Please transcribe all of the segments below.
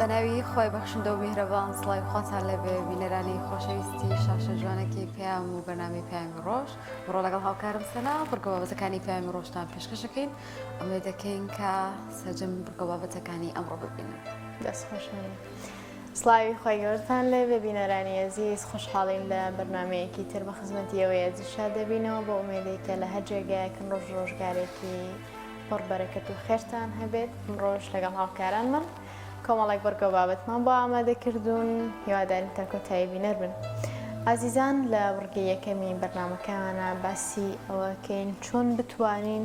بەناوی خۆی بەخشندە و میهرەبان سڵاوی خواتان لێبێ بینەرانی خۆشەویستی شاشە جوانەکەی پەیام و بەرنامەی پەیامی ڕۆژ بڕۆ لەگەڵ هاوکارم سەنا بڕگە بابەتەکانی پەیامی ڕۆژتان پێشکەشەکەین ئومێد دەکەین کە سەرجەم بڕگە بابەتەکانی ئەمڕۆ ببینن. دەست خۆش سڵاوی خوای گەورەتان لێبێ بینەرانی ئەزیز خۆشحاڵین لە بەرنامەیەکی تر بە خزمەتی ئێوەی ئەزیز شاد دەبینەوە بۆ ئومێدێک کە لە هەر جێگایەکن ڕۆژ ڕۆژگارێکی پڕ بەرەکەت و خێرتان هەبێت ئەمڕۆش لەگەڵ هاوکارانمان کۆمەڵێک بڕگە و بابەتمان بۆ ئامادە کردوون هیوادارین تا کۆتایی بینەر بن ئازیزان لە بڕگەی یەکەمی بەرنامەکەمانە باسی ئەوەکەین چۆن بتوانین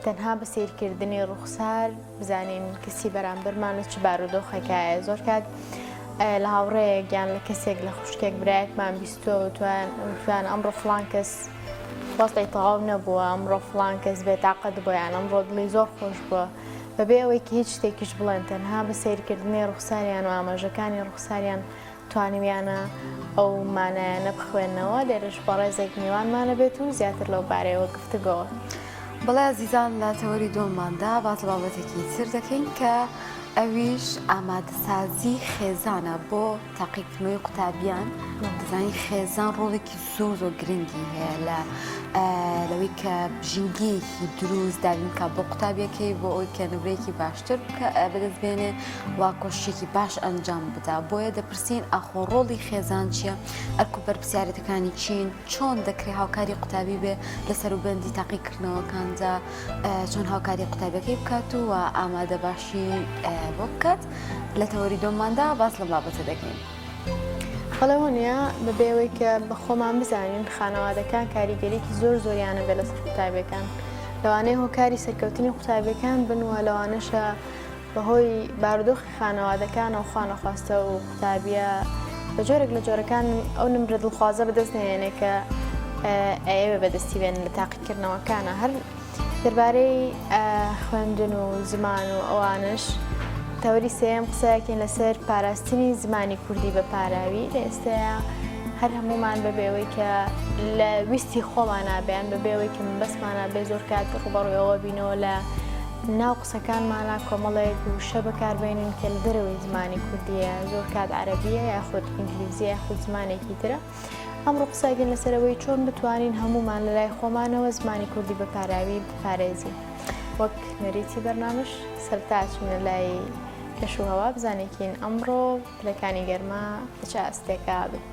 تەنها بە سەیرکردنی ڕوخسار بزانین کەسی بەرامبەرمان لە چ بارودۆخێکایە زۆر کات لە هاوڕێیەک یان لە کەسێک لە خوشکێک برایەکمان بیستووە وتوان وتوان ئەمڕۆ فڵان کەس وەزعی تەواو نەبووە ئەمڕۆ فڵان کەس بێتاقەت بووە یان ئەمڕۆ دڵی زۆر خۆش بووە بەبێ ئەوەی کە هیچ شتێکیش بڵێن تەنها بە سەیرکردنی ڕوخساریان و ئاماژەکانی ڕوخساریان توانیویانە ئەو مانایانە بخوێننەوە، لێرەش بەڕێزێک میوانمانە بێت و زیاتر لەو بارەیەوە گفتوگۆ. بەڵێ ئازیزان لە تەوەری دووەمماندا باس لە بابەتێکی تر دەکەین کە ئەویش ئامادەسازی خێزانە بۆ تاقیکردنەوەی قوتابیان دەزانین خێزان ڕۆڵێکی زۆر زۆر گرنگی هەیە لە لەوەی کە ژینگەیەکی دروست دابین بکات بۆ قوتابیەکەی بۆ ئەوەی کە نمرەیەکی باشتر بەدەست بێنێ و کۆششێکی باش ئەنجام بدا بۆیە دەپرسین ئاخۆ ڕۆڵی خێزان چییە ئەرک و بەرپرسیارێتەکانی چین چۆن دەکرێت هاوکاری قوتابی بێ لە سەروبەندی تاقیکردنەوەکاندا چۆن هاوکاری قوتابیەکەی بکات و ئامادە باشی بۆ بکات لە تەوەری دۆماندا باس لە بابەتە دەکەین. بەڵێ وەنیە بەبێ ئەوەی کە بە خۆمان بزانین خانەوادەکان کاریگەریکی زۆر زۆریانە بێ لەسەر قوتابیەکان لەوانەیە هۆکاری سەرکەوتنی قوتابیەکان بن و لەوانەشە بەهۆی بارودۆخی خانەوادەکانەوە خوانەخواستە و قوتابیە بە جۆرێک لە جۆرەکان ئەو نمرە دڵخوازە بەدەست نهێنێ کە ئەیەوێ بەدەستی بێن لە تاقیکردنەوەکانە هەر دەربارەی خوێندن و زمان و ئەوانش تەوەری سێیەم قسەیەکەین لەسەر پاراستنی زمانی کوردی بە پاراوی لە ئێستایا هەر هەمومان بەبێەوەی کە لە ویستی خۆمانا بیان بەبێەوەی کە مەبەستمانا بێ زۆر کات ڕوبەڕوی ئەوە بینەوە لە ناو قسەکانمانا کۆمەڵێک وشە بەکاربێنین کە لە دەرەوەی زمانی کوردیە زۆر کات عەرەبیە یاخود ئینگلیزیە یاخود زمانێکی ترە ئەمڕۆ قسەکەین لەسەر ئەوەی چۆن بتوانین هەموومان لە لای خۆمانەوە زمانی کوردی بە پاراوی بپارێزین. وەک نەریتی بەرنامەش سەرەتا ئەچینە لای کەش و هەوا بزانێکین ئەمڕۆ پلەکانی گەرما لە چ ئاستێکا بن.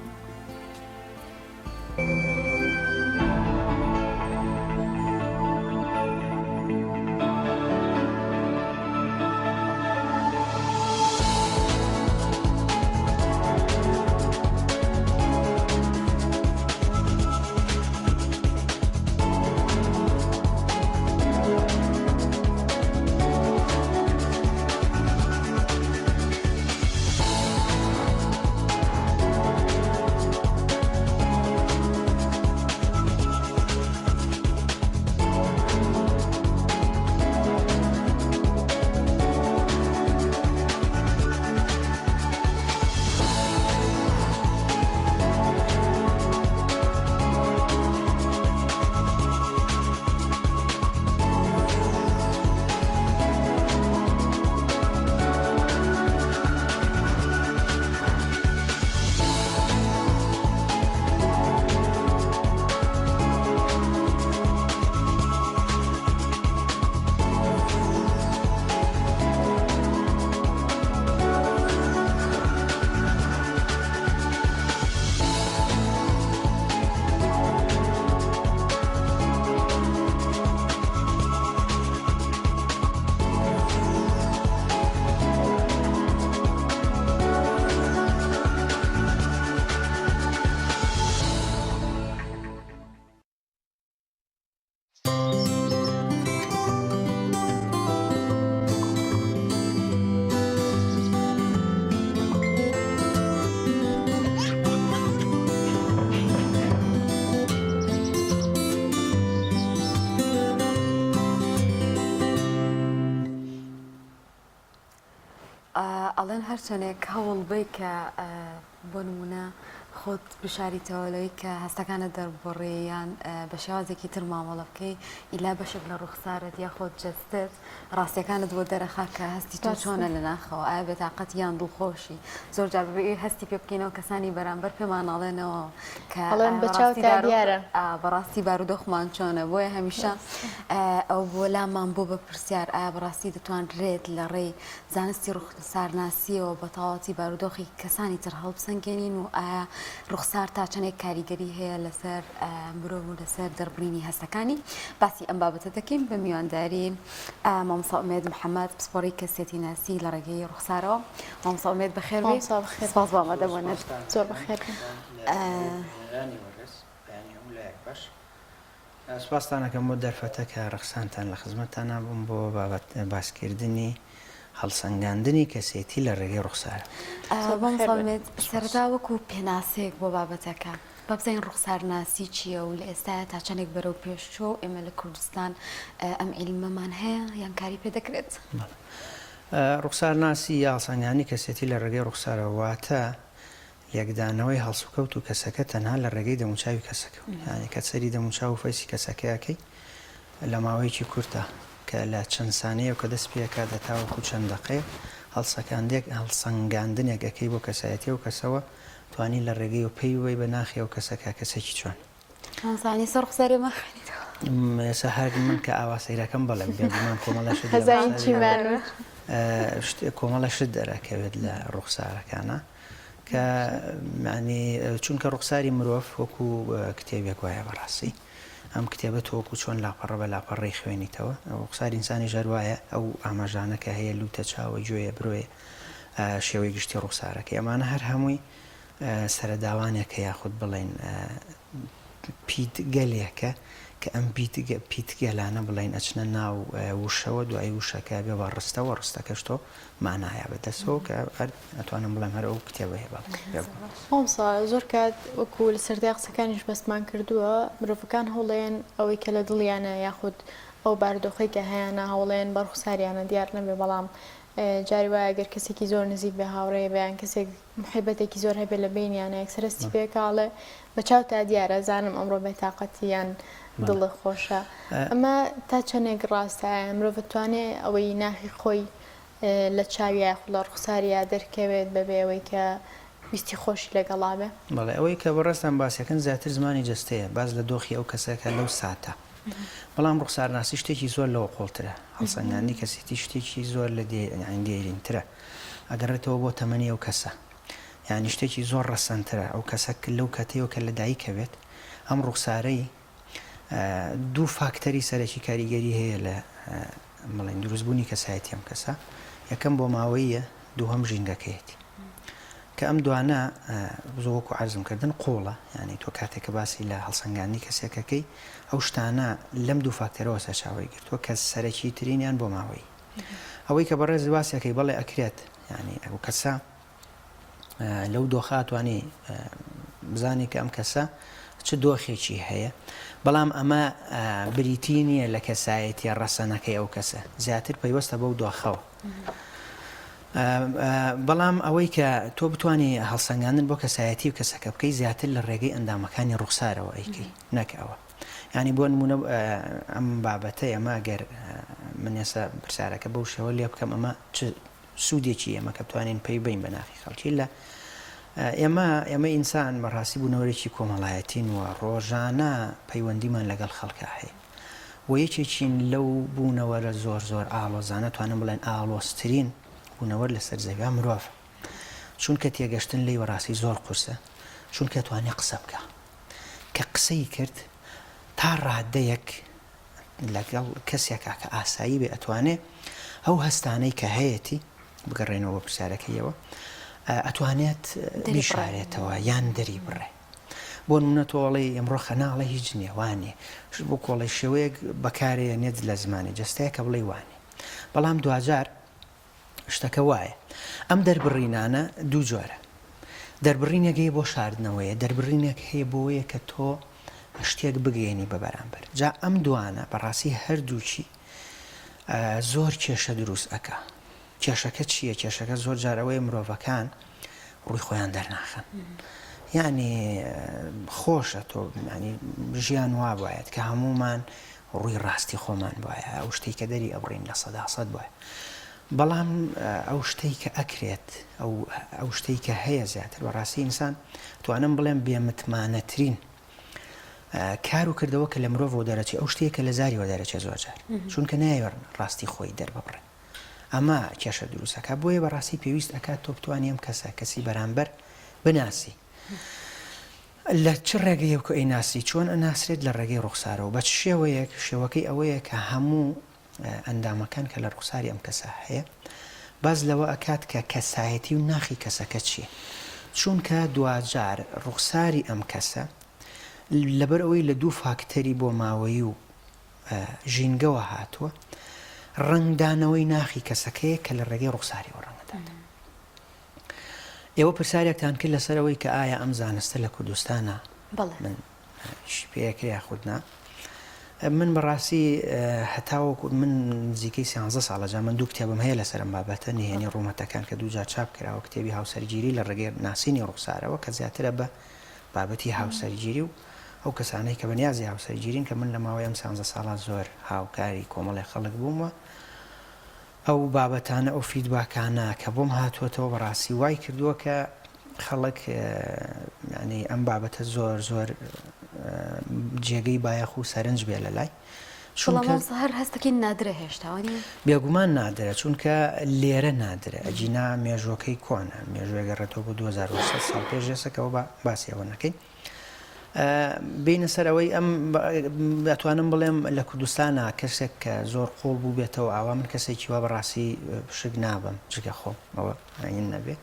ئەڵێن هەرچەندێک هەوڵ بەی کە بۆ نمونە. خۆت بشاریتەوە لەوەی کە هەستەکانت دەرببڕی یان بە شێوازێکی تر مامەڵە بکەی ئیلا بەشێک لە ڕوخسارت یاخود جەستەت ڕاستیەکانت بۆ دەرەخا کە هەستی تۆ چۆنە لە ناخەوە ئایا بێتاقەتی یان دڵخۆشی زۆر جار بەبێ ئەوەی هەستی پێ بکەینەوە کەسانی بەرامبەر پێمان ئەڵێنەوە کە ئەڵێن بە چاو بەڕاستی تا بارو دیارە. ئا بەڕاستی بارودۆخمان چۆنە بۆیە هەمیشە ئەو بۆ لامان بۆ بە پرسیار ئایا بەڕاستی دەتوانرێت لە ڕێی زانستی ڕوخسارناسییەوە بە تەواوەتی بارودۆخی کەسانی تر هەڵبسەنگێنین و ئایا ڕوخسار تا چەندێک کاریگەری هەیە لەسەر مرۆڤ و لەسەر دەربڕینی هەستەکانی باسی ئەم بابەتە دەکەین بە میوانداری مامۆستا ئومێد محەممەد پسپۆڕی کەسێتی ناسی لە ڕێگەی ڕوخسارەوە مامۆستا ئومێد بەخێر بێی مامۆستا بەخێر سپاس بۆ ئامادەبوونت. زۆر بەخێر بێن. سوپاستان ئەکەم بۆ دەرفەتە کە ڕەخسانتان لە خزمەتتانا بووم بۆ بابەت باسکردنی هەڵسەنگاندنی کەسێتی لە ڕێگەی ڕوخسارەوە. زۆر بەخێر مامۆستا بێن. ئومێد سەرەتا وەکو پێناسەیەک بۆ بابەتەکە با بزانین ڕوخسارناسی چییە و لە ئێستایا تا چەندێک بەرەو پێش چووە و ئێمە لە کوردستان ئەم عیلمەمان هەیە یان کاری پێ دەکرێت؟ بەڵێ. ڕوخسارناسی یا هەڵسەنگاندنی کەسێتی لە ڕێگەی ڕوخسارەوە واتە لێکدانەوەی هەڵسوکەوت و کەسەکە تەنها لە ڕێگەی دەموچاوی کەسەکەوە یانی کە سەیری دەموچاو و فەیسی کەسەکە ئەکەی لە ماوەیەکی کورتا کە لە چەند سانیەیەو کە دەست پێ ئەکات هەتاوەکو چەند دەقەیەک هەڵسەکاندێک هەڵسەنگاندنێک ئەکەی بۆ کەسایەتی ئەو کەسەوە توانی لە ڕێگەیەوە پەی ببەی بە ناخی ئەو کەسە کە کەسێکی چۆنە. مامۆستا سەر ڕوخساری مەخوێنیتەوە. ئێستا هەر من کە ئاوا سەیرەکەم بەڵێ بێگومان کۆمەڵە شت لە هەزارین ڕوخساری چیمان وت. شت کۆمەڵە شت دەرەکەوێت لە ڕوخسارەکانا کە یانی چونکە ڕوخساری مرۆڤ وەکو کتێبێک وایە بەڕاستی ئەم کتێبە تۆ وەکو چۆن لاپەڕە بە لاپەڕەی خوێنیتەوە ڕوخساری ئینسانیش هەر وایە ئەو ئاماژانە کە هەیە لوتە چاوە گوێیە برۆیە شێوەی گشتی ڕوخسارەکەی ئەمانە هەر هەمووی سەرەداوانێکە یاخود بڵێین پیتگەلێکە کە ئەم پیتگەلانە بڵێین ئەچنە ناو وشەوە دوایی وشەکە بێ بە ڕستەوە ڕستەکەش تۆ مانایە بەدەستەوە کە هەر ئەتوانم بڵێم هەر ئەو کتێبە هەیە بەڵێ بێگومان. مامۆستا زۆر کات وەکو لە سەرەتای قسەکانیش بەستمان کردووە مرۆڤەکان هەوڵێن ئەوەی کە لە دڵیانە یاخود ئەو بارودۆخەی کە هەیانە هەوڵێن بە ڕوخساریانە دیار نەبێ بەڵام جاری وایە گەر کەسێکی زۆر نزیک بێ هاوڕێ بێ یان کەسێک محیبەتێکی زۆر هەبێ لە بەینیانە یەکسەر هەستی پێ ئەکا ئەڵێ بە چاوتا دیارە زانم ئەمڕۆ بێتاقەتی یان دڵت خۆشە ئەمە تا چەندێک ڕاستە ئایا مرۆڤ ئەتوانێ ئەوەی ناخی خۆی لە چاویا یاخود لە ڕوخساریا دەرکەوێت بەبێ ئەوەی کە ویستی خۆشی لەگەڵا بێ؟ بەڵێ ئەوەی کە بەڕێزتان باسیەکەن زیاتر زمانی جەستەیە باس لە دۆخی ئەو کەسەکە لەو ساتە بەڵام ڕوخسارناسی شتێکی زۆر لەوە قوڵترە هەڵسەنگاندنی کەسێتی شتێکی زۆر لە دێرینترە ئەگەڕێتەوە بۆ تەمەنی ئەو کەسە یانی شتێکی زۆر ڕەسەنترە ئەو کەسە لەو کەتەیەوە کە لە دایکە بێت ئەم ڕوخسارەی دوو فاکتەری سەرەکی کاریگەری هەیە لە بڵێن دروستبوونی کەسایەتی ئەم کەسە یەکەم بۆ ماوەیە دووهەم ژینگەکەیەتی کە ئەم دوانە زۆ وەکو عەرزم کردن قوڵە یعنی تۆ کاتێک کە باسی لە هەڵسەنگاندنی کەسێکەکەی ئەو شتانە لەم دوو فاکتەرەوە سەرچاوەی گرتووە کە سەرەکی ترینیان بۆ ماوەیی ئەوەی کە بەڕێز باسیەکەی بەڵێ ئەکرێت یعنی ئەو کەسە لەو دۆخە توانی بزانانی کە ئەم کەسە چ دۆخێکی هەیە بەڵام ئەمە بریتی نییە لە کەسایەتیە ڕەسەنەکەی ئەو کەسە زیاتر پەیوەستە بەو دۆخەوە بەڵام ئەوەی کە تۆ بتانی هەڵسەنگاندن بۆ کەسایەتی و کەسەکە بکەی زیاتر لە ڕێگەی ئەندامەکانی ڕوخسارەوە ئەیکەی نەک ئەوە یانی بۆ نموونە ئەم بابەتە ئێمە گەر من ئێستا پرسیارەکە بەو شێوە لێ بکەم ئەمە چ سوودێکی ئێمە کە بتوانین پەی بین بە ناخی خەڵکی لە ئێمە ئێمە ئینسان بەڕاستی بوونەوەرێکی کۆمەڵایەتین و ڕۆژانە پەیوەندیمان لەگەڵ خەڵکا هەیە و یەکێکین لەو بوونەوەرە زۆر زۆر ئاڵۆزانە توانم بڵێن ئاڵۆزترین بوونەوەر لەسەر زەویا مرۆڤ چونکە تێگەشتن لێی بەڕاستی زۆر قورسە چونکە توانێ قسە بکە کە قسەی کرد تا ڕادەیەک لەگەڵ کەسێکا کە ئاسایی بێ ئەتوانێ ئەو هەستانەی کە هەیەتی بگەڕێنەوە بۆ پرسیارەکەیەوە ئەتوانێت بیشارێتەوە یان دەری بڕێ بۆ نمونە تۆ ئەڵێی ئەمڕۆ خەناڵە هیچ نییە وانێ بۆ کۆڵی شێوەیەک بەکارێ نێت لە زمانی جەستەیە کە بڵێ وانێ بەڵام دواجار شتەکە وایە ئەم دەربڕینانە دوو جۆرە دەربڕینێک هەیە بۆ شاردنەوەیە دەربڕینێک هەیە بۆیە کە تۆ شتێک بگەێنی بە بەرامبەر جا ئەم دوانە بەڕاستی هەردووکی زۆر کێشە دروست ئەکا کێشەکە چییە کێشەکە زۆر جار ئەوەیە مرۆڤەکان ڕووی خۆیان دەرناخەن. یەعنی خۆشە تۆ یەعنی ژیان وا بایەت کە هەموومان ڕووی ڕاستی خۆمان بایە ئەو شتەی کە دەری ئەبڕین 100% بایە بەڵام ئەو شتەی کە ئەکرێت ئەو ئەو شتەی کە هەیە زیاتر بەڕاستی ئینسان توانم بڵێم بێمتمانەترین کار و کردەوە کە لە مرۆڤەوە دەرەچێ ئەو شتەیە کە لە زاریەوە دەرەچێ زۆرجار چونکە نایەوێت ڕاستی خۆی دەرببڕێ ئەمە کێشە دروست ئەکات بۆیە بەڕاستی پێویست ئەکات تۆ بتوانی ئەم کەسە کەسی بەرامبەر بناسی لە چ ڕێگەیەک و ئەیناسی چۆن ئەناسرێت لە ڕێگەی ڕوخسارەوە بە چ شێوەیەک شێوەکەی ئەوەیە کە هەموو ئەندامەکان کە لە ڕوخساری ئەم کەسە هەیە باس لەوە ئەکات کە کەسایەتی و ناخی کەسەکە چییە چونکە دواجار ڕوخساری ئەم کەسە لەبەر ئەوەی لە دوو فاکتەری بۆ ماوەیی و ژینگەوە هاتووە، ڕەنگدانەوەی ناخی کەسەکەیە کە لە ڕێگەی ڕوخساریەوە ڕەنگەدات. ئێوە پرسیارێکتان کرد لەسەر ئەوەی کە ئایا ئەم زانستە لە کوردستانە من ئیشی پێ ئەکرێ یاخود نا؟ من بەڕاستی هەتاوەکو من نزیکەی سیانزە ساڵە جا من دوو کتێبم هەیە لەسەر ئەم بابەتە نهێنی ڕوومەتەکان کە دووجار چاپ کراوە کتێبی هاوسەرگیری لە ڕێگەی ناسینی ڕوخسارەوە کە زیاترە بە بابەتی هاوسەرگیری و ئەو کەسانەی کە بەنیازی هاوسەرگیرین کە من لە ماوەی ئەم سانزە ساڵە زۆر هاوکاری کۆمەڵێک خەڵک بووم و ئەو بابەتانە ئەو feedback انە کە بۆم هاتووەتەوە بەڕاستی وای کردووە کە خەڵک ینی ئەم بابەتە زۆر زۆر جێگەی بایەخ و سەرنج بێ لە لای. چونکە هەر هەستەکەی نادرە هێشتا بێگومان نادرە چونکە لێرە نادرە ئەگینا مێژوەکەی کۆنە مێژوێگەڕێتەوە بۆ 2000 ساڵ پێش ئێسەکەەوە بە باسی ئەوە نەکەین بینە سەر ئەوەی ئەم ئەتوانم بڵێم لە کوردستانە کەسێک کە زۆر قوڵ بوو بێتەوە ئاوا من کەسێکی وا بەڕاستی شک نابم جگە خۆم ئەوە ئەین نەبێ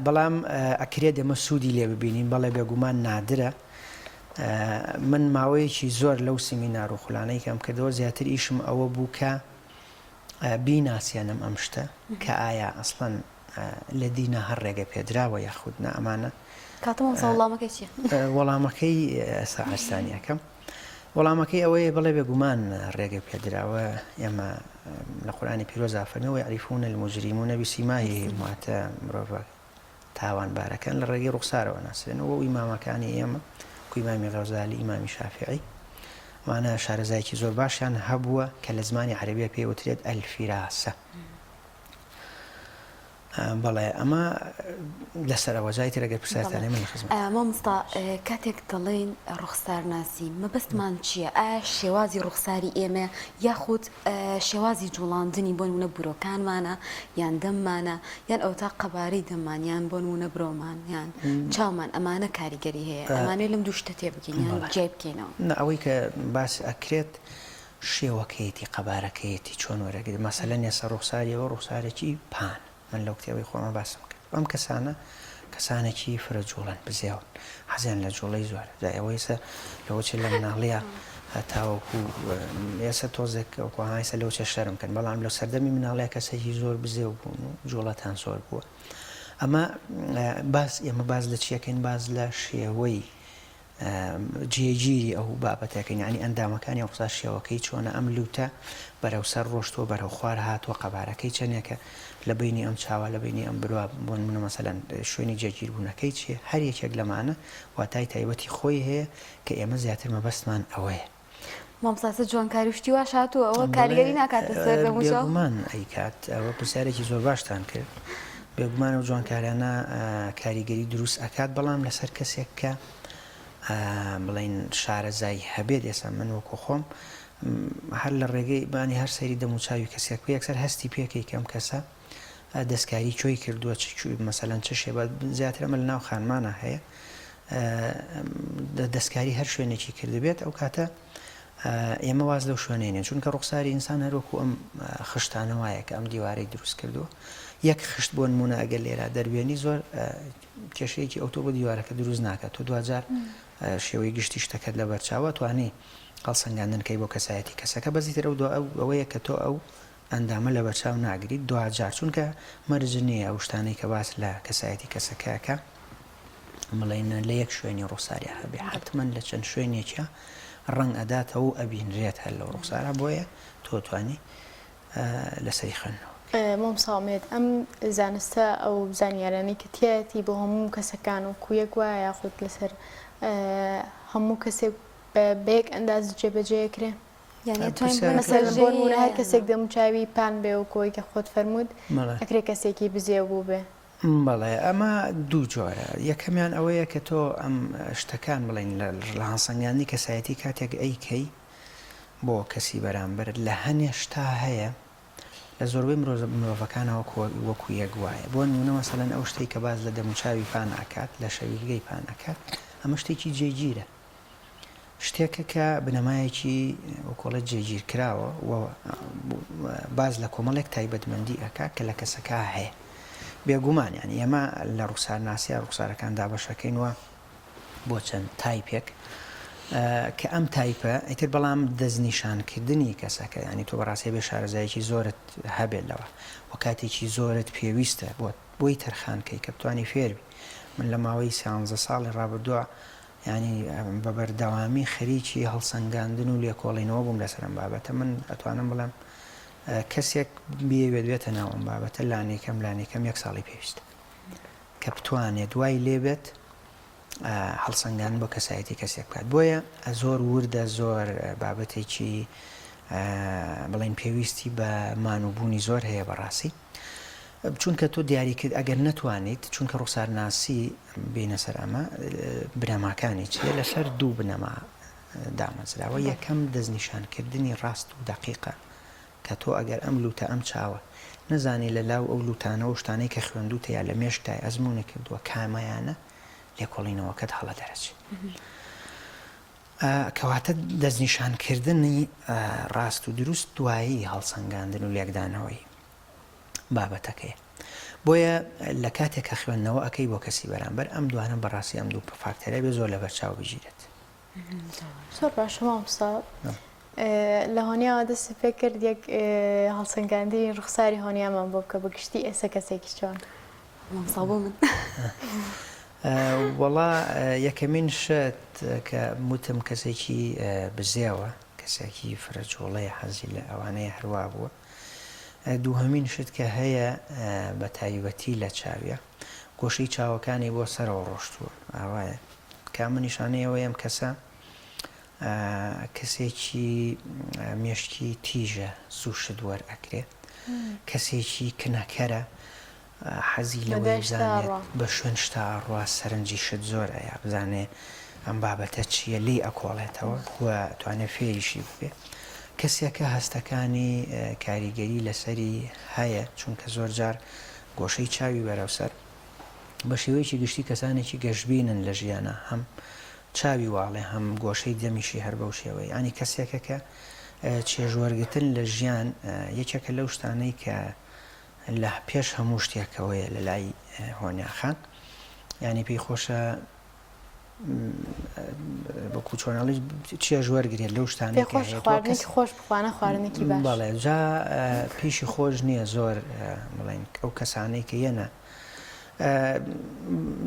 بەڵام ئەکرێت ئێمە سوودی لێ ببینین بەڵێ بێگومان نادرە من ماوەیەکی زۆر لەو سیمینار و خولانەی کەم کردەوە زیاتر ئیشم ئەوە بوو کە بیناسیێنم ئەم شتە کە ئایا ئەسڵەن لە دینا هەر ڕێگە پێدراوە یاخود نا ئەمانە. کاکە مامۆستا وەڵامەکەی چیە؟ وەڵامەکەی ئێستا عەرزتانی ئەکەم. وەڵامەکەی ئەوەیە بەڵێ بێگومان ڕێگە پێدراوە ئێمە لە قورئانی پیرۆزا فەرمی ویعرفون المجرمون بسیماهم واتە مرۆڤە تاوانبارەکان لە ڕێگەی ڕوخسارەوە ناسرێنەوە و ئیمامەکانی ئێمە وەکو ئیمامی غەزالی ئیمامی شافعی ئەمانە شارەزایەکی زۆر باشیان هەبووە کە لە زمانی عەرەبیە پێی وترێت الفراسە بەڵێ ئەمە لەسەر ئەوە جای تر ئەگەر پرسیارتان هەیە من لە خزمەت. مامۆستا کاتێک دەڵێین ڕوخسارناسی مەبەستمان چییە؟ ئایا شێوازی ڕوخساری ئێمەیە یاخود شێوازی جوڵاندنی بۆ نمونە برۆکانمانە یان دەممانە یان ئەوەتا قەبارەی دەممان یان بۆ نمونە برۆمان یان چاومان ئەمانە کاریگەری هەیە ئەمانەوێ لەم دوو شتە تێبگەین یان جیای بکەینەوە. نا ئەوەی کە باس ئەکرێت شێوەکەیەتی قەبارەکەیەتی چۆن وەرەگرێت مەسەلەن ئێستا ڕوخساری ئەوە ڕوخسارێکی پان من لەو کتێبەی خۆمە باسم کرد ئەم کەسانە کەسانێکی فرە جوڵەن بزێون حەزیان لە جوڵەی زۆرە جا ئێوە ئێستا لەوە چێ لە مناڵیە تاوەکو ئێستا تۆزێک وەکو ئێستا لەوە چێ شەرم کەن بەڵام لە سەردەمی مناڵیە کەسێکی زۆر بزێو بوون و جوڵەتان زۆر بووە ئەمە باس ئێمە باس لە چیەکەین باس لە شێوەی جێگیری ئەو بابەتەکەین یانی ئەندامەکانی ئەو قسە شێوەکەی چۆنە ئەم لوتە بەرەو سەر ڕۆشتووە بەرەو خوار هاتووە قەبارەکەی چەندێکە لە بینی ئەم چاوە لە بینی ئەم بروا بۆ نمونە مەسەلەن شوێنی جێگیربوونەکەی چییە هەر یەکێک لەمانە واتای تایبەتی خۆی هەیە کە ئێمە زیاتر مەبەستمان ئەوەیە. مامۆستا سە جوانکاری و شتی واش هاتووە ئەوە کاریگەری ناکاتە سەر دەموچاو؟ بێگومان ئەیکات ئەوە پرسیارێکی زۆر باشتان کرد بێگومان ئەو جوانکارانە کاریگەری دروست ئەکات بەڵام لەسەر کەسێک کە بڵین شارەزای هەبێت ئێستا من وەکو خۆم هەر لە ڕێگەی بانی هەر سەیری دەموچاوی کەسێک بکە یەکسەر هەستی پێکەی کەم کەسە دەستکاری کوێی کردووە چ مەسەلەن چ شێبە زیاتر ئەمە لە ناو خانمانە هەیە دەستکاری هەر شوێنێکی کردبێت ئەو کاتە ئێمە واز لەو شوێنێنێن چونکە ڕوخساری ئینسان هەروەکو ئەم خشتانە وایە کە ئەم دیوارەی دروست کردووە یەک خشت بۆ نمونە ئەگەر لێرە دەربێنی زۆر کێشەیەکی ئەوتۆ بۆ دیوارەکە دروست ناکات تۆ دواجار شێوەی گشتی شتەکەت لە بەرچاوە توانی هەڵسەنگاندن کەی بۆ کەسایەتی کەسەکە بەزیتر ئەو ئەوەیە کە تۆ ئەو ئەندامە لەبەرچاو ناگریت دواجار چونکە مەرج نییە ئەو شتانەی کە باس لە کەسایەتی کەسەکە ئەکا بڵێین لە یەک شوێنی ڕوخساریا هەبێ حەتمەن لە چەند شوێنێکیا ڕەنگ ئەداتەوە و ئەبینرێت هەر لەو ڕوخسارە بۆیە تۆ توانی لەسەری خوێندنەوە بکەی. مامۆستا ئومێد ئەم زانستە ئەو زانیارانەی کە تیایەتی بۆ هەموو کەسەکان وەکو یەک وایە یاخود لەسەر هەموو کەسێک بە یەک ئەندازە جێبەجێ ئەکرێ؟ یانی ئەتوانین بڵێین مەسەلەن بۆ نموونە هەر ڕێژەیە کەسێک دەموچاوی پان بێ وەکو ئەوەی کە خۆت فەرمووت ئەکرێ کەسێکی بزێو بووبێ. بەڵێ ئەمە دوو جۆرە یەکەمیان ئەوەیە کە تۆ ئەم شتەکان بڵێین لە هەڵسەنگاندنی کەسایەتی کاتێک ئەیکەی بۆ کەسی بەرامبەر لە هەنێ شتا هەیە لە زۆربەی مرۆڤەکانا وەکو یەک وایە بۆ نمونە مەسەلەن ئەو شتەی کە باس لە دەموچاوی پان ئەکات لە شەویلگەی پان ئەکات ئەمە شتێکی جێگیرە شتێکە کە بنەمایەکی وەکۆڵێ جێگیر کراوە و باس لە کۆمەڵێک تایبەتمەندی ئەکا کە لە کەسەکە هەیە بێگومان یانی ئێمە لە ڕوخسارناسیا ڕوخسارەکان دابەشەکەین وە بۆ چەند تایپێک کە ئەم تایپە ئیتر بەڵام دەستنیشانکردنی کەسەکە ینی تۆ بەڕاستی بێ شارەزایەکی زۆرت هەبێت لەوە و کاتێکی زۆرت پێویستە بۆ بۆی تەرخانکەی کە بتانی فێربی من لە ماوەی سیانزە ساڵی ڕابردووە ینی بە بەردەوامی خەریکی هەڵسەنگاندن و لێکۆڵینەوە بووم لەسەر ئەم بابەتە من ئەتوانم بڵێم کەسێک بیەوێت بێتە ناو ئەم بابەتە لانیکەم لانیکەم یەک ساڵی پێویستە کە بتوانێت وای لێبێت هەڵسەنگاندن بۆ کەسایەتی کەسێک بکات بۆیە زۆر وردە زۆر بابەتێکی بڵین پێویستی بە مانوبوونی زۆر هەیە بەڕاستی چونکە تۆ دیاری کرد ئەگەر نەتوانیت چونکە ڕوخسارناسی بینە سەر ئەمە بنەماکانی چیە لەسەر دوو بنەما دامەزراوە یەکەم دەستنیشانکردنی ڕاست و دەقیقە کە تۆ ئەگەر ئەم لوتە ئەم چاوە نەزانی لە لاو ئەو لوتانە و شتانەی کە خوێندوتە یا لە مێشکتای ئەزموونت کردووە کامەیانە لێکۆڵینەوەکەت هەڵە دەرەچێ. کەواتە دەستنیشانکردنی ڕاست و دروست دوایی هەڵسەنگاندن و لێکدانەوەی بابەتەکەیە. بۆیە لە کاتێک کە خوێندنەوە ئەکەی بۆ کەسی بەرامبەر ئەم دوانە بەڕاستی ئەم دوو فاکتەرە بێ زۆر لەبەرچاو بگیرێت. زۆر باشە مامۆستا لە هۆنیاوە دەست پێ کرد یەک هەڵسەنگاندنی ڕوخساری هۆنیامان بۆ بکە بە گشتی ئێستا کەسێکی چۆن مامۆستا بۆ من وەڵا یەکەمین شت کە وتم کەسێکی بزێوە کەسێکی فرە جوڵەیە حەزی لە ئەوانەیە هەروا بووە دووهەمین شت کە هەیە بە تایبەتی لە چاویە گۆشەی چاوەکانی بۆ سەرەوە ڕۆشتووە ئاوایە کە ئەمە نیشانەی ئەوەیە ئەم کەسە کەسێکی مێشکی تیژە زوو شت وەرئەگرێ کەسێکی کنەکەرە حەزی لەوەیە بزانێت بە شوێن شتا ئەڕوا سەرنجی شت زۆر ئەیا بزانێ ئەم بابەتە چییە لێی ئەکۆڵێتەوە و توانێ فێریشی ببێ کەسێکە هەستەکانی کاریگەری لەسەری هەیە چونکە زۆر جار گۆشەی چاوی بەرەو سەر بە شێوەیەکی گشتی کەسانێکی گەشبینن لە ژیانا هەم چاوی واڵێ هەم گۆشەی دەمیشی هەر بەو شێوەیە یانی کەسێکە کە چێژوەرگتن لە ژیان یەکێکە لەو شتانەی کە لە پێش هەموو شتێکەوەیە لە لای هۆنیا خان یانی پێی خۆشە وەکو چۆناڵی چێژ وەرگێت لەو شتانەی کە هەیە. خواردنێکی خۆش بخوانە خواردنێکی باش بەڵێ جا پیشی خۆش نییە زۆر بڵێن ئەو کەسانەی کە یەنە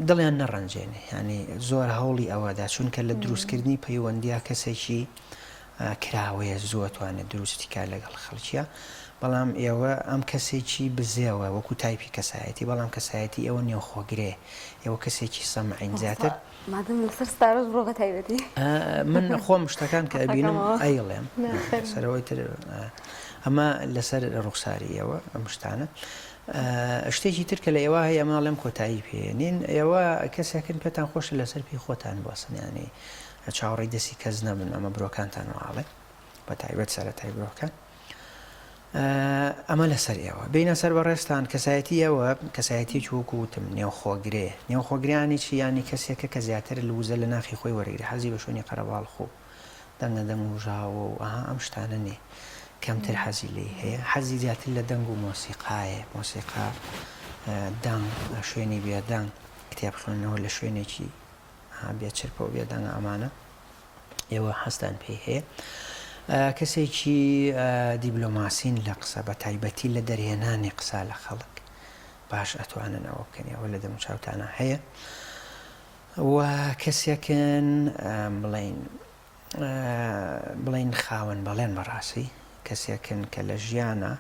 دڵیان نەڕەنجێنێ ینی زۆر هەوڵی ئەوەدا چونکە لە دروستکردنی پەیوەندیا کەسێکی کراوەیە زوو ئەتوانێت دروستی کار لەگەڵ خەڵکیا بەڵام ئێوە ئەم کەسێکی بزێوە وەکو تایپی کەسایەتی بەڵام کەسایەتی ئێوە نێوخۆگرێ ئێوە کەسێکی سەمعین زیاتر مادەم لەسەر ستارەش بڕۆ بە تایبەتی من خۆم شتەکان کە ئەبینم ئەیڵێم سەرەوەی تر ئەمە لەسەر ڕوخساری ئێوە ئەم شتانە شتێکی تر کە لە ئێوە هەیە ئەمە ڵێم کۆتایی پێێنین ئێوە کەسێکن پێتان خۆشە لەسەر پێی خۆتان بوەسن یانی چاوەڕێی دەستی کەس نەبن ئەمە برۆکانتان واڵێ بە تایبەت سەرەتای برۆکان ئەمە لەسەر ئێوە بینە سەر بەڕێزتان کەسایەتی ئێوە کەسایەتیەکی وەکو وتم نێوخۆگرێ نێوخۆگریانی چی ینی کەسێکە کە زیاتر لوزە لە ناخی خۆی وەرەگری حەزی بە شوێنی قەرەباڵخ و دەنگە دەنگ و ژاوە و ئەها ئەم شتانە نێ کەمتر حەزی لێی هەیە حەزی زیاتر لە دەنگ و مۆسیقایە مۆسیقا دەنگ شوێنی بێدەنگ کتێب خوێندنەوە لە شوێنێکی ها بێ چرپە و بێ دەنگە ئەمانە ئێوە حەزتان پێی هەیە کەسێکی دیبلۆماسین لە قسە بە تایبەتی لە دەرهێنانی قسە لە خەڵک باش ئەتوانن ئەوە بکەن ئەوە لە دەموچاوتانە هەیە و کەسێکن بڵین بڵین خاوەن بەڵێن بەڕاستی کەسێکن کە لە ژیانە.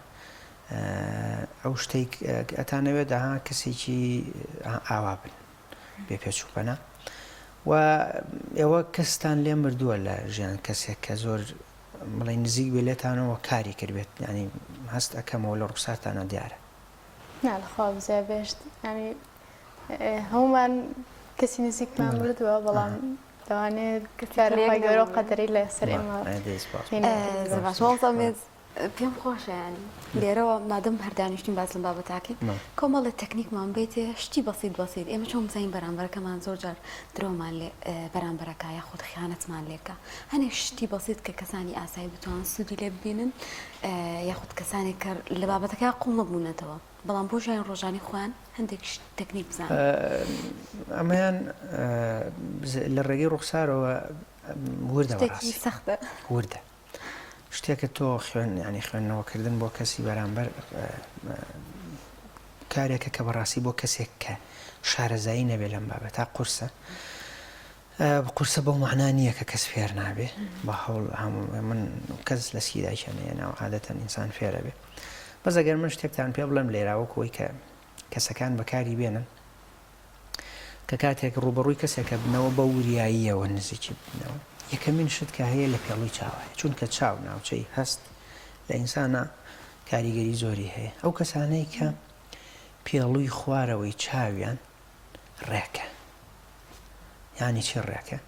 ئەو شتەی ئەتانەوێت ئەها کەسێکی ئاوا بن بێ پێچ و پەنا و ئێوە کەستان لێ مردووە لە ژیان کەسێک کە زۆر بڵێ نزیک بێ لێتانەوە کاری کردبێت ینی هەست ئەەکەمەوە لە ڕوخسارتانە دیارە نا لەخوا بزای بێشت ینی هەمومان کەسی نزیکمان مردووە بەڵام لەوانەیە کارەخوای گەورە و قەدەری لە سەر ئێمە پێم خۆشە ینی لێرەوە مادەم هەر دانیشتین باس لەم بابەتاکەین کۆمەڵێ تەکنیکمان بێتێ شتی بەسیت بەسیت ئێمە چۆن بزانین بەرامبەرەکەمان زۆر جار درۆمان لێ بەرامبەرەکە یاخود خیانەتمان لێکە هەنێک شتی بەسیت کە کەسانی ئاسایی بتوان سوودی لێ ببینن یاخود کەسانێک کە لە بابەتەکە قوڵ نەبوونەتەوە بەڵام بۆ ژیانی ڕۆژانی خۆیان هەندێک تەکنیک بزانن. ئەمەیان لە ڕێگەی ڕوخسارەوە وردە شتێکی سەختە. وردە. شتێکە تۆ خوێن ینی خوێندنەوەکردن بۆ کەسی بەرامبەر کارێکە کە بەڕاستی بۆ کەسێک کە شارەزایی نەبێ لەم بابەتە قورسە قورسە بەو مەعنا نییە کە کەس فێر نابێ بە هەوڵ من کەس لە سکی دایکیان نەیەناوە عادەتەن ئینسان فێرە بێ بەس ئەگەر من شتێکتان پێ بڵێم لێرا وەکو ئەوەی کە کەسەکان بەکاری بێنن کە کاتێک ڕووبەڕووی کەسێکە بنەوە بە وریاییەوە نزیکی بنەوە یەکەمین شت کە هەیە لە پێڵوی چاوایە چونکە چاو ناوچەی هەست لە ئینسانە کاریگەری زۆری هەیە ئەو کەسانەی کە پێڵوی خوارەوەی چاویان ڕێکە یانی چی ڕێکە؟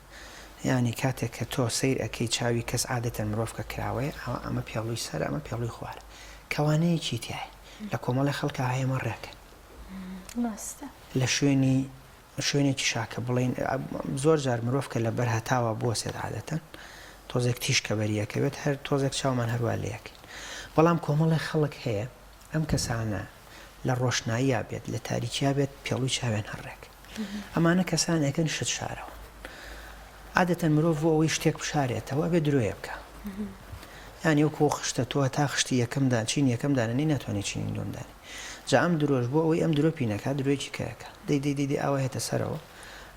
یانی کاتێک کە تۆ سەیر ئەکەی چاوی کەس عادەتەن مرۆڤ کە کراوەیە ئەوە ئەمە پێڵوی سەرە ئەمە پێڵوی خوارە کەوانەیەکی تیایە لە کۆمەڵی خەڵکا هەیە ئەمە ڕێکە ڕاستە. لە شوێنی شوێنێکی شاکە بڵین زۆر جار مرۆڤ کە لەبەر هەتاوە بوەسێت عادەتەن تۆزێک تیشکە بەریەکەوێت هەر تۆزێک چاومان هەروا لەیەکەین بەڵام کۆمەڵێک خەڵک هەیە ئەم کەسانە لە ڕۆشناییا بێت لە تاریکیا بێت پێڵوی چاویان هەر ڕێک. ئەمانە کەسانێکن شت شارەوەن. عادەتەن مرۆڤ بۆ ئەوەی شتێک بشارێتەوە ئەبێ درۆیە بکا. یانی وەکو خشتە تۆ تا خشتی یەکەم دا چینی یەکەم دانەنێی ناتوانێ چینی دووەم دانێی. جا ئەم درۆش بۆ ئەوەی ئەم درۆ پی نەکا درۆیەکی کە ئەکا. دەی دەی دەی دەی ئاوا هێتە سەرەوە.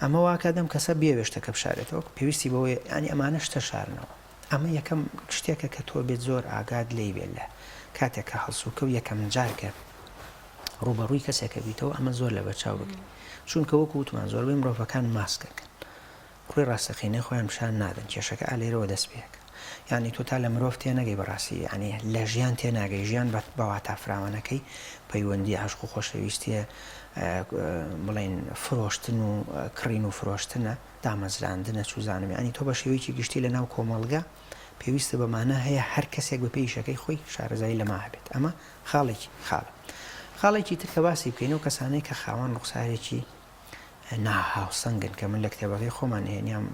ئەمە وا ئەکات ئەم کەسە بیەوێ شتەکە بشارێتەوە پێویستی بەوەیە یانی ئەمانە شتە شارنەوە. ئەمە یەکەم شتێکە کە تۆ بێت زۆر ئاگات لێی بێت لە کاتێک کە هەڵسوکەوت یەکەم جار کە ڕووبەڕووی کەسێکە بیتەوە ئەمە زۆر لەبەرچاو بگری چونکە وەکو وتمان زۆربەی مرۆڤەکان ماسکەکەن ڕووی ڕاستەقینەی خۆیان پیشان نادەن کێشەکە ئا لێرەوە دەست پێکە یعنی تۆ تا لە مرۆڤ تێنەگەی بەڕاستی یعنی لە ژیان تێناگەی ژیان بە واتا فراوانەکەی پەیوەندی عەشق و خۆشەویستیە بڵێن فرۆشتن و کڕین و فرۆشتنە دامەزراندنە چوزانم یانی تۆ بە شێوەیەکی گشتی لە ناو کۆمەڵگە پێویستە بە مانا هەیە هەر کەسێک بە پێی ئیشەکەی خۆی شارەزایی لەما هەبێت ئەمە خاڵێکی خاڵە خاڵێکی تر کە باسی بکەین ئەو کەسانەی کە خاوەن ڕوخسارێکی ناهاوسەنگن کە من لە کتێبەکەی خۆمان هێنیام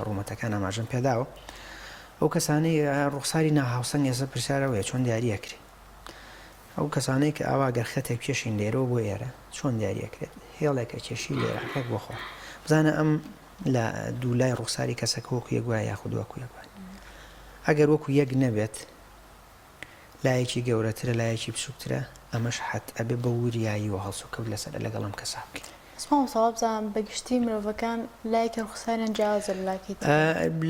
ڕوومەتەکان ئاماژەم پێداوە ئەو کەسانەی ڕوخساری ناهاوسەنگ ئێستا پرسیارەوەیە چۆن دیاریەکرێ ئەو کەسانەی کە ئاوا گەر خەتێک بکێشین لێرەوە بۆ ئێرە چۆن دیاری ئەکرێت؟ هێڵێک ئەکێشی لێرە ڕێک بۆ خوار بزانە ئەم لە دوولای ڕوخساری کەسەکە وەکو یەک وایە یاخود وەکو یەک وایە ئەگەر وەکو یەک نەبێت لایەکی گەورەترە لایەکی بچووکترە ئەمەش حەت ئەبێ بە وریایی و هەڵسوکەوت لەسەر لەگەڵ ئەم کەسە بکەین. بەس مامۆستا وابزانم بە گشتی مرۆڤەکان لایەکی ڕوخساریان جیاوازە لە لاکەی تر.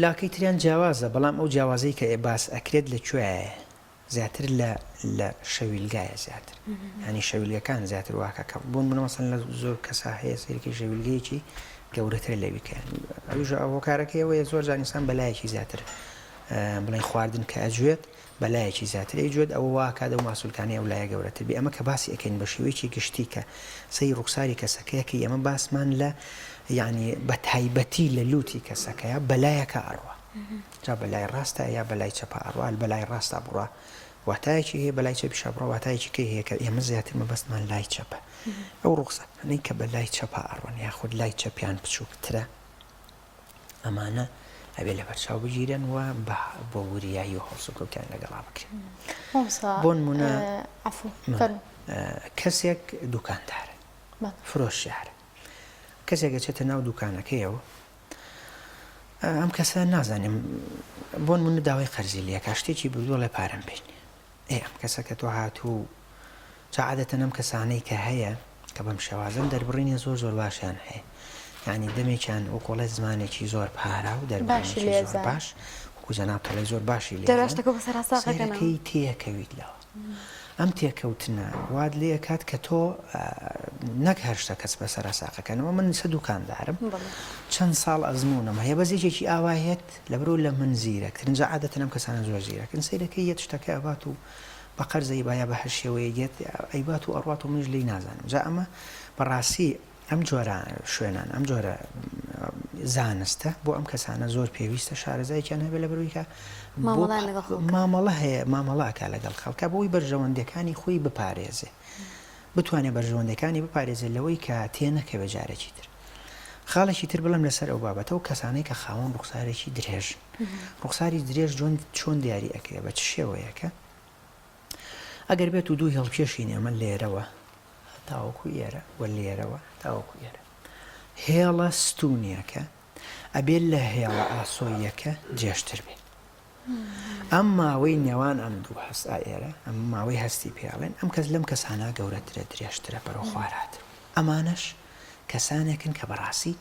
لاکەی تریان جیاوازە بەڵام ئەو جیاوازەی کە باس ئەکرێت لە کوێیە زیاتر لە لە شەویلگایە زیاتر یانی شەویلگەکان زیاتر واکە کە بۆ نمونە مەسەن لە زۆر کەسا هەیە سەیرکی شەویلگەیەکی گەورەترە لەوی کە ئەویش هۆکارەکەی ئەوەیە زۆر جار ئینسان بەلایەکی زیاتر بڵێن خواردن کە ئەجوێت بەلایەکی زیاتر ئەیجوێت ئەوە واکات ئەو ماسولکانی ئەو لایە گەورەتر بێ ئەمە کە باسی ئەکەین بە شێوەیەکی گشتی کە سەی ڕوخساری کەسەکەیە کە ئەمە باسمان لە یعنی بە تایبەتی لە لوتی کەسەکەیە بەلایەکە ئەڕوا جا بە لای ڕاستا یا بە لای چەپا ئەڕوا بە لای ڕاستا بڕوا واتایەکی هەیە بە لای چەپیشا بڕوا واتایەکی کەی هەیە کە ئێمە زیاتر مەبەستمان لای چەپە ئەو ڕوخسارانەی کە بە لای چەپا ئەڕۆن یاخود لای چەپیان بچووکترە ئەمانە ئەبێ لەبەرچاو بگیرێن و بە بۆ وریایی و هەڵسوکەوتیان لەگەڵا بکرێن مامۆستا بۆ نمونە عەفو فەرموو کەسێک دوکاندارە فرۆشیارە کەسێک ئەچێتە ناو دوکانەکەیەوە ئەم کەسە نازانم بۆ نمونە داوای قەرزی لەکە شتێکی بردووە ڵێ پارەم پێ نییە ئێ ئەم کەسە کە تۆ هاتوو جا عادەتەن ئەم کەسانەی کە هەیە کە بەم شێوازن دەربڕینی زۆر زۆر باشیان هەیە یعنی دەمێکیان وەکۆڵێ زمانێکی زۆر پارا و دەربڕینێکی زۆر باش وەکو جەناب تەڵێ زۆر باشی لێ دەراشتەکە بەسەر سەیرەکەی تێکەویت لەوە. ئەم تێکەوتنە وات لێ ئەکات کە تۆ نەک هەر شتە کەس بەسەرا ساقەکەنەوە من سە دوکاندارم چەند ساڵ ئەزمونم هەیە بەس یەکێکی ئاوا هێت لەبرو لە من زیرەکترن جا عادەتەن ئەم کەسانە زۆر زیرەکن سەیرەکەی یەت شتەکە ئەبات و بە قەرز ئەیبا یا بە هەر شێوەیەک یەت ئەیبات و ئەڕوات و منیش لێی نازانم جا ئەمە بەڕاستی ئەم جۆرە شوێنان ئەم جۆرە زانستە بۆ ئەم کەسانە زۆر پێویستە شارەزایەکیان هەبێت لەبەرئەوەی کە مامەڵە هەیە مامەڵە ئەکا لەگەڵ خەڵکا بۆی بەرژەوەندیەکانی خۆی بپارێزێ بتوانێت بەرژەوەندەکانی بپارێزێت لەوەی کە تێنەکەوێت جارێکی تر خاڵێکی تر بڵێم لەسەر ئەو بابەتە و کەسانەی کە خاوەن ڕوخسارێکی درێژن ڕوخساری درێژ جۆن چۆن دیاری ئەکرێ بە چ شێوەیەکە ئەگەر بێت و دوو هێڵکێشین ئێمە لێرەوە تاوەکو ئێرە و لێرەوە تاوەکو ئێرە هێڵە ستونیەکە ئەبێت لە هێڵە ئاسۆییەکە درێژتر بێت. ئەم ماوەی نێوان ئەم دوو هەست ئا ئێرە ئەم ماوەی هەستی پێڵێن ئەم کەس لەم کەسانە گەورەترە درێژترە بەرەو خواراتر ئەمانەش کەسانێکن کە بەڕاستی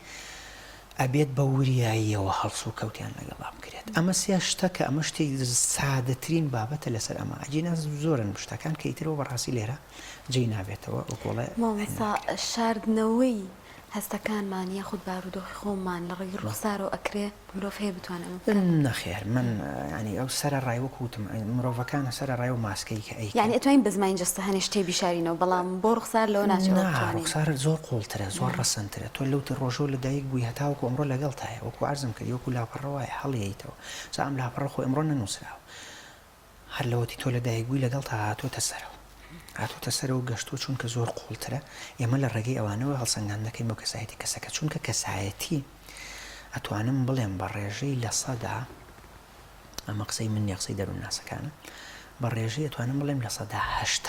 ئەبێت بە وریاییەوە هەڵس و کەوتیان لەگەڵا بکرێت ئەمە سێ شتە کە ئەمە شتێک سادەترین بابەتە لەسەر ئەمە ئەگینا زۆرن شتەکان کە ئیترەوە بەڕاستی لێرە جێی نابێتەوە وەکۆڵێ مامۆستا شاردنەوەی هەستەکانمان یاخود بارودۆخی خۆمان لە ڕێگەی ڕوخسارەوە ئەکرێ مرۆڤ هەیە بتوانێ ئەمە بکات؟ نەخێر من یانی ئەو سەرە ڕای وەکو وتم مرۆڤەکان سەرە ڕای و ماسکەی کە ئەیکەن. یانی ئەتوانین بە زمانی جەستە هەنێ شتێ بیشارینەوە بەڵام بۆ ڕوخسار لەوە ناچێ ئەوە نا بتوانین. ڕوخسار زۆر قوڵترە زۆر ڕەسەنترە تۆ لەو ڕۆژەوە لە دایک بووی هەتاوەکو ئەمڕۆ لەگەڵتایە وەکو عەرزم کردی وەکو لاپەڕە وایە هەڵیەیتەوە جا ئەم لاپەڕە خۆ ئەمڕۆ نەنووسراوە هەر لەوەتی تۆ لەدایک بووی لەگەڵتا هاتۆتە سەرەوە هاتۆتە سەرەوە گەشتووە چونکە زۆر قوڵترە ئێمە لە ڕێگەی ئەوانەوە هەڵسەنگاندن دەکەین بۆ کەسایەتی کەسەکە چونکە کەسایەتی ئەتوانم بڵێم بە ڕێژەی لەسەدا ئەمە قسەی من نیە قسەی دەروونناسەکانە بە ڕێژەی ئەتوانم بڵێم 80%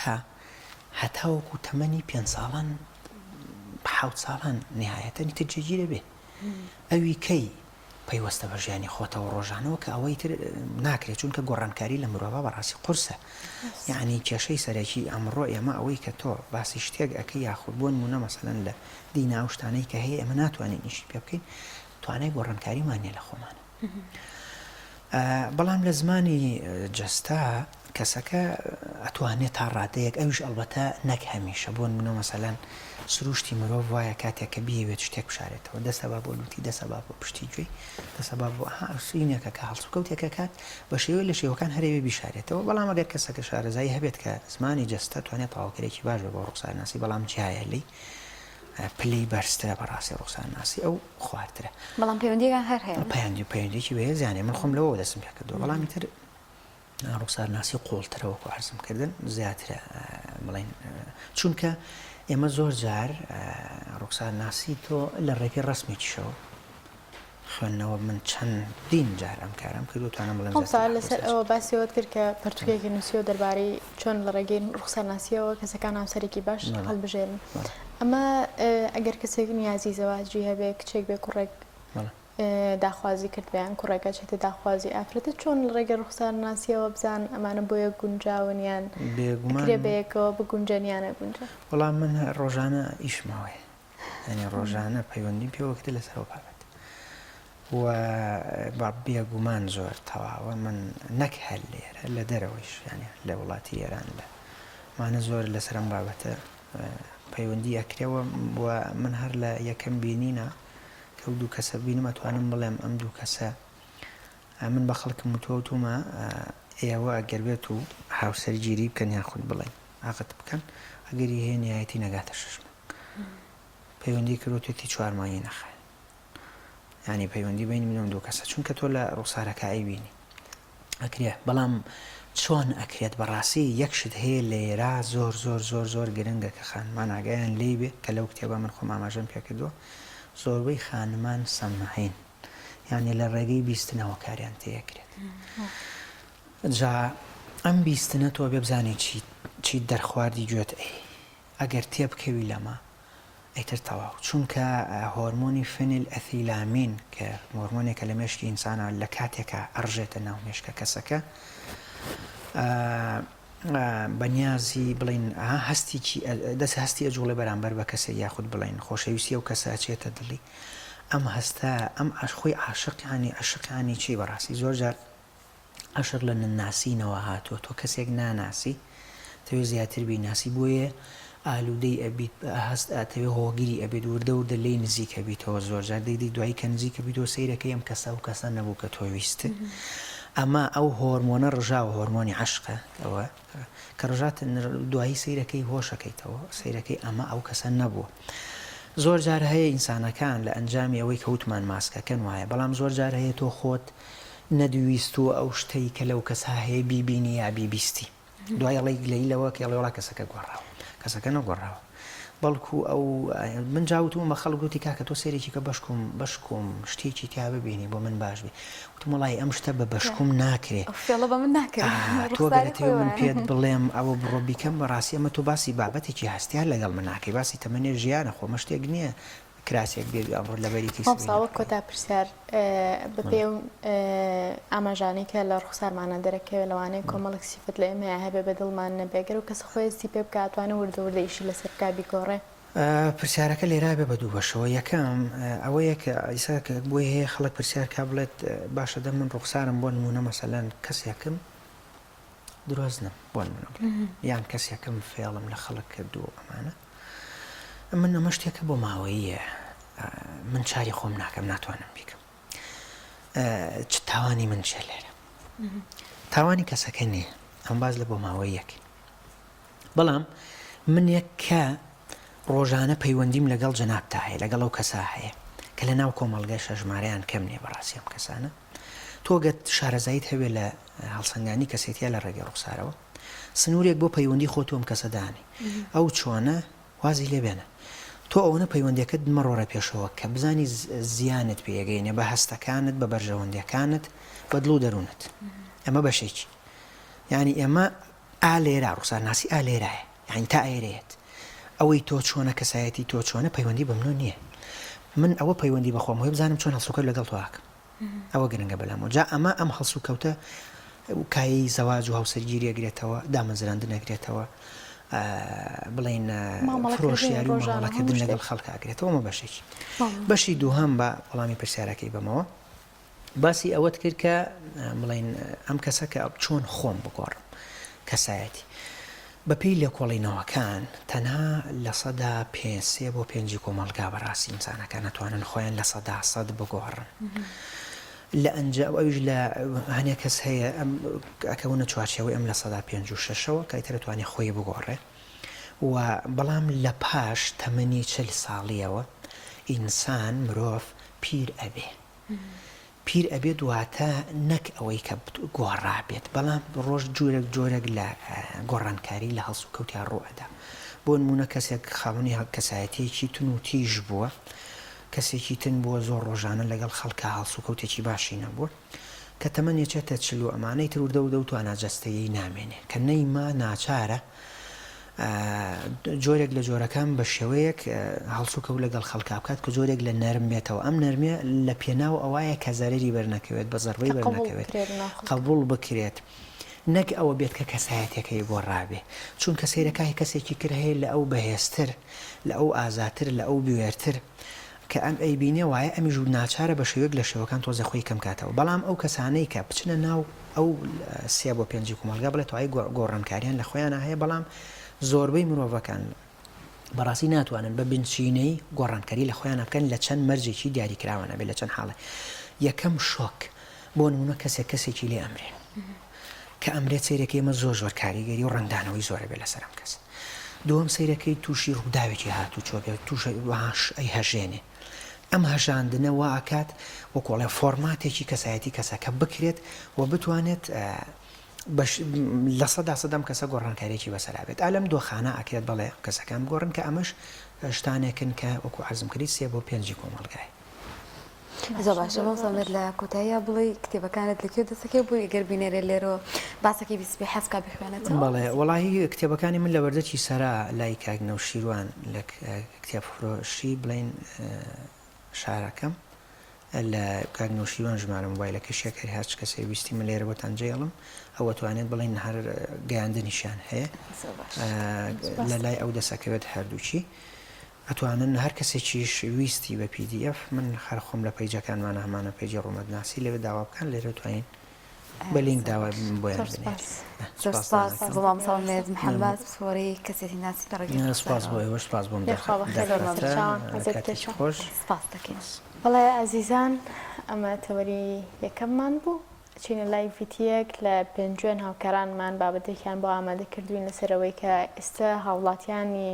هەتاوەکو تەمەنی پێنج ساڵان حەوت ساڵان نهایەتەنی تر جێگیرە بێ ئەوی کەی پەیوەستە بە ژیانی خۆتەوە ڕۆژانەوە کە ئەوەی تر ناکرێت چونکە گۆڕانکاری لە مرۆڤا بەڕاستی قورسە یعنی کێشەی سەرەکی ئەمڕۆ ئێمە ئەوەی کە تۆ باسی شتێک ئەکەی یاخود بۆ نمونە مەسەلەن لە دینا ئەو شتانەی کە هەیە ئێمە ناتوانین ئیشی پێ بکەین توانای گۆڕانکاریمان نیە لە خۆمانە بەڵام لە زمانی جەستە کەسەکە ئەتوانێت تا ڕادەیەک ئەویش ئەڵبەتە نەک هەمیشە بۆ نمونە مەسەلەن سروشتی مرۆڤ وایە کاتێک کە بیەوێت شتێک بشارێتەوە دەست ئەبا بۆ لوتی دەست ئەبا بۆ پشتی گوێی دەست ئەبا بۆ ئەها سینێکە کە هەڵسوکەوتێکە کات بە شێوەی لە شێوەکان هەرەوێ بیشارێتەوە بەڵام ئەگەر کەسەکە شارەزایی هەبێت کە زمانی جەستە توانێت تەواوکەرێکی باش بێ بۆ ڕوخسارناسی بەڵام جیایە لێی پلەی بەرزترە بەڕاستی ڕوخسارناسی ئەو خوارترە. بەڵام پەیوەندیەکان هەر هەیە. پەیوەندی پەیوەندیەکی بەهێزیان هەیە من خۆم لەوەوە دەستم پێ کردووە بەڵام ئیتر ڕوخسارناسی قوڵترە وەکو عەرزم کردن زیاترە بڵێن چونکە ئێمە زۆر جار ڕوخسارناسی تۆ لە ڕێگەی ڕسمێکیشەوە خوێندنەوە من چەندین جار ئەم کارەم کردو توانم بڵێم مامۆستا لەسەر ئەوە باسی ئەوەت کرد کە پەرتوکێکی نووسیوە دەربارەی چۆن لە ڕێگەی ڕوخسارناسیەوە کەسەکان هاوسەرێکی باش هەڵبژێرن ئەمە ئەگەر کەسێک نیازی زەواجی هەبێ کچێک بێ کوڕێک داخوازی کرد بێ یان کوڕێک ئەچێتە داخوازی ئافرەتە چۆن لە ڕێگەی ڕوخسارناسیەوە بزان ئەمانە بۆ یەک گونجاون یان بێگومان ئەکرێ بەیەکەوە بگونجێن یان نەگونجێن؟ وەڵا من ڕۆژانە ئیشم ئەوەیە یانی ڕۆژانە پەیوەندیم پێوە کرد لەسەر ئەو بابەت و با بێگومان زۆر تەواوە من نەک هەر لێرە لە دەرەوەیش یانی لە وڵاتی ئێران لە مانە زۆر لەسەر ئەم بابەتە پەیوەندی ئەکرێەوە و من هەر لە یەکەم بینینە کە ئەو دوو کەسە بینم ئەتوانم بڵێم ئەم دوو کەسە من بە خەڵکم وتووە وتومە ئێوە ئەگەر بێت و هاوسەرگیری بکەن یاخود بڵێن عەقد بکەن ئەگەری هەیە نیایەتی نەگاتە شەش مانگ پەیوەندی کردوتێتی چوار مانگی نەخایەن یانی پەیوەندی بینی من ئەم دوو کەسە چونکە تۆ لە ڕوخسارەکە ئەیبینی ئەکرێ بەڵام چۆن ئەکرێت بەڕاستی یەک شت هەیە لێرا زۆر زۆر زۆر زۆر گرنگە کە خانمان ئاگایان لێی بێ کە لەو کتێبە من خۆم ئاماژەم پێکردووە زۆربەی خانمان سەمعین یعنی لە ڕێگەی بیستنەوە کاریان تێکرێت جا ئەم بیستنە تۆ بێ بزانی چی چی دەرخواردی گوێت ئەی ئەگەر تێبکەوی لەمە ئیتر تەواو چونکە هۆرمۆنی فنیل ئەثیلامین کە هۆرمۆنێکە لە مێشکی ئینسانا لە کاتێکا ئەڕژێتە ناو مێشکە کەسەکە بە نیازی بڵین هەستێکی دەست هەستی ئەجوڵێ بەرامبەر بە کەسێک یاخود بڵین خۆشەویستی ئەو کەسە ئەچێتە دڵی ئەم هەستە ئەم ئاش خۆی عاشقیانی عشقیانی چی بەڕاستی زۆر جار عەشق لە نەناسینەوە هاتووە تۆ کەسێک ناناسی. ئەتەوێ زیاتر بیناسی بۆیە ئالوودەی ئەبیت هەست ئەتەوێ هۆگری ئەبیت وردە وردە لێی نزیک ئەبیتەوە زۆر جار دەی دەی دوایی کە نزیک ئەبیتەوە سەیرەکەی ئەم کەسە ئەو کەسە نەبوو کە تۆ ویستت ئەمە ئەو هۆرمۆنە ڕژاوە هۆرمۆنی عەشقە ئەوە کە ڕژات دوایی سەیرەکەی هۆشەکەیتەوە سەیرەکەی ئەمە ئەو کەسە نەبووە زۆر جار هەیە ئینسانەکان لە ئەنجامی ئەوەی کە وتمان ماسکەکەن وایە بەڵام زۆر جار هەیە تۆ خۆت نەدویستووە ئەو شتەی کە لەو کەسە هەیە بیبینی یا بیبیستی دوای ئەڵێی گلەیی لەوە کە ئەڵێ وەڵا کەسەکە گۆڕاوە کەسەکە نەگۆڕاوە بەڵکو ئەو من جا وتومە بە خەڵک وتی کاکە تۆ سەیرێکی کە بەشکم بەشکم شتێکی تیا ببینی بۆ من باش بێ وتم وەڵی ئەم شتە بە بەشکم ناکرێ ئەو فێڵە بە من ناکرێ تۆ ڕوخساری گەرەتەوە خۆی من وایە پێت بڵێم ئەوە بڕۆ بیکەم بەڕاستی ئەمە تۆ باسی بابەتێکی هەستیار لەگەڵ من ناکەی باسی تەمەنێ ژیانە خۆمە شتێک نییە کراسێک بێت ئەمڕۆ لەبەری کەی مامۆستا سبەینێ وەک بکەی. کۆتا پرسیار بەپێی ئەو ئاماژانەی کە لە ڕوخسارمانا دەرەکەوێ لەوانەیە کۆمەڵێک سیفەت لە ئێمەیا هەبێ بە دڵمان نەبێ گەر ئەو کەسە خۆی هەستی پێ بکا ئەتوانێ وردە وردە ئیشی لەسەر بکا بیگۆڕێ؟ پرسیارەکە لێرا بێ بە دوو بەشەوە یەکەم ئەوەیە کە ئیسا کە بۆی هەیە خەڵک پرسیار کا بڵێت باشە دە من ڕوخسارم بۆ نموونە مەسەلەن کەسێکم درۆزنم بۆ نمونە بڵێم یان کەسێکم فێڵم لە خەڵک کردووە ئەمانە من ئەمە شتێکە بۆ ماوەییە من چاری خۆم ناکەم ناتوانم بیکەم چ تاوانی من چێ لێرە تاوانی کەسەکە نییە ئەم باز لە بۆ ماوەیەک بەڵام منێک کە ڕۆژانە پەیوەندیم لەگەڵ جەنابتا هەیە لەگەڵ ئەو کەسا هەیە کە لە ناو کۆمەڵگەش ژمارەیان کەم نییە بەڕاستی ئەم کەسانە تۆ گەر شارەزاییت هەبێت لە هەڵسەنگاندنی کەسێتیە لە ڕێگەی ڕوخسارەوە، سنوورێک بۆ پەیوەندی خۆت و ئەم کەسە دانێ. ئەو چۆنە، وازی لێ بێنە. تۆ ئەوەنە پەیوەندیەکەت مەڕۆرە پێشەوە کە بزانی زیانت پێ ئەگەینێ بە هەستەکانت، بە بەرژەوەندیەکانت، بە دڵ و دەروونت. ئەمە بەشێکی. یانی ئێمە ئا لێرە، ڕوخسارناسی ئا لێرایە. یانی تا ئێرەیەت. ئەوەی تۆ چۆنە، کەسایەتی تۆ چۆنە پەیوەندی بە منۆ نییە. من ئەوە پەیوەندی بە خۆمەوەیە بزانم چۆن هەڵسوکەوت لەگەڵ تۆ ئەکەم. ئەوە گرنگە بەلامەوە. جا ئەمە ئەم هەڵسوکەوتە کایەی زەواج و هاوسەرگیری ئەگرێتەوە، دامەزراندن ئەگرێتەوە، بڵێین فرۆشیاری و مامەڵەکردن لەگەڵ خەڵک ئەگرێتەوە. ئەمە بەشێکی. بەشی دووهەم بە وەڵامی پرسیارەکەی بەمەوە باسی ئەوەت کرد کە بڵێین ئەم کەسە کە چۆن خۆم بگۆڕم کەسایەتی. بەپێی لێکۆڵینەوەکان تەنها 5% سێ بۆ پێنجی کۆمەڵگا بەڕاستی ئینسانەکان ئەتوانن خۆیان 100% بگۆڕن لە ئەنجا ئەویش لە هەنێک کەس هەیە ئەم ئەکەونە چوارچێوەی ئەم 5% و شەشەوە کە ئیتر ئەتوانێ خۆی بگۆڕێ و بەڵام لە پاش تەمەنی 40 ساڵیەوە ئینسان مرۆڤ پیر ئەبێ پیر ئەبێت واتە نەک ئەوەی کە گۆڕابێت بەڵام ڕۆژ جورێک جۆرێک لە گۆڕانکاری لە هەڵسوکەوتیا ڕوو ئەدا بۆ نمونە کەسێک خاوەنی کەسایەتیەکی تون و تیژ بووە کەسێکی تن بووە زۆر ڕۆژانە لەگەڵ خەڵکا هەڵسوکەوتێکی باشی نەبووە کە تەمەنی ئەچێتە 40 و ئەمانەی تر وردە وردە و توانا جەستەیی نامێنێ کە نەیما ناچارە جۆرێک لە جۆرەکان بە شێوەیەک هەڵسوکەوت لەگەڵ خەڵکا بکات کە جۆرێک لە نەرم بێتەوە، ئەم نەرمیە لە پێناو ئەوایە کە زەرەری بەرنەکەوێت، بە زەڕبەی کە قبوڵ بەرنەکەوێت، بکرێت لەناو خەڵکا. قبوڵ بکرێت، نەک ئەوە بێت کە کەسایەتیەکەی گۆڕابێ، چونکە سەیرەکە کەسێکی تر هەیە لە ئەو بەهێزتر، لە ئەو ئازاتر، لە ئەو بوێرتر، کە ئەم ئەیبینێ وایە ئەمیش ناچارە بە شێوەیەک لە شێوەکان تۆزێ خۆی کەم کاتەوە، بەڵام ئەو کەسانەی کە بچنە ناو ئەو سێ بۆ پێنجی کۆمەڵگا بڵێ تەوای گۆڕانکاریان لە خۆیانا هەیە بەڵام زۆربەی مرۆڤەکان بەڕاستی ناتوانن بە بنچینەی گۆڕانکاری لە خۆیانا بکەن لە چەند مەرجێکی دیاریکراوە نەبێت لە چەند حاڵێ یەکەم شۆک بۆ نمونە کەسێک کەسێکی لێ ئەمرێ کە ئەمرێت سەیرەکەی ئەمە زۆر زۆر کاریگەری و ڕەنگدانەوەی زۆرە بێت لەسەر ئەم کەس دووەم سەیرەکەی تووشی ڕووداوێکی هاتوچۆ بێت تووش ئەی هەژێنێ ئەم هەژاندنە وا ئەکات وەکو ئەڵێن فۆرماتێکی کەسایەتی کەسەکە بکرێت و بتوانێت 100% ئەم کەسە گۆڕانکاریی بەسەرا بێت. ئا لەم دۆخانە ئەکرێت بەڵێ ئەم کەسەکان بگۆڕن کە ئەمەش شتانێکن کە وەکو عەرزم کردی سێ بۆ پێنجی کۆمەڵگایە. زۆر باشە مامۆستا ئومێد لە کۆتاییا بڵێی کتێبەکانت لە کوێ دەستەکەوێت بۆی گەر بینەرێ لێرەوە باسەکەی بیستبێ حەز کا بیخوێنێتەوە؟ بەڵێ وەڵاهی کتێبەکانی من لە بەردەکی سەرا لای کاک نەوشیروان لە کتێب فرۆشی بڵێین شارەکەم لە کاک نەوشیروان ژمارە مۆبایلەکەشی ئەگەر هەرچ کەسێک ویستی من لێرە بۆتان جێڵم ئەو ئەتوانێت بڵێن هەر گەیاندنیشیان هەیە لە لای ئەو دەسەکەوێت هەردووکی ئەتوانن هەر کەسێکیش ویستی بە PDF من هەر خۆم لە page ەکانمانە هەمانە page ی ڕوومەتناسی لەوێ داوا بکەن لێرە توانین. بە لینک داوای بۆیان بنێری. زۆر سپاس بۆ مامۆستا ئومێد محەممەد پسپۆڕی کەسێتی ناسی لە ڕێگەی سپاس بۆ ئێوەش سپاس بۆم دەرفەتە کاتێکی خۆش. سپاس دەکەین. بەڵێ ئازیزان ئەمە تەوەری یەکەممان بوو ئەچینە لای ڤیتیەک لە پێنجوێن هاوکارانمان بابەتێکیان بۆ ئامادە کردوین لەسەر ئەوەی کە ئێستا هاوڵاتیانی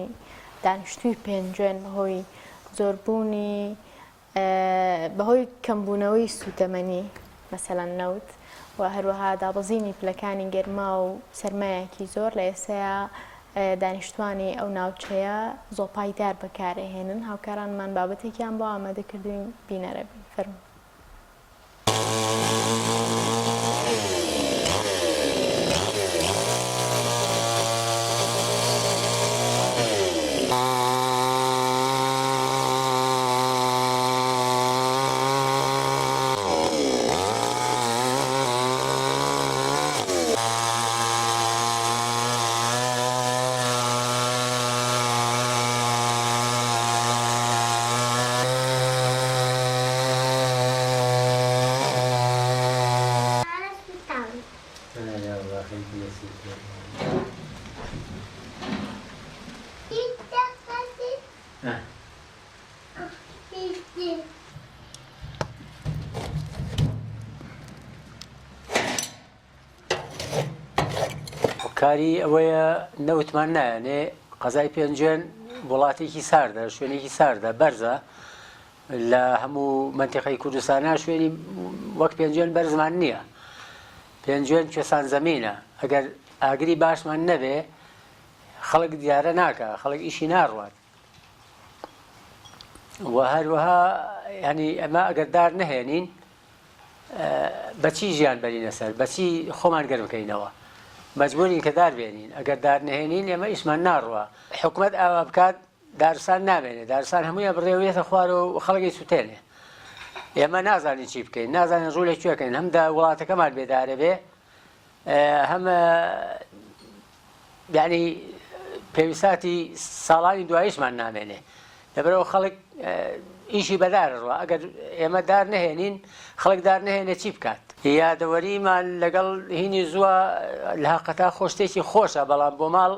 دانیشتووی پێنجوێن بەهۆی زۆربوونی بەهۆی کەمبوونەوەی سووتەمەنی، مەسەلەن نەوت، و هەروەها دابەزینی پلەکانی گەرما و سەرمایەکی زۆر، لە ئێستایا دانیشتووانی ئەو ناوچەیە زۆپای دار بەکارئەهێنن. هاوکارانمان بابەتێکیان بۆ ئامادە کردووین، بینەرە بین. فەرموون. هۆکاری ئەوەیە نەوتمان نایەنێ قەزای پێنجوێن وڵاتێکی ساردە شوێنێکی ساردە بەرزە لە هەموو مەنتیقەی کوردستانا شوێنی وەک پێنجوێن بەرزمان نییە پێنجوێن کوێسان زەمینە ئەگەر ئاگری باشمان نەبێ خەڵک دیارە ناکە خەڵک ئیشی ناڕوات و هەروەها ینی ئەمە ئەگەر دار نەهێنین بەچی ژیان بەرینە سەر بەچی خۆمان گەرم بکەینەوە مەجبورین کە دار بێنین ئەگەر دار نەهێنین ئێمە ئیشمان ناڕوە حکومت ئاوا بکات دارستان نامێنێ دارستان هەموویان بڕێوێتە خوارەوە و خەڵکی سوتێنێ ئێمە نازانین چی بکەین نازانین ڕوو لە کوێکەین هەم دا وڵاتەکەمان بێدارە بێ هەم یعنی پێویستاتی ساڵانی دواییشمان نامێنێ لەبەرەوە خەڵک ئیشی بەدارە ڕوە ئەگەر ئێمە دار نەهێنین خەڵک دار نەهێنێ چی بکات یادەوەریمان لەگەڵ هینی زووە لە هەقەتا خۆشتێکی خۆشە بەڵام بۆ ماڵ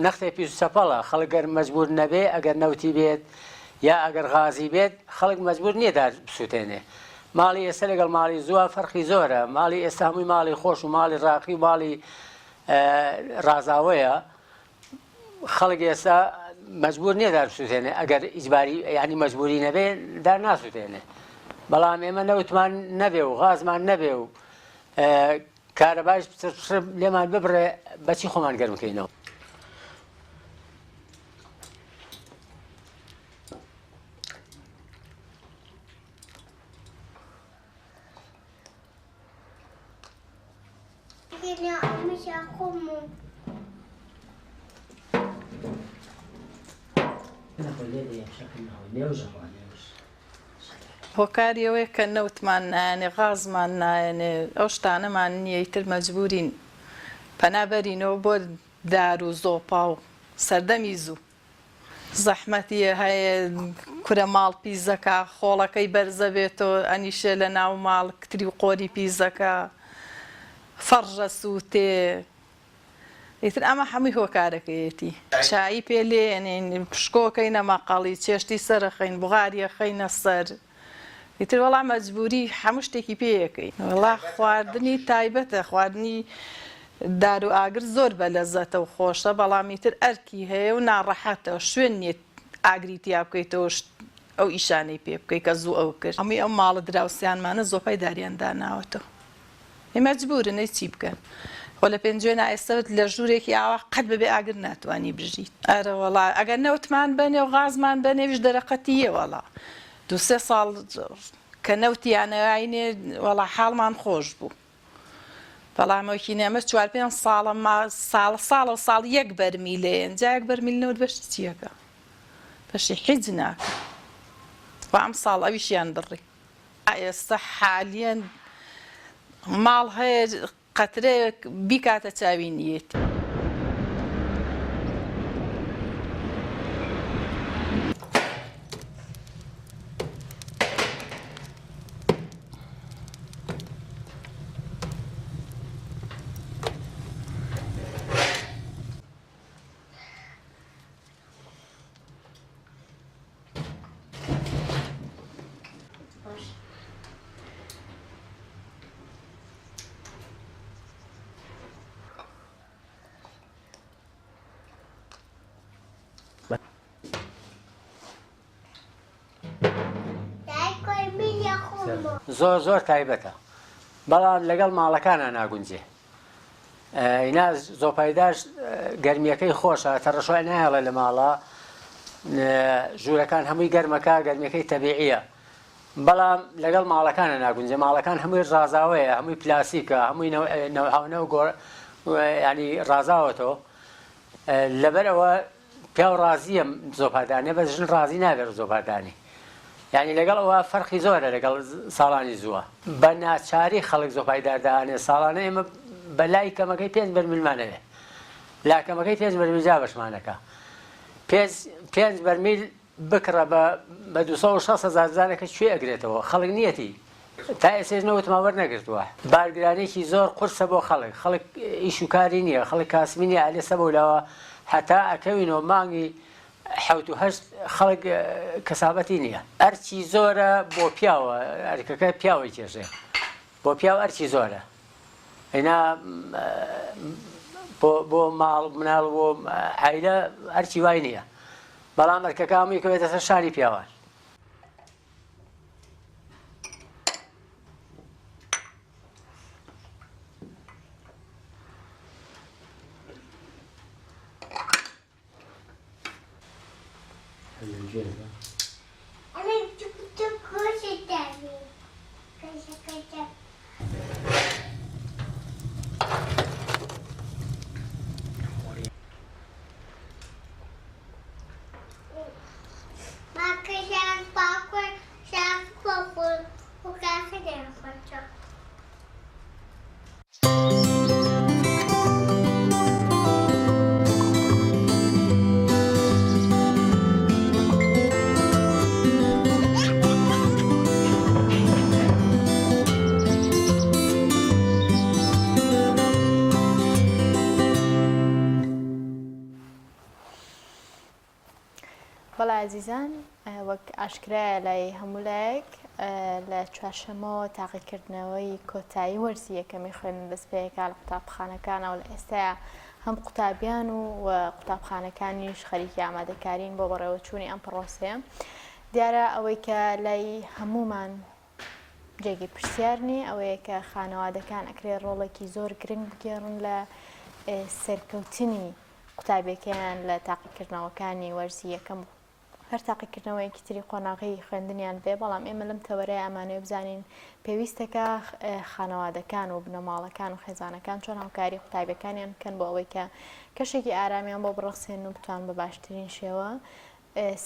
نەختێ پیس و چەپەڵە، خەڵک گەر مەجبوور نەبێ ئەگەر نەوتی بێت یا ئەگەر غازی بێت خەڵک مەجبوور نییە دار بسووتێنێ. ماڵی ئێستا لەگەڵ ماڵی زووە فەرقی زۆرە، ماڵی ئێستا هەمووی ماڵی خۆش و ماڵی ڕاقی و ماڵی ڕازاوەیە، خەڵک ئێستا مەجبوور نییە دار بسووتێنێ ئەگەر ئیجباری یانی مەجبووری نەبێ دار ناسووتێنێ. بەڵام ئێمە نەوتمان نەبێ و غازمان نەبێ و کارەبایش پچڕ پچڕ لێمان ببڕێ بەچی خۆمان گەرم کەینەوە. هۆکاری ئەوەیە کە نەوتمان نایەنێ، غازمان نایەنێ، ئەو شتانەمان نییە، ئیتر مەجبوورین پەنا بەرینەوە بۆ دار و زۆپا و سەردەمی زوو. زەحمەتی هەیە، کورە ماڵ پیس دەکا، خۆڵەکەی بەرزەبێتەوە، ئەنیشێ لە ناو ماڵ، کتری و قۆری پیس دەکا، فەڕش ئەسووتێ، ئیتر ئەمە هەمووی هۆکارەکەیەتی. چایی پێ لێیەنێین، پشکۆ کەینە مەقەڵی، چێشتی سەرەخەین، بوغاری ئەخەینە سەر. ئیتر وەڵا مەجبووری هەموو شتێکی پێ ئەکەین. وەڵا خواردنی تایبەتە، خواردنی دار و ئاگر زۆر بەلەزەتە و خۆشە، بەڵام ئیتر ئەرکی هەیە و ناڕەحەتە، شوێن نییە ئاگری تیا بکەیتەوە ئەو ئیشانەی پێ بکەی کە زوو ئەو کرد. هەمووی ئەو ماڵە دراوسێیانمانە زۆپای داریان داناوەتەوە. ئەی مەجبورن ئەی چی بکەن خۆ لە پێنجوێنا ئێستا لە ژوورێکی ئاوا قەت بەبێ ئاگر ناتوانی بژیت ئەرەوەڵا ئەگەر نەوتمان بەنێ و غازمان بەنێویش دەرەقەتیە وەڵا دوسێ ساڵ کە نەوتیانەواینێ وەڵا حاڵمان خۆش بوو بەڵام وەکی نێمە چوار پێنج ساڵە ما ساڵ ساڵە و ساڵ یەک بەرمیلەیەن جا یەک بەرمیل نەوت بەشی چیەکە بەشی حیج ناکە و ئەم ساڵ ئەویشیان بڕی ئێستا حالیەن ماڵ هەیە قەترەیەک بیکاتە چاوی نیەتی. زۆر زۆر تایبەتە بەڵام لەگەڵ ماڵەکانە ناگونجێ ئینا زۆپایداش گەرمیەکەی خۆشە تەڕەشوای نایەڵێ لە ماڵە ژوورەکان هەمووی گەرمەکە گەرمیەکەی تەبیعیە بەڵام لەگەڵ ماڵەکانە ناگونجێ ماڵەکان هەمووی ڕازاوەیە هەمووی پلاسیکە هەمووی نەوعاونە و گۆڕ ینی ڕازاوەتەوە لەبەر ئەوە پیاو ڕازیە زۆپا دانێ بەس ژن ڕازی نابێت زۆپا دانی یعنی لەگەڵ ئەوە فەرقی زۆرە لەگەڵ ساڵانی زووە بە ناچاری خەڵک زۆپای داردانێ ساڵانە ئێمە بە لای کەمەکەی پێنج بەرمیلمانەوێ لا کەمەکەی پێنج بەرمیل جا بەشمانەکە پێنج بەرمیل بکڕە بە بە 260 هەزار بزانە کە کوێ ئەگرێتەوە خەڵک نیەتی تا ئێسێش نەوتمان وەرنەگرتووە بارگرانێکی زۆر قورسە بۆ خەڵک خەڵک ئیش و کاری نییە خەڵک کاسبی نییە ئەلێ سەبە و لاوە هەتا ئەکەوینەوە مانگی حەوت و هەشت خەڵک کەسابەتی نییە ئەرچی زۆرە بۆ پیاوە ئەرکەکە پیاوەی کێشێ بۆ پیاو ئەرکی زۆرە ئینا بۆ بۆ ماڵ مناڵ بۆ عیلە ئەرکی وای نییە بەڵام ئەرکەکە هەمووی کەوێتە سەر شانی پیاوان. بەڵێ ئازیزان وەک ئاشکرایە لای هەموو لایەک لە چوارشەمەوە تاقیکردنەوەی کۆتایی وەرزی یەکەمی خوێندن دەست پێکا لە قوتابخانەکانەوە لە ئێستایا هەم قوتابیان و و قوتابخانەکانیش خەریکی ئامادەکارین بۆ بەڕێوەچوونی ئەم پڕۆسەیە دیارە ئەوەی کە لای هەموومان جێگەی پرسیار نییە ئەوەیە کە خانەوادەکان ئەکرێ ڕۆڵێکی زۆر گرنگ بگێڕن لە سەرکەوتنی قوتابیەکەیان لە تاقیکردنەوەکانی وەرزی یەکەم و هەر تاقیکردنەوەیەکی تری قۆناغی خوێندنیان بێ، بەڵام ئێمە لەم تەوەرەیە ئەمانەوێ بزانین پێویستەکە خانەوادەکان و بنەماڵەکان و خێزانەکان چۆن هاوکاری قوتابیەکانیان بکەن بۆ ئەوەی کە کەشێکی ئارامیان بۆ بڕەخسێنن و بتوان بە باشترین شێوە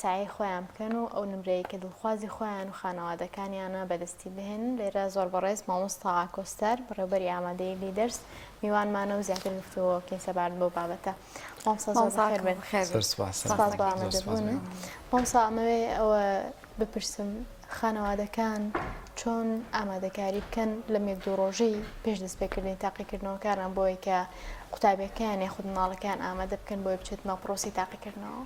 سەعی خۆیان بکەن و ئەو نمرەی کە دڵخوازی خۆیان و خانەوادەکانیانە بەدەستی بهێنن. لێرە زۆر بەڕێز مامۆستا ئاکۆ ستار بەڕێوبەری ئامادەیی لیدەرس میوانمانە و زیاتر گفتوگۆ بکەین سەبارەت بەو بابەتە. مامۆستا زۆر بەخێر بێن. زۆر سوپاس. سوپاس بۆ ئامادەبوونت. مامۆستا ئەمەوێ ئەوە بپرسم خانەوادەکان چۆن ئامادەکاری بکەن لەم یەک دوو ڕۆژەی پێش دەستپێکردنی تاقیکردنەوەکانیان بۆ ئەوەی کە قوتابیەکەیان یاخود منداڵەکەیان ئامادە بکەن بۆی بچێت ناو پرۆسەی تاقیکردنەوە؟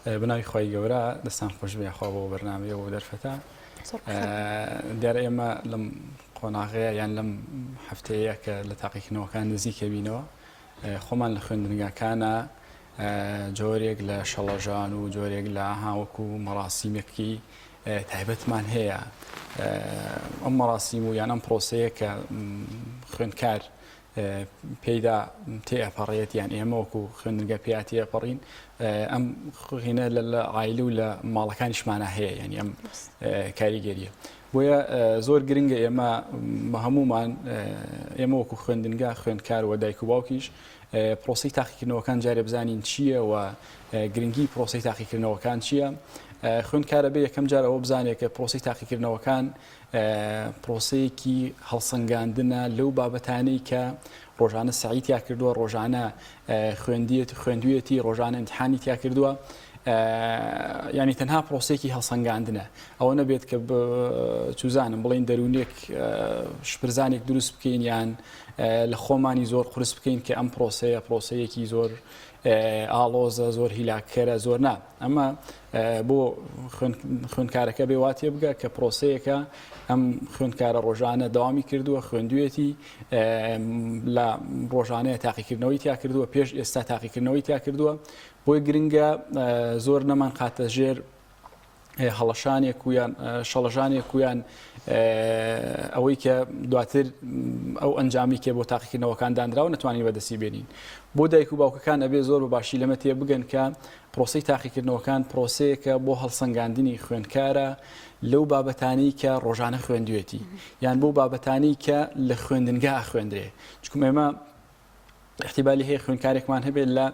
بەناوی خوای گەورە دەستان خۆش بێ یاخوا بۆ بەرنامەیە و دەرفەتە دیارە ئێمە لەم قۆناغەیە یان لەم هەفتەیە کە لە تاقیکردنەوەکان نزیکە بینەوە خۆمان لە خوێندنگاکانە جۆرێک لە شەڵەژان و جۆرێک لە هاوەکو مەراسیمێکی تایبەتمان هەیە ئەم مەراسیم و یان ئەم پرۆسەیە کە خوێندکار پێیدا تێئەپەڕێت یان ئێمە وەکو خوێندنگە پێیا تێئەپەڕین ئەم خوێنە لە عایلە و لە ماڵەکانیشمانە هەیە یعنی ئەم کاریگەریە بۆیە زۆر گرنگە ئێمە هەمومان ئێمە وەکو خوێندنگا خوێندکار و دایک و باوکیش پرۆسی تاقیکردنەوەکان جارێ بزانین چییە و گرنگی پرۆسی تاقیکردنەوەکان چییە خوێندکارە بێ یەکەم جار ئەوە بزانێت کە پرۆسی تاقیکردنەوەکان پرۆسەیەکی هەڵسەنگاندنە لەو بابەتانەی کە ڕۆژانە سەعی تیا کردووە، ڕۆژانە خوێندیەت خوێندویەتی، ڕۆژانە ئیمتیحانی تیا کردووە. یعنی تەنها پرۆسەیەکی هەڵسەنگاندنە ئەوە نەبێت کە چوزانم بڵین دەروونێک شپرزانێک دروست بکەین یان لە خۆمانی زۆر قورس بکەین کە ئەم پرۆسەیە پرۆسەیەکی زۆر ئاڵۆزە زۆر هیلاککەرە زۆر نا ئەمە. بۆ خوێندکارەکە بێ وا تێبگە کە پرۆسەیەکە ئەم خوێندکارە ڕۆژانە دەوامی کردووە خوێندوێتی لە ڕۆژانەیە تاقیکردنەوەی تیا کردووە پێش ئێستا تاقیکردنەوەی تیا کردووە بۆی گرنگە زۆر نەمان خاتە ژێر هەڵەشانێک و یان شەڵەژانێک و یان ئەوەی کە دواتر ئەو ئەنجامی کە بۆ تاقیکردنەوەکان دانراوە نەتوانین بەدەستی بێنین بۆ دایک و باوکەکان ئەبێ زۆر بە باشی لەمە تێ بگەن کە پرۆسەی تاقیکردنەوەکان پرۆسەیەکە بۆ هەڵسەنگاندنی خوێندکارە لەو بابەتانەی کە ڕۆژانە خوێندوێتی یان بۆ بابەتانی کە لە خوێندنگا ئەخوێندرێ چکم ئێمە احتیبالی هەیە خوێندکارێکمان هەبێت لە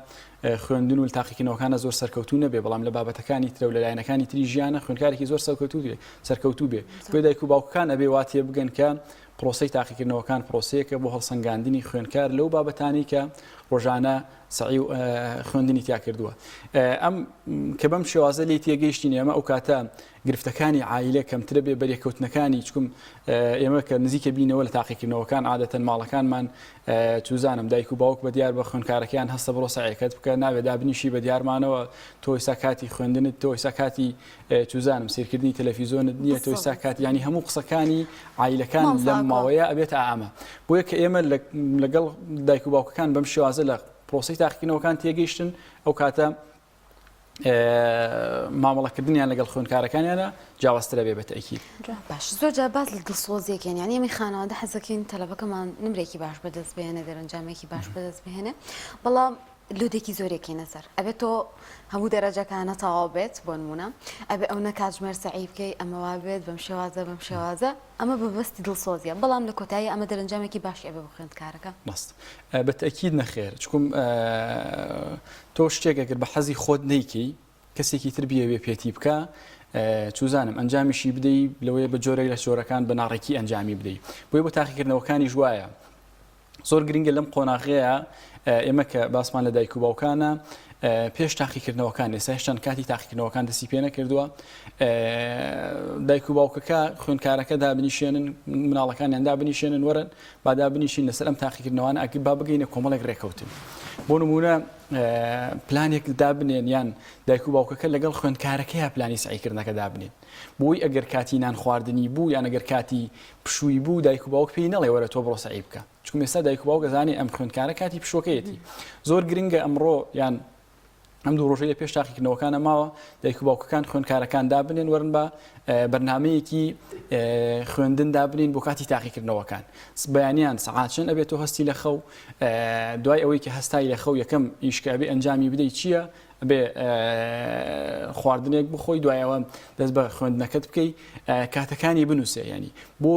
خوێندن و تاقیکردنەوەکانە زۆر سەرکەوتوو نەبێ بەڵام لە بابەتەکانی ترە و لە لایەنەکانی تری ژیانە خوێندکارێکی زۆر سەرکەوتوو بێ سەرکەوتوو بێ بۆ دایک و باوکەکان ئەبێ وا تێبگەن کە پرۆسەی تاقیکردنەوەکان پرۆسەیەکە بۆ هەڵسەنگاندنی خوێندکار لەو بابەتانی کە ڕۆژانە سەعی و خوێندنی تیا کردووە ئەم کە بەم شێوازە لێی تێگەیشتین ئێمە ئەو کاتە گرفتەکانی عایلە کەمترە بێ بەرێکەوتنەکانی چکم ئێمە کە نزیکە بینەوە لە تاقیکردنەوەکان عادەتەن ماڵەکانمان چوزانم دایک و باوک بە دیار بە خوێندکارەکەیان هەستە بڕۆ سەعیەکەت بکە ناوێ دابنیشی بە دیارمانەوە تۆ ئێستا کاتی خوێندنت تۆ ئێستا کاتی چوزانم سیرکردنی تەلەفیزۆنت نییە تۆ ئێستا کات ینی هەموو قسەکانی عایلەکان لەم ماوەیە ئەبێت ئامە بۆیە کە ئێمە لەگەڵ دایک و باوکەکان بەم شێوازە لە پرۆسی تاقیکردنەوەکان تێگەیشتن ئەو کاتە مامەڵەکردنیان لەگەڵ خوێندکارەکانیانە جیاوازترە بێ بەتەئکید. باش زۆر جار باس لە دڵسۆزیەکەین یانی ئێمەی خانەوادە حەزەکەین تەلەبەکەمان نمرێکی باش بەدەست بهێنێ دەرەنجامێکی باش بەدەست بهێنێ بەڵام لودێکی زۆرێکی نەسەر ئەبێت تۆ هەموو دەرەجەکانە تەواو بێت بۆ نمونە ئەبێ ئەو نە کاتژمێر سەعی بکەی ئەمە وا بێت بەم شێوازە بەم شێوازە ئەمە بەبەستی دڵسۆزیە بەڵام لە کۆتایی ئەمە دەرەنجامێکی باشی ئەبێ بۆ خوێندکارەکە. ڕاست بە تەئکید نەخێر چکم تۆ شتێک ئەگەر بە حەزی خۆت نەیکەی کەسێکی تر بیەوێ پێتی بکە چوزانم ئەنجامیشی بدەی لەوەیە بە جۆرێک لە جۆرەکان بە ناڕێکی ئەنجامی بدەی بۆیە بۆ تاقیکردنەوەکانیش وایە زۆر گرنگە لەم قۆناغەیە ئێمە کە باسمان لە دایک و باوکانە پێش تاقیکردنەوەکان ئێستا هێشتان کاتی تاقیکردنەوەکان دەستی پێ نەکردووە دایک و باوکەکە خوێندکارەکە دابنیشێنن مناڵەکانیان دابنیشێنن وەرن با دابنیشین لەسەر ئەم تاقیکردنەوانە ئەگەر با بگەینە کۆمەڵێک ڕێکەوتن بۆ نمونە پلانێک دابنێن یان دایک و باوکەکە لەگەڵ خوێندکارەکەیا پلانی سعیکردنەکە دابنێن بۆی ئەگەر کاتی نان خواردنی بوو یان ئەگەر کاتی پشووی بوو دایک و باوک پێی نەڵێ وەرە تۆ بڕۆ سەعی بکە چونکە ئێستا دایک و باوک ئەزانێ ئەم خوێندکارە کاتی پشووەکەیەتی زۆر گرنگە ئەمڕۆ یان ئەم دوو ڕۆژەی لە پێش تاقیکردنەوەکانە ماوە دایک و باوکەکان خوێندکارەکان دابنێن وەرن بە بەرنمەیەکی خوێندن دابنین بۆ کاتی تاقیکردنەوەکان بەیانیان سەعات چەند ئەبێت تۆ هەستی لە خەو دوای ئەوەی کە هەستای لە خەو یەکەم ئیشکە ئەبێ ئەنجامی بدەیت چییە بێ خواردنێک بخۆی دوایەوە دەست بە خوێندنەکەت بکەی کاتەکانی بنووسێ ینی بۆ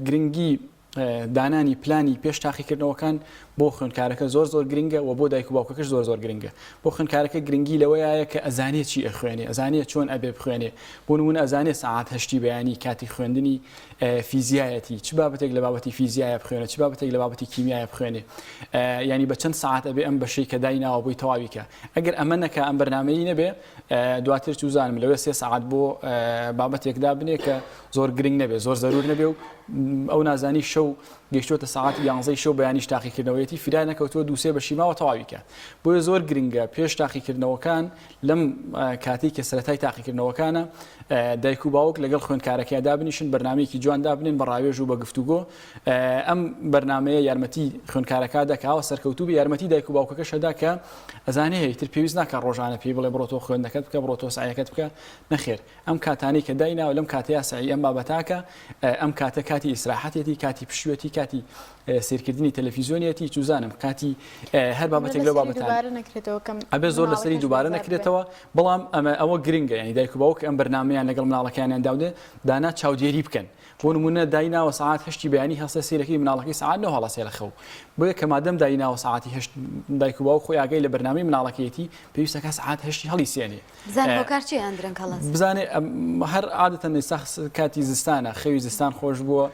گرنگی دانانی پلانی پێش تاقیکردنەوەکان بۆ خوێندکارەکە زۆر زۆر گرنگە و بۆ دایک و باوکەکەش زۆر زۆر گرنگە بۆ خوێندکارەکە گرنگی لەوەیە کە ئەزانێت چی ئەخوێنێ ئەزانێت چۆن ئەبێ بخوێنێ بۆ نمونە ئەزانێ سەعات هەشتی بەیانی کاتی خوێندنی فیزیایەتی چ بابەتێک لە بابەتی فیزیایە بخوێنێ چ بابەتێک لە بابەتی کیمیایە بخوێنێ ینی بە چەند سەعات ئەبێ ئەم بەشەی کە دایناوە بۆی تەواوی کە ئەگەر ئەمە نەکا ئەم بەرنامەی نەبێ دواتر چوزانم لەوێ سێ سەعات بۆ بابەتێک دابنێ کە زۆر گرنگ نەبێ زۆر زەرور نەبێ و ئەو نازانی شەو گەیشتووەتە سەعات یانزەی شەو بەیانیش تاقیکردنەوەیەتی فریا نەکەوتووە دووسێ بەشی ماوە تەواوی کە بۆیە زۆر گرنگە پێش تاقیکردنەوەکان لەم کاتەی کە سەرەتای تاقیکردنەوەکانە دایک و باوک لەگەڵ خوێندکارەکەیا دابنیشن بەرنامەیەکی جوان دابنێن بە ڕاوێژ و بە گفتوگۆ ئەم بەرنمەیە یارمەتی خوێندکارەکە دەکاوە سەرکەوتوو بێ یارمەتی دایک و باوکەکەش ئەدا کە ئەزانێ هەیە تر پێویست ناکە ڕۆژانە پێی بڵێ بڕۆ تۆ خوێندنەکەت بکە بڕۆ تۆ سعیەکەت بکە نەخێر ئەم کاتانەی کە دایناوە لەم کاتەیا سەعی ئەم بابەتاکە ئەم کاتە کاتی ئیسراحەتێتی کاتی پشوێتی کاتی سیرکردنی تەلەفیزیۆنیەتی چوزانم کاتی هەر بابەتێک لەو بابەتانە ئەبێ زۆر لەسەری دووبارە نەکرێتەوە بەڵام ئەمە ئەوە گرنگە ینی دایک و باوک ئەم بەرنمەیان لەگەڵ مناڵەکانیان داودێ دانا چاودێری بکەن بۆ نمونە دایناوە سەعات هەشتی بەیانی هەستە سیرەکەی مناڵەکەی سەعات نۆ هەڵەسێ لە خەو بۆیە کە مادەم دایناوە سەعاتی هەشت دایک و باوک خۆی ئاگای لە بەرنامەی مناڵەکەیەتی پێویستەکە سەعات هەشتی هەڵی سێنێ بزانێ هۆکار چیە ئەم درەنگ هەڵەسێ؟ بزانێ هەر عادەتەن ئێستا کاتی زستانە خەوی زستان خۆش بووە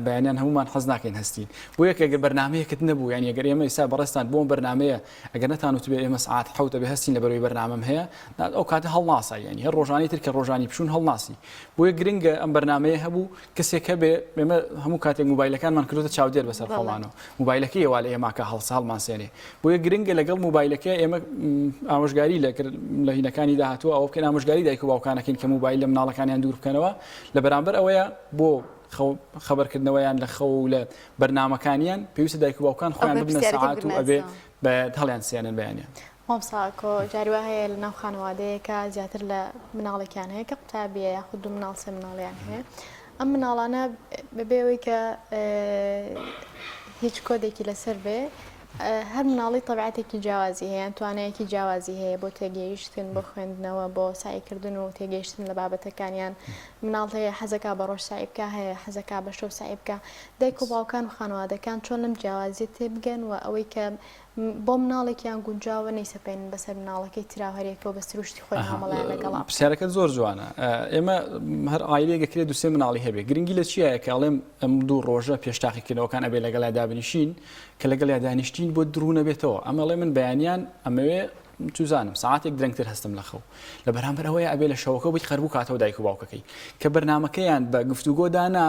بەیانیان هەمومان. خۆمان حەز ناکەین هەستین. بۆیە کە گەر بەرنامەیەکت نەبوو یانی ئەگەر ئێمە ئیستا بەڕێزتان بۆم بەرنامەیە ئەگەر نەتان وتبێ ئێمە سەعات حەوت ئەبێ هەستین لەبەرەوەی بەرنامەم هەیە ئەو کاتە هەڵناسای یانی هەر ڕۆژانی تر کە ڕۆژانی پشوون هەڵناسی. بۆیە گرنگە ئەم بەرنامەیە هەبوو کەسێک هەبێ ئێمە هەموو کاتێک موبایلەکانمان کردوتە چاودێر بەسەر خۆمانەوە موبایلەکەی وا لە ئێماکە هەڵسە هەڵمانسێنێ بۆیە گرنگە لەگەڵ موبایلەکە ئێمە ئامۆژگاری لە لە هینەکانی داهاتوو ئەوە بکەین ئامۆژگاری دایک و باوکانەکەین کە موبایل لە مناڵەکانیان دوور بکەنەوە لە بەرامبەر ئەوەیە بۆ خەبەرکردنەوەیان لە خەو و لە بەرنامەکانیان پێویستە دایک و باوکان خۆیان ببنە سەعات و ئەبێ بە هەڵیان سێنن بەیانیان. مامۆستا ئاکۆ جاری وا هەیە لە ناو خانەوادەیەکا زیاتر لە مناڵێکیان هەیە کە قوتابیە یاخود دوو مناڵ سێ مناڵیان هەیە ئەم مناڵانە بەبێ ئەوەی کە هیچ کۆدێکی لەسەر بێ هەر مناڵی تەبعەتێکی جیاوازی هەیە یان توانایەکی جیاوازی هەیە بۆ تێگەیشتن بۆ خوێندنەوە بۆ سعیکردن و تێگەیشتن لە بابەتەکانیان مناڵ هەیە حەزەکا بە ڕۆژ سعی بکە هەیە حەزەکا بە شەو سعی بکە دایک و باوکان و خانەوادەکان چۆن لەم جیاوازیە تێبگەن و ئەوەی کە بۆ مناڵێکیان گونجاوە نەیسەپێنن بەسەر مناڵەکەی ترا و هەریەکەو بە سروشتی خۆی مامەڵەیان لەگەڵا بکات. پرسیارەکەت زۆر جوانە. ئێمە هەر عایلەیەک ئەکرێ دوو سێ مناڵی هەبێ. گرنگی لە چیایە کە ئەڵێم ئەم دوو ڕۆژە پێش تاقیکردنەوەکان ئەبێ لەگەڵیا دابنیشین، کە لەگەڵیا دانیشتین بۆت ڕوون ئەبێتەوە. ئەم ئەڵێ من بەیانیان ئەمەوێ چوزانم سەعاتێک درەنگتر هەستم لە خەو. لە بەرامبەر ئەوەیە ئەبێ لە شەوەکە بیت قەربوو کاتەوە دایک و باوکەکەی. کە بەرنامەکەیان بە گفتوگۆ دانا،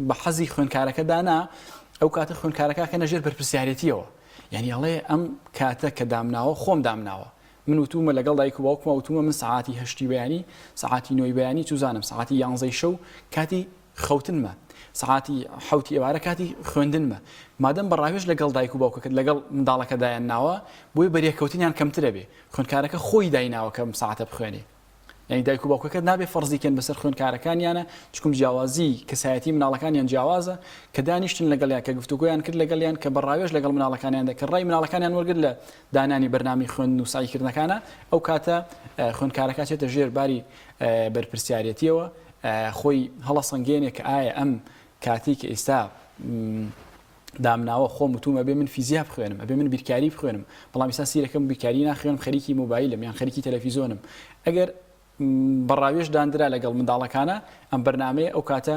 بە حەزی خوێندکارەکە دانا، ئەو کاتە خوێندکارەکە ئەکەنە ژێر بەرپرسیارێتیەوە. یانی ئەڵێ ئەم کاتە کە دامناوە خۆم دامناوە من وتومە لەگەڵ دایک و باوکما وتومە من سەعاتی هەشتی بەیانی سەعاتی نۆی بەیانی چوزانم سەعاتی یانزەی شەو کاتی خەوتنمە سەعاتی حەوتی ئێوارە کاتی خوێندنمە مادەم بە ڕاوێژ لەگەڵ دایک و باوکەکەت لەگەڵ منداڵەکە دایان ناوە بۆیە بەریەککەوتنیان کەمترە بێ خوێندکارەکە خۆی دایناوە کە ئەم سەعاتە بخوێنێ یانی دایک و باوکەکەت نابێ فەرزی کەن بەسەر خوێندکارەکانیانە چکم جیاوازی کەسایەتی مناڵەکانیان جیاوازە کە دانیشتن لەگەڵیان کە گفتوگۆیان کرد لەگەڵیان کە بە ڕاوێژ لەگەڵ مناڵەکانیان دەکرد ڕای مناڵەکانیان وەرگر لە دانانی بەرنامەی خوێندن و سعیکردنەکانە ئەو کاتە خوێندکارەکە چێتە ژێر باری بەرپرسیارەتیەوە خۆی هەڵەسەنگێنێ کە ئایا ئەم کاتی کە ئێستا دامناوە خۆم وتوم ئەبێ من فیزیا بخوێنم ئەبێ من بیرکاری بخوێنم بەڵام ئیستا سیرەکەم بیرکاری ناخوێنم خەریکی مۆبایلم یان خەریکی تەلەفیزۆنم ئەگەر بە ڕاوێژ داندرا لەگەڵ منداڵەکانە ئەم بەرنامەیە ئەو کاتە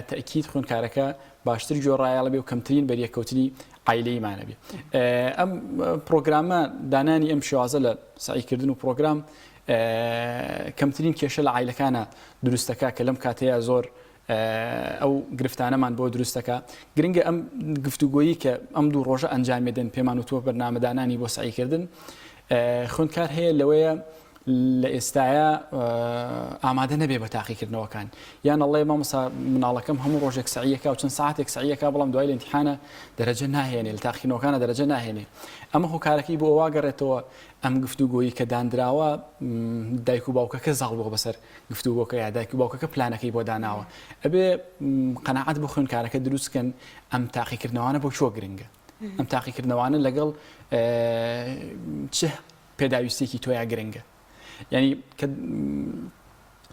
تەکیید خوێندکارەکە باشتر گوێڕایەڵە بێ و کەمترین بەریەککەوتنی عایلەیمانە بێ ئەم پرۆگرامە دانانی ئەم شێوازە لە سعیکردن و پرۆگرام کەمترین کێشە لە عایلەکانە دروستەکە کە لەم کاتەیە زۆر ئەو گرفتانەمان بۆ دروست دەکا. گرنگە ئەم گفتوگۆیی کە ئەم دوو ڕۆژە ئەنجامی دەن پێمان وتووە بەرنامەدانانی بۆ سەعیکردن خوێندکار هەیە لەوەیە لە ئێستاە ئامادە نەبێ بە تاقیکردنەوەکان یان ئەڵێ مامۆسا مناڵەکەم هەموو ڕۆژێک سەعیەکە و چەند ساعتێک سەعیەکە بەڵام دوای لە ئیمتیحانە دەرەجە ناهێنێ لە تاقیکردنەوەکانە دەرەجە ناهێنێ ئەمە هۆکارەکەی بۆ ئەوە گەڕێتەوە ئەم گفتوگۆیی کە دانراوە دایک و باوکەکە زاڵ بووە بەسەر گفتوگۆکە یا دایک و باوکەکە پلانەکەی بۆ داناوە ئەبێ قەناعەت بۆ خوێندکارەکە دروست کەن ئەم تاقیکردنەوانە بۆ چۆ گرنگە ئەم تاقیکردنەوانە لەگەڵ چ پێداویستێکی تۆیا گرنگە یعنی کە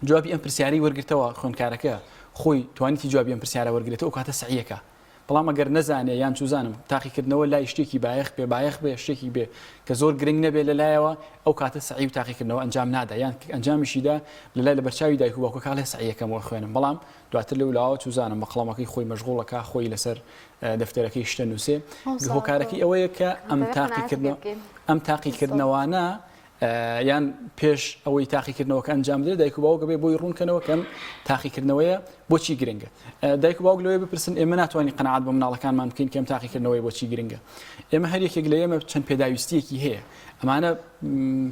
جوابی ئەم پرسیاری وەرگرتەوە خوێندکارەکە خۆی توانیتی جوابی ئەم پرسیارە وەرگێتەوە کاتە سعیەکە بەڵام ئەگەر نەزانێ یان چوزانم تاقیکردنەوە لای شتێکی بایەخ بێ بایەخ بێ شتێکی بێ کە زۆر گرنگ نەبێ لە لایەوە ئەو کاتە سەعی و تاقیکردنەوە ئەنجام نادا یان ئەنجامیشیدا لە لای لەبەرچاوی دایک و باوکەکە ئەڵێ سەعیەکەم وەخوێنم بەڵام دواتر لەو لاوە چوزانم بە قەڵەمەکەی خۆی مەشغوڵەکە خۆی لەسەر دەفتەرەکەی شتە نووسێ هۆکارەکەی ئەوەیە کە ئەم تاقیکردنەوە ئەم تاقیکردنەوانە یان پێش ئەوەی تاقیکردنەوەکە ئەنجام بدرێت دایک و باوک ئەبێ بۆی ڕوونکەنەوە کە ئەم تاقیکردنەوەیە بۆچی گرنگە. دایک و باوک لەوەیە بپرسن ئێمە ناتوانین قەناعەت بە مناڵەکانمان بکەین کە ئەم تاقیکردنەوەیە بۆچی گرنگە. ئێمە هەر یەکێک لە ئێمە چەند پێداویستییەکی هەیە. ئەمانە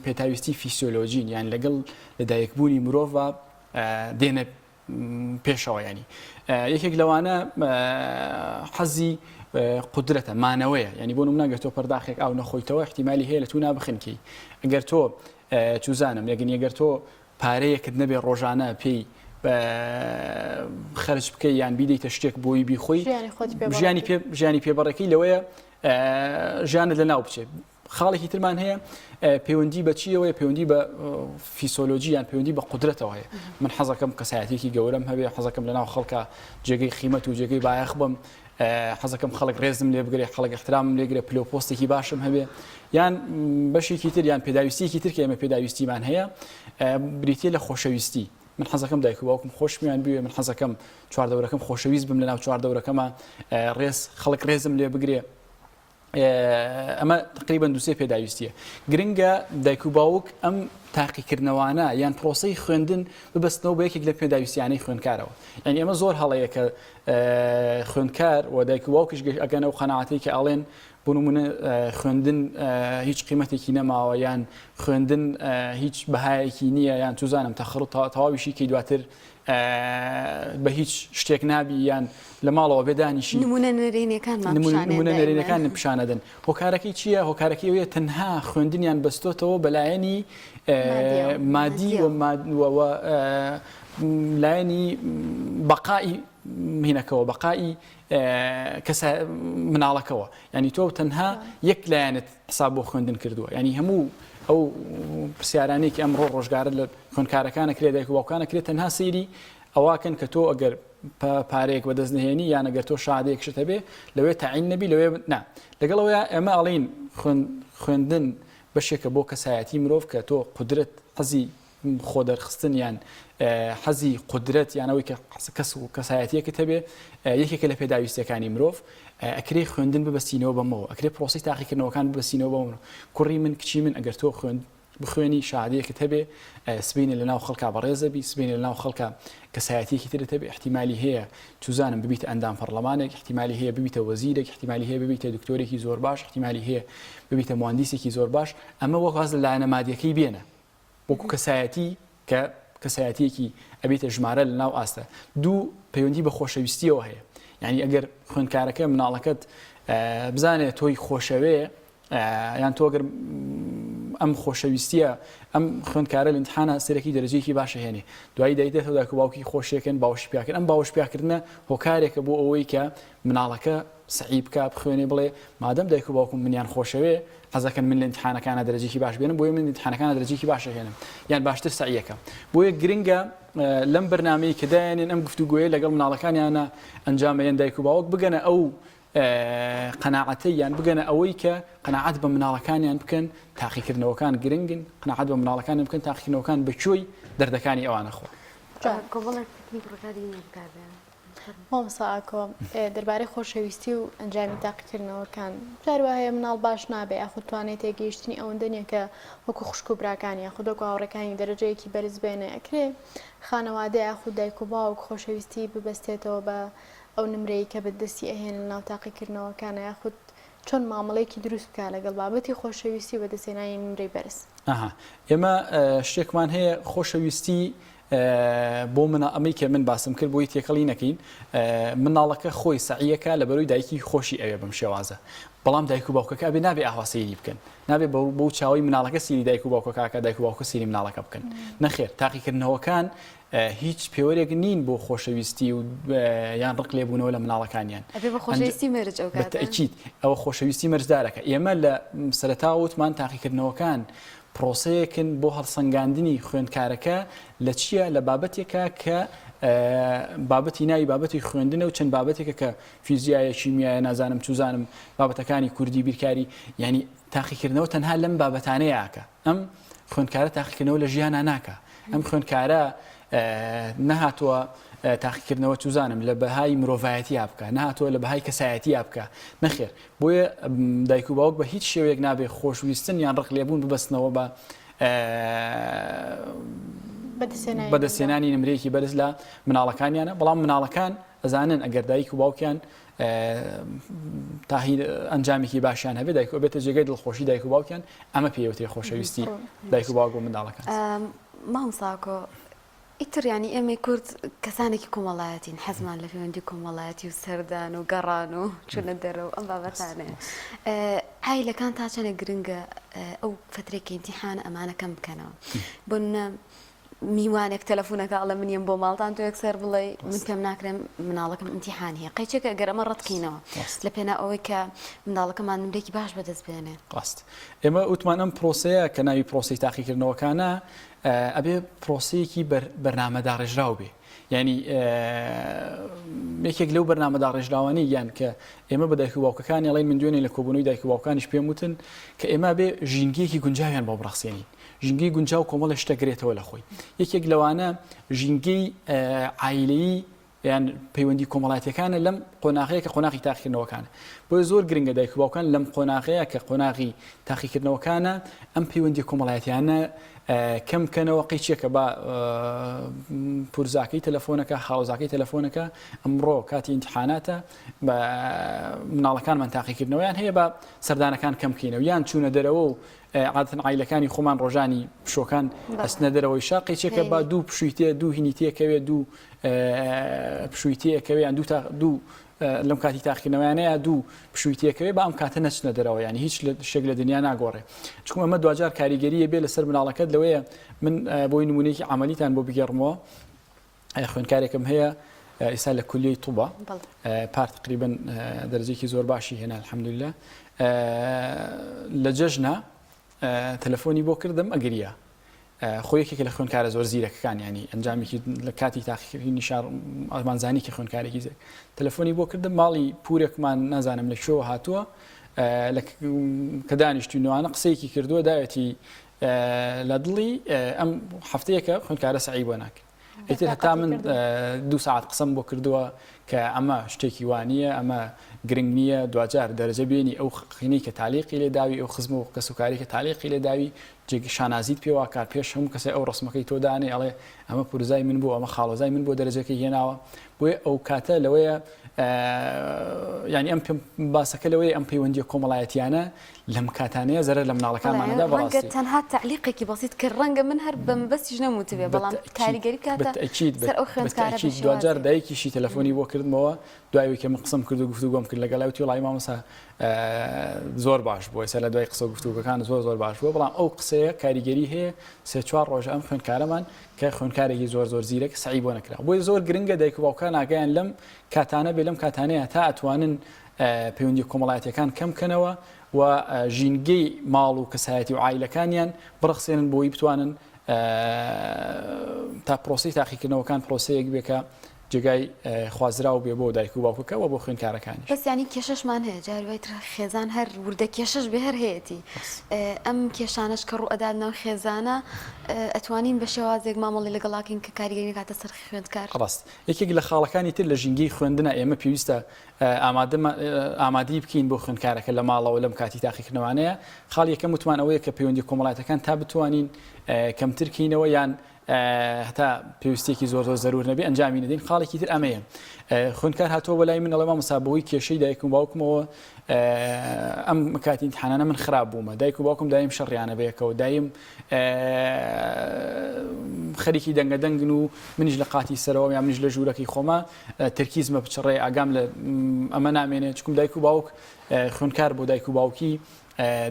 پێداویستی فیسیۆلۆجین یان لەگەڵ لەدایکبوونی مرۆڤ دێنە پێشەوە ینی یەکێک لەوانە حەزی قودرەتە مانەوەیە ینی بۆ نمونە گەر تۆ پەرداخێک ئاو نەخۆیتەوە احتیمالی هەیە لە تو نابخنکی ئەگەر تۆ چوزانم یەگن ئەگەر تۆ پارەیەکت نەبێ ڕۆژانە پێی خەرج بکەی یان بیدەیتە شتێک بۆی بیخۆی ژیانی پێ ژیانی پێبڕێکی لەوەیە ژیانت لە ناو بچێت خاڵێکی ترمان هەیە پەیوەندی بە چیەوەیە پەیوەندی بە فیسۆلۆجی یان پەیوەندی بە قودرەتەوە هەیە من حەزەکەم کەسایەتێکی گەورەم هەبێ حەزەکەم لەناو خەڵکە جێگەی قیمەت و جێگەی بایەخ بم حەزەکەم خەڵک ڕێزم لێ بگرێ خەڵک احترامم لێگرێ پلە و پۆستێکی باشم هەبێ یان بەشێکی تر یان پێداویستیەکی تر کە ئێمە پێداویستیمان هەیە بریتە لە خۆشەویستی. من حەزەکەم دایک و باوکم خۆشمیان بوێ من حەزەکەم چواردەورەکەم خۆشەویست بم لەناو چواردەورەکەمە ڕێز خەڵک ڕێزم لێ بگرێ ئەمە تقریبا دوسێ پێداویستیە گرنگە دایک و باوک ئەم تاقیکردنەوانە یان پرۆسەی خوێندن ببەستنەوە بە یەکێک لە پێداویستیانەی خوێندکارەوە یعنی ئەمە زۆر هەڵەیە کە خوێندکار و دایک و باوکیش گەشت ئەگەنەوە قەناعەتەی کە ئەڵێن بۆ نمونە خوێندن هیچ قیمەتێکی نەماوە یان خوێندن هیچ بەهایەکی نییە یان توزانم تەخڕ تەواویشی کەی دواتر بە هیچ شتێک نابی یان لە ماڵەوە بێ دانیشی نمونە نەرێنیەکانمان نمونە نەرێنیەکان پیشانەدەن هۆکارەکەی چییە هۆکارەکەی ئەوەیە تەنها خوێندنیان بەستۆتەوە بەلایەنی مادی و لایەنی بەقائی هینەکەوە بەقائی کەسە مناڵەکەوە ینی تۆ تەنها یەک لایەنت حساب بۆ خوێندن کردووە ینی هەموو ئەو پرسیارانێکی ئەمڕۆ ڕۆژگارە لە خوێندکارەکانە کرێ دایک و باوکانە کرێت تەنها سەیری ئەوەکەن کە تۆ ئەگەر پارەیەک بەدەست نهێنی یان ئەگەر تۆ شادەیەک شت هەبێ لەوێ تەعین نەبی لەوێ نا لەگەڵ ئەوەیە ئێمە ئەڵین خوێندن بەشێکە بۆ کەسایەتی مرۆڤ کە تۆ قودرەت حەزی خۆدەرخستن یان حەزی قودرەت یان ئەوەی کە کەس و کەسایەتیەکت هەبێ یەکێکە لە پێداویستیەکانی مرۆڤ ئەکرێ خوێندن ببەستینەوە بەمەوە ئەکرێ پرۆسی تاقیکردنەوەکان ببەستینەوە بەمەوە کوڕی من کچی من ئەگەر تۆ خوێند بخوێنی شادەیەکت هەبێ سبینێ لە ناو خەڵکا بەڕێزەبی سبینێ لە ناو خەڵکا کەسایەتیەکی ترت هەبێ احتیمالی هەیە چوزانم ببیتە ئەندام پەڕلەمانێک احتیمالی هەیە ببیتە وەزیرێک احتیمالی هەیە ببیتە دکتۆرێکی زۆر باش احتیمالی هەیە ببیتە مهندسێکی زۆر باش ئەمە وەک واز لە لایەنە مادیەکەی بێنە وەکو کەسایەتی کە کەسایەتیەکی ئەبیتە ژمارە لە ناو ئاستە دوو پەیوەندی بە خۆشەویستیەوە هەیە یعنی ئەگەر خوێندکارەکە مناڵەکەت بزانێت تۆی خۆشەوێ یان تۆ گەر ئەم خۆشەویستیە ئەم خوێندکارە لە امتحانە سەرەکی دەرەجەیەکی باشە هێنێ دوایی دایتێتەوە دایک و باوکی خۆشیەکەن باوەشی پیاکرد ئەم باوەش پیاکردنە هۆکارێکە بۆ ئەوەی کە مناڵەکە سەعی بکا بخوێنێ بڵێ مادەم دایک و باوکم منیان خۆشەوێ حەزەکەن من لە امتحانەکانە دەرەجەیەکی باش بێنم بۆیە من امتحانەکانە دەرەجەیەکی باشە هێنم یان باشتر سەعیەکەم بۆیە گرنگە لەم بەرنمەی کە دایانێن ئەم گفتوگۆیە لەگەڵ مناڵەکانیانە ئەنجامەیەن دایک و باوک بگەنە ئەو قەناعەتەی یان بگەنە ئەوەی کە قەناعەت بە مناڵەکانیان بکەن تاقیکردنەوەکان گرنگن قەناعەت بە مناڵەکانیان بکەن تاقیکردنەوەکان بە کوێی دەردەکانی ئەوانە خۆ. کۆمەڵێک تەکنیک ڕێکاری نییە بەکاربێنن. مامۆستا ئاکۆ دەربارەی خۆشەویستی و ئەنجامی تاقیکردنەوەکان جار وا هەیە مناڵ باش نابێ یاخود توانای تێگەیشتنی ئەوەندە نییە کە وەکو خوشک و براکانی یاخود وەکو هاوڕێکانی دەرەجەیەکی بەرز بێنێ ئەکرێ خانەوادە یاخود دایک و باوک خۆشەویستی ببەستێتەوە بە ئەو نمرەی کە بەدەستی ئەهێنن لەناو تاقیکردنەوەکانا یاخود چۆن مامەڵەیەکی دروست بکا لەگەڵ بابەتی خۆشەویستی و بەدەستهێنانی نمرەی بەرز. ئەها ئێمە شتێکمان هەیە خۆشەویستی بۆ منە ئەمەی کە من باسم کرد بۆی تێکەڵی نەکەین مناڵەکە خۆی سەعیەکە لە بەرەوەی دایکی خۆشی ئەوێ بەم شێوازە بەڵام دایک و باوکەکە ئەبێ نابێ ئاوا سەیری بکەن نابێ بەو چاوی مناڵەکە سیری دایک و باوکەکە دایک و باوکە سیری مناڵەکە بکەن نەخێر تاقیکردنەوەکان هیچ پێوەرێک نین بۆ خۆشەویستی و یان ڕق لێبوونەوە لە مناڵەکانیان. ئەبێ بە خۆشەویستی مەرج ئەو کاتە. بەتەئکید ئەوە خۆشەویستی مەرجدارەکە. ئێمە لە سەرەتاوە وتمان تاقیکردنەوەکان پرۆسەیەکن بۆ هەڵسەنگاندنی خوێندکارەکە لە چییە لە بابەتێکە کە بابەتی ناوی بابەتی خوێندنە و چەند بابەتێکە کە فیزیایە کیمیایە نازانم چوزانم بابەتەکانی کوردی بیرکاری یعنی تاقیکردنەوە تەنها لەم بابەتانەیە ئەکا. ئەم خوێندکارە تاقیکردنەوە لە ژیانا ناکا ئەم خوێندکارە نەهاتووە تاقیکردنەوە چوزانم لە بەهای مرۆڤایەتیا بکە نهاتووە لە بەهای کەسایەتیا بکە نەخێر بۆیە دایک و باوک بە هیچ شێوەیەک نابێ خۆشویستن یان ڕق لێبوون ببەستنەوە بە بەدەستێنانی نمرەیەکی بەرز لە مناڵەکانیانە بەڵام مناڵەکان ئەزانن ئەگەر دایک و باوکیان تا ئەنجامێکی باشیان هەبێت دایک و بێتە جێگەی دڵخۆشی دایک و باوکیان ئەمە پێوترێ خۆشەویستی دایک و باوک بۆ منداڵەکان. مامۆستا ئاکۆ ئیتر یانی ئێمەی کورد کەسانێکی کۆمەڵایەتین حەزمان لە پەیوەندی کۆمەڵایەتی و سەردان و گەڕان و چونە دەرەوە ئەم بابەتانەیە عایلەکان تا چەنە گرنگە ئەو فترێک کە ئیمتیحانە ئەمانە کەم بکەنەوە بۆ نمونە میوانێک تەلەفونەکە ئەڵێ من یەم بۆ ماڵتان تۆ یەکسەر بڵێ من پێم ناکرێم مناڵەکەم ئیمتیحان هەیە قەیچێکە گەر ئەمە ڕەتکەینەوە لە پێنا ئەوەی کە منداڵەکەمان نمرێکی باش بەدەست بێنێ. ڕاست ئێمە وتمان ئەم پرۆسەیە کە ناوی پرۆسەی تاقیکردنەوەکانە ئەبێ پرۆسەیەکی بەرنامەداڕێژراو بێ. یعنی یەکێک لەو بەرنامە داڕێژراوانەی یان کە ئێمە بە دایک و باوکەکانی ئەڵێن من دوێنێ لە کۆبوونەوەی دایک و باوکانیش پێم وتن کە ئێمە بێ ژینگەیەکی گونجاویان بۆ بڕەخسێنین ژینگەی گونجاو کۆمەڵی شتە گرێتەوە لە خۆی یەکێک لەوانە ژینگەی عایلەیی یان پەیوەندی کۆمەڵاتیەکانە لەم قۆناغەیە کە قۆناغی تاقیکردنەوەکانە بۆیە زۆر گرنگە دایک و باوکان لەم قۆناغەیە کە قۆناغی تاقیکردنەوەکانە ئەم پەیوەندی کۆمەڵایەتیانە کەم بکەنەوە قیچێکە با پورزاکەی تەلەفۆنەکە خاڵۆزاکەی تەلەفۆنەکە ئەمڕۆ کاتی ئیمتحاناتە بە مناڵەکانمان تاقیکردنەوەیان هەیە بە سەردانەکان کەم بکەینەوە یان چوونە دەرەوە و عادەتەن عایلەکانی خۆمان ڕۆژانی پشۆکان ئەچنە دەرەوەی شار قیچێکە با دوو پشووی تێ دوو هینی تێکەوێ دوو پشووی تێکەوێ یان دوو تا دوو لەم کاتی تاقیکردنەوەیانەیە دوو پشووی تێکەوێ بە ئەم کاتە نەچنە دەرەوە یانی هیچ شتێک لە دنیا ناگۆڕێ چونکە ئەمە دواجار کاریگەریە بێ لەسەر مناڵەکەت لەوەیە من بۆی نمونەیەکی عملیتان بۆ بگێڕمەوە خوێندکارێکم هەیە ئێستا لە کولیەی طوبە پار تقریبا دەرجێکی زۆر باشی هێنا الحمدلله لە جەژنە تەلەفۆنی بۆ کردم ئەگریا خۆ یەکێکە لە خوێندکارە زۆر زیرەکەکان ینی ئەنجامێکی لە کاتی تاقیکردنی شار ئەمانزانی کە خوێندکارێکی زێک تەلەفۆنی بۆ کردم ماڵی پورێکمان نازانم لە کوێوە هاتووە کە دانیشتوینەوانە قسەیەکی کردووە داوێتی لە دڵی ئەم هەفتەیەکە خوێندکارە سەعی بۆ ناکرد ئیتر هەتا من دوو ساعت قسەم بۆ کردووە کە ئەمە شتێکی وانە ئەمە گرنگ نییە دواجار دەرەجە بێنی ئەو خینەی کە تالیقی لێ داوی ئەو خزم و کەسوکاری کە تالیقی لێ داوی جێگی شانازیت پێوا کار پێش هەموو کەسێ ئەو ڕسمەکەی تۆ دانێ ئەڵێ ئەمە پورزای من بوو ئەمە خاڵۆزای من بۆ دەرەجەکەی هێناوە بۆیە ئەو کاتە لەوەیە یعنی ئەم پێم باسەکە لەوەیە ئەم پەیوەندیە کۆمەڵایەتیانە لەم کاتانەیە زەرەر لە مناڵەکانمان ئەدا ڕەنگە بەڕاستی. تەنها تەعلیقێکی بەسیت کرد ڕەنگە من هەر بە مەبەستیش نەموتبێ بەڵام بەتەئکید کاریگەری بکاتە بەتەئکید سەر ئەو خوێندکارە بە بەتەئکید دواجار شێوازێک. دایکیشی تەلەفۆنی بۆ کردمەوە دوای ئەوەی کە من قسەم کرد و گفتوگۆم کرد لەگەڵی وتی وەڵی مامۆستا زۆر باش بووە ئێستا لە دوای قسە و گفتوگۆکان زۆر زۆر باش بووە بەڵام ئەو قسەیە کاریگەری هەیە سێ چوار ڕۆژە ئەم خوێندکارەمان کە خوێندکارێکی زۆر زۆر زیرەک سەعی بۆ نەکرا بۆیە زۆر گرنگە دایک و باوکان ئاگایان لەم کاتانە بێ لەم کاتانەیە تا ئەتوانن پەیوەندی کۆمەڵایەتیەکان کەم کەنەوە و ژینگەی ماڵ و کەسایەتی و عایلەکانیان بڕەخسێنن بۆی بتوانن تا پرۆسی تاقیکردنەوەکان پرۆسەیەک بێ کە جێگای خوازراو بێ بۆ دایک و باوکەکە و بۆ خوێندکارەکانیش. بەس یانی کێشەشمان هەیە جاری وای تر خێزان هەر وردە کێشەش بێ هەر هەیەتی ئەم کێشانەش کە ڕوو ئەدات ناو خێزانە ئەتوانین بە شێوازێک مامەڵی لەگەڵاکەین کە کاریگەری نەکاتە سەر خوێندکار. ڕاست یەکێک لە خاڵەکانی تر لە ژینگەی خوێندنە ئێمە پێویستە ئامادەی بکەین بۆ خوێندکارەکە لە ماڵەوە لەم کاتی تاقیکردنەوانەیە خاڵی یەکەم وتمان ئەوەیە کە پەیوەندی کۆمەڵایەتەکان تا بتوانین کەمتر کەینەوە یان هەتا پێویستێکی زۆر زۆر زەرور نەبێ ئەنجامی نەدەین خاڵێکی تر ئەمەیە خوێندکار هاتووە بەلای من ئەڵێ مامۆستا بەهۆی کێشەی دایکم و باوکمەوە ئەم کاتی ئیمتحانانە من خراپ بوومە دایک و باوکم دایم شەڕیانە بەیەکەوە دایم خەریکی دەنگە دەنگن و منیش لە قاتی سەرەوە یا منیش لە ژوورەکەی خۆمە تەرکیزمە بچڕێ ئاگام لە ئەمە نامێنێ چکم دایک و باوک خوێندکار بۆ دایک و باوکی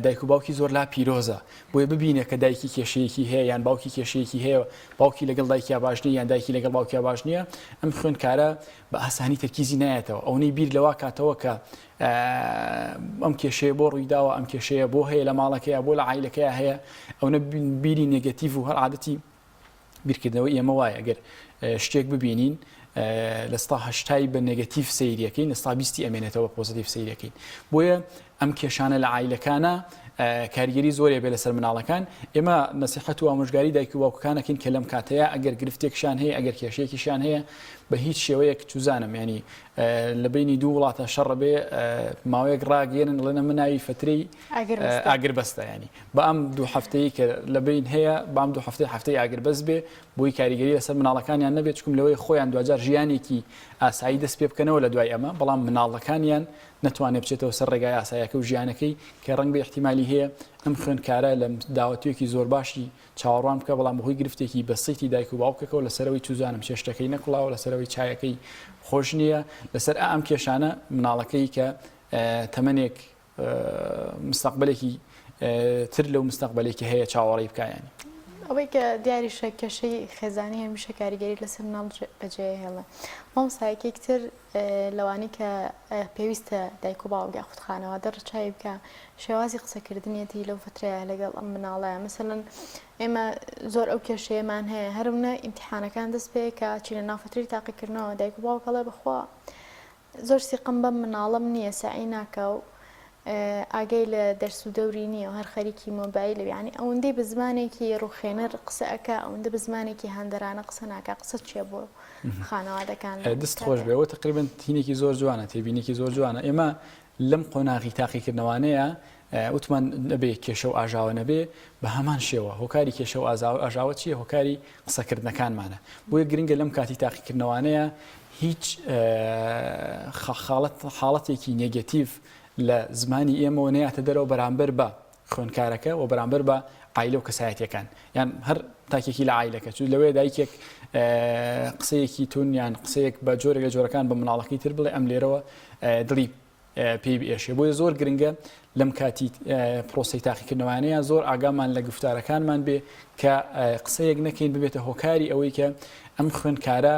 دایک و باوکی زۆر لا پیرۆزە بۆیە ببینێ کە دایکی کێشەیەکی هەیە یان باوکی کێشەیەکی هەیە باوکی لەگەڵ دایکیا باش نییە یان دایکی لەگەڵ باوکیا باش نییە ئەم خوێندکارە بە ئاسانی تەرکیزی نایەتەوە ئەونەی بیر لەوا کاتەوە کە ئەم کێشەیە بۆ ڕوویداوە ئەم کێشەیە بۆ هەیە لە ماڵەکەیە بۆ لە عیلەکەی هەیە ئەونە بیری negative و هەر عادەتی بیرکردنەوەی ئێمە وایە ئەگەر شتێک ببینین لە ستا هەشتای بە negative سەیریەکەین لە ستا بیستی ئەمێنێتەوە بە positive سەیرەکەین بۆیە ئەم کێشانە لە عایلەکانە کاریگەری زۆرێ بێ لەسەر مناڵەکان ئێمە نەسیحەت و ئامۆژگاری دایک و باوکەکانەکەین کە لەم کاتەیە ئەگەر گرفتێکشان هەیە ئەگەر کێشەیەکیشان هەیە بە هیچ شێوەیەک چوزانم ینی لە بینی دوو وڵاتە شەڕ بێ ماوەیەک ڕاگەێنن ڵێنە من ناوی فترەی ئاگربەستە ینی با ئەم دوو هەفتەی کە لە بین هەیە با ئەم دوو هەفتەی هەفتەی ئاگربەست بێ بۆی کاریگەری لەسەر مناڵەکانیان نەبێت چکم لەوەی خۆیان دواجار ژیانێکی ئاسایی دەست پێ بکەنەوە لە دوای ئەمە بەڵام مناڵەکانیان نەتوانێت بچێتەوە سەر ڕێگای ئاسایەکە و ژیانەکەی کە ڕەنگ بە احتیمالی هەیە ئەم خوێندکارە لە داوەتوێکی زۆر باشی چاوەڕوان بکە بەڵام بەهۆی گرفتێکی بەسیتی دایک و باوکەکەەوە لەسەرەوەی چوزانم چێشتەکەی نەکوڵاوە لەسەرەوەی چایەکەی خۆش نییە لەسەر ئەم کێشانە مناڵەکەی کە تەمەنێک مستەقبلێکی تر لەو مستەقبلێکی هەیە چاوەڕێی بکە یانی. ئەوەی کە دیاریشە کێشەی خێزانی هەمیشە کاریگەری لەسەر مناڵ بەجێهێڵێ. مامۆستا یەکێک تر لەوانەی کە پێویستە دایک و باوک یاخود خانەوادە ڕەچاوی بکا شێوازی قسەکردنیەتی لەو فترەیە لەگەڵ ئەم مناڵەیە مەسەلەن ئێمە زۆر ئەو کێشەیەمان هەیە هەرمنە ئیمتیحانەکان دەست پێکا چینە ناو فترەی تاقیکردنەوە دایک و باوک ئەڵێ بەخوا زۆر سیقەم بەم مناڵەم نییە سەعی ناکا و ئاگای لە دەرس و دەوری نییە و هەر خەریکی مۆبایلە یانی ئەوەندەی بە زمانێکی ڕوخێنەر قسە ئەکا ئەوەندە بە زمانێکی هاندەرانە قسە ناکا قسە چییە بۆ خانەوادەکان دەست خۆش بێ ئەوە تقریبا تینێکی زۆر جوانە تێبینێکی زۆر جوانە ئێمە لەم قۆناغی تاقیکردنەوانەیە وتمان نەبێ کێشە و ئاژاوە نەبێ بە هەمان شێوە هۆکاری کێشە و ئاژاوە چییە هۆکاری قسەکردنەکانمانە بۆیە گرنگە لەم کاتی تاقیکردنەوانەیە هیچ حاڵەتێکی negative لە زمانی ئێمەوە نەیاتە دەرەوە بەرامبەر بە خوێندکارەکە و بەرامبەر بە عایلە و کەسایەتیەکان یان هەر تاکێکی لە عایلەکە چون لەوەیە دایکێک قسەیەکی تون یان قسەیەک بە جۆرێک لە جۆرەکان بە مناڵەکەی تر بڵێ ئەم لێرەوە دڵی پێی بئێشێ بۆیە زۆر گرنگە لەم کاتی پرۆسی تاقیکردنەوانەیە زۆر ئاگامان لە گفتارەکانمان بێ کە قسەیەک نەکەین ببێتە هۆکاری ئەوەی کە ئەم خوێندکارە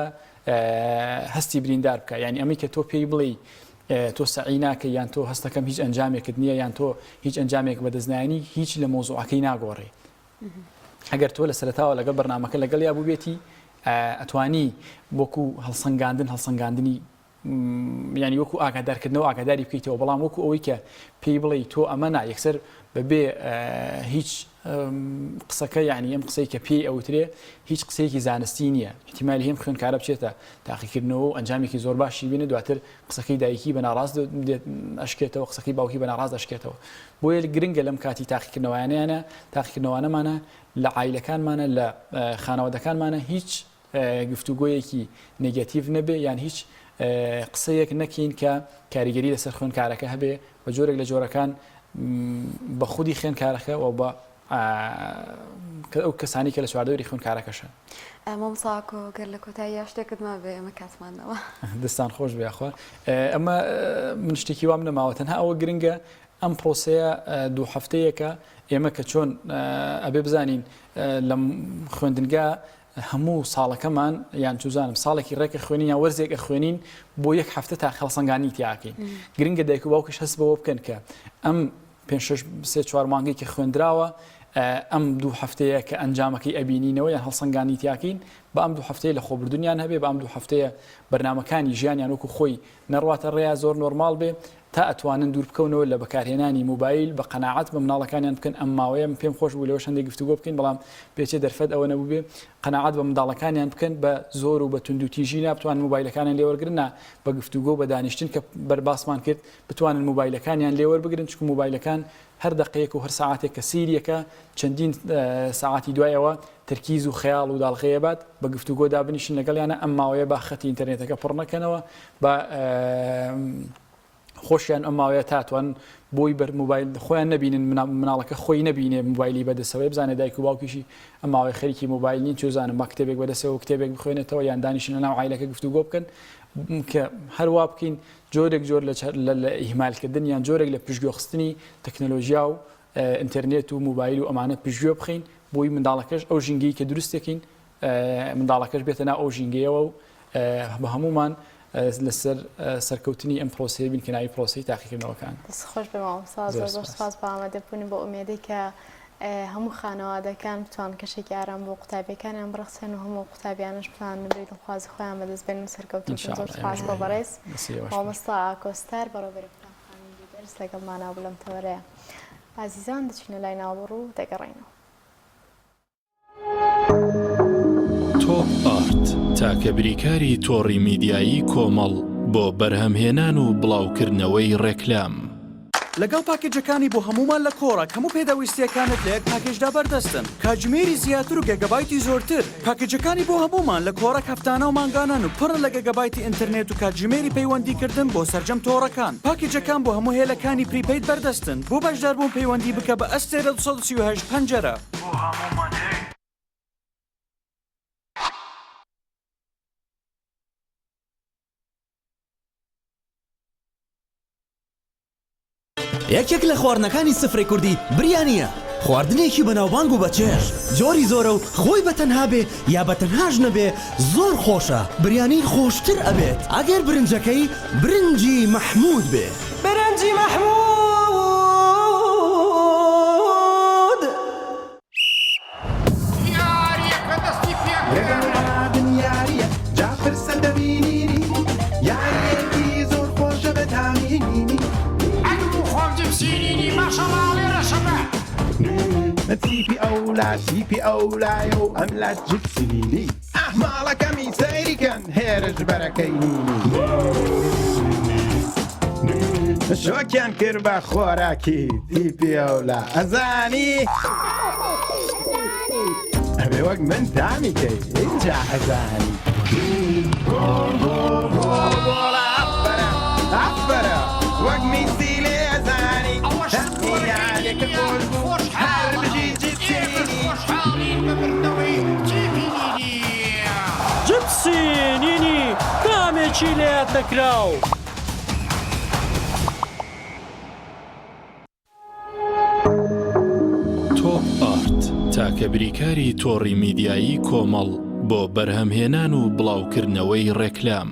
هەستی بریندار بکە یعنی ئەمەی کە تۆ پێی بڵێ تۆ سەعی ناکەی یان تۆ هەستەکەم هیچ ئەنجامێکت نییە یان تۆ هیچ ئەنجامێک بەدەستنایانی هیچ لە مۆزوعەکەی ناگۆڕێ ئەگەر تۆ لە سەرتاوە لەگەڵ بەرنمەکە لەگەڵ یا بووبێتی ئەتوانی وەکو هەڵسەنگاندن هەڵسەنگاندنی یانی وەکو ئاگادارکردنەوە ئاگاداری بکەیتەوە بەڵام وەکو ئەوەی کە پێی بڵێی تۆ ئەمە نا یەکسەر بەبێ هیچ قسەکە یعنی ئەم قسەی کە پێی ئەوترێ هیچ قسەیەکی زانستی نییە احتیمالی هەم خوێندکارە بچێتە تاقیکردنەوە و ئەنجامێکی زۆر باشی بینێ دواتر قسەکەی دایکی بە ناڕاست ئەشکێتەوە قسەکەی باوکی بە ناڕاست ئەشکێتەوە بۆیە گرنگە لەم کاتی تاقیکردنەوەیانە تاقیکردنەوانەمانە لە عایلەکانمانە لە خانەوادەکانمانە هیچ گفتوگۆیەکی negative نەبێ یان هیچ قسەیەک نەکەین کە کاریگەری لەسەر خوێندکارەکە هەبێ بە جۆرێک لە جۆرەکان بە خودی خوێندکارەکە و بە ئەو کەسانی کە لە چواردەوری خوێندکارەکەشن. مامۆستا ئاکۆ گەر لە کۆتاییا شتێکت مابێ ئێمە کاتمان نەما. دەستان خۆش بێ یاخوا ئەمە من شتێکی وام نەماوە تەنها ئەوە گرنگە ئەم پرۆسەیە دوو هەفتەیەکە ئێمە کە چۆن ئەبێ بزانین لە خوێندنگا هەموو ساڵەکەمان یان چوزانم ساڵێکی ڕێک ئەخوێنین یان وەرزێک ئەخوێنین بۆ یەک هەفتە تا هەڵسەنگانی تیاکەین گرنگە دایک و باوکیش هەست بەوە بکەن کە ئەم پێ شش سێ چوار مانگەی کە خوێندراوە ئەم دوو هەفتەیە کە ئەنجامەکەی ئەبینینەوە یان هەڵسەنگانی تیاکەین بە ئەم دوو هەفتەیە لە خۆبردونیان هەبێ بە ئەم دوو هەفتەیە بەرنمەکانی ژیانیان وەکو خۆی نەڕواتە ڕێیا زۆر نۆرماڵ بێ تا ئەتوانن دوور بکەونەوە لە بەکارهێنانی موبایل بە قەناعەت بە مناڵەکانیان بکەن ئەم ماوەیە من پێم خۆش بوو لەوەش هەندێک گفتوگۆ بکەین بەڵام پێچێ دەرفەت ئەوە نەبووبێ قەناعەت بە منداڵەکانیان بکەن بە زۆر و بە توندوتیژی نا بتوانن موبایلەکانیان لێ وەرگرن نا بە گفتوگۆ و بە دانیشتن کە بەرباسمان کرد بتوانن موبایلەکانیان لێ وەربگرن چونکە موبایلەکان هەر دەقەیەک و هەر سەعاتێک کە سەیریەکە چەندین سەعاتی دوای ئەوە تەرکیز و خەیاڵ و داڵغەیە بات بە گفتوگۆ دابنیشن لەگەڵیانە ئەم ماوەیە با خەتی ئینتەرنێتەکە پڕ نەکەنەوە با خۆشیان ئەم ماوەیە تاتوان بۆی بەر موبایل خۆیان نەبینن مناڵەکە خۆی نەبینێ موبایلی بەدەسەوەی بزانێ دایک و باوکیشی ئەم ماوەی خەریکی موبایل نین چۆزانم با کتێبێک بەدەسەوە کتێبێک بخوێنێتەوە یان دانیشن لە ناو عایلەکە گفتوگۆ بکەن کە هەروا بکەین جۆرێک جۆر لە ئیهمالکردن یان جۆرێک لە پشتگوێخستنی تەکنەلۆژیا و ئینتەرنێت و موبایل و ئەمانە پشتگوێ بخەین بۆی منداڵەکەش ئەو ژینگەی کە دروستێکین منداڵەکەش بێتە ناو ئەو ژینگەیەوە و بە هەمومان لەسەر سەرکەوتنی ئەم پرۆسەیە بین کە ناوی پرۆسەی تاقیکردنەوەکان. دەست خۆش بێ مامۆستا زۆر زۆر سپاس بۆ ئامادەبوونی بۆ ئومێدەی کە هەموو خانەوادەکان بتوان کەشێکی ئارام بۆ قوتابیەکانیان بڕەخسێن و هەموو قوتابیانش بتوان نمرەی دڵخوازی خۆیان بەدەست بێنن و سەرکەوتوو بن. زۆر سپاس بۆ بەڕێز مامۆستا ئاکۆ ستار بەڕێوەبەری قوتابخانەی لیدەرز لەگەڵمانا بوو لەم تەوەرەیە. ئازیزان دەچینە لای ناوبڕ و دەگەڕێینەوە. تۆپ ئارت تاکە بریکاری تۆڕی میدیایی کۆمەڵ بۆ بەرهەمهێنان و بڵاوکردنەوەی ڕێکلام. لەگەڵ پاکێجەکانی بۆ هەموومان لە کۆڕەک هەموو پێداویستییەکانت لە یەک پاکێجدا بەردەستن، کاتژمێری زیاتر و گێگابایتی زۆرتر. پاکێجەکانی بۆ هەموومان لە کۆڕەک هەفتانە و مانگانەن و پڕن لە گێگابایتی ئینتەرنێت و کاتژمێری پەیوەندیکردن بۆ سەرجەم تۆڕەکان. پاکێجەکان بۆ هەموو هێلەکانی prepaid بەردەستن. بۆ بەشداربوون پەیوەندی بکە بە ئەستێرە 238 پەنجەرە. بۆ هەموومان هەیە. یەکێک لە خواردنەکانی سفرەی کوردی بریانییە. خواردنێکی بەناوبانگ و بەچێژ، جۆری زۆرە و خۆی بە تەنها بێ یا بە تەنهاش نەبێ زۆر خۆشە، بریانی خۆشتر ئەبێت ئەگەر برنجەکەی برنجی مەحمود بێ. برنجی مەحمود. یاریەکە دەستی پێکرد. یاریە جا پرسە دەبینینی یاریەکی زۆر خۆشە بە تامینینی. ئەنوو خۆم جپسینینی ماشەڵا ئەڵێ ڕەشەبە. تیپی ئەولا تیپی ئەولایە و ئەملا جپسینینی. ئاه ماڵەکەمی سەیری کەن هێرش بەرەکەی نینی. شۆکیان کرد بە خۆراکی تیپی ئەولا ئەزانی ئەبێ وەک من تامی کەی ئینجا ئەزانی گۆڵ گۆڵ گۆڵ گۆڵە ئەفەرە ئەفەرە وەک میسی لێ ئەزانی ئەوەش یاریەکە خۆش بوو هەر بژی جپسی خۆشحاڵین بە بردنەوەی تیپی نینی. جپسی نینی تامێکی لەیاد نەکراو. تۆپ ئارت، تاکە بریکاری تۆڕی میدیایی کۆمەڵ بۆ بەرهەمهێنان و بڵاوکردنەوەی ڕێکلام.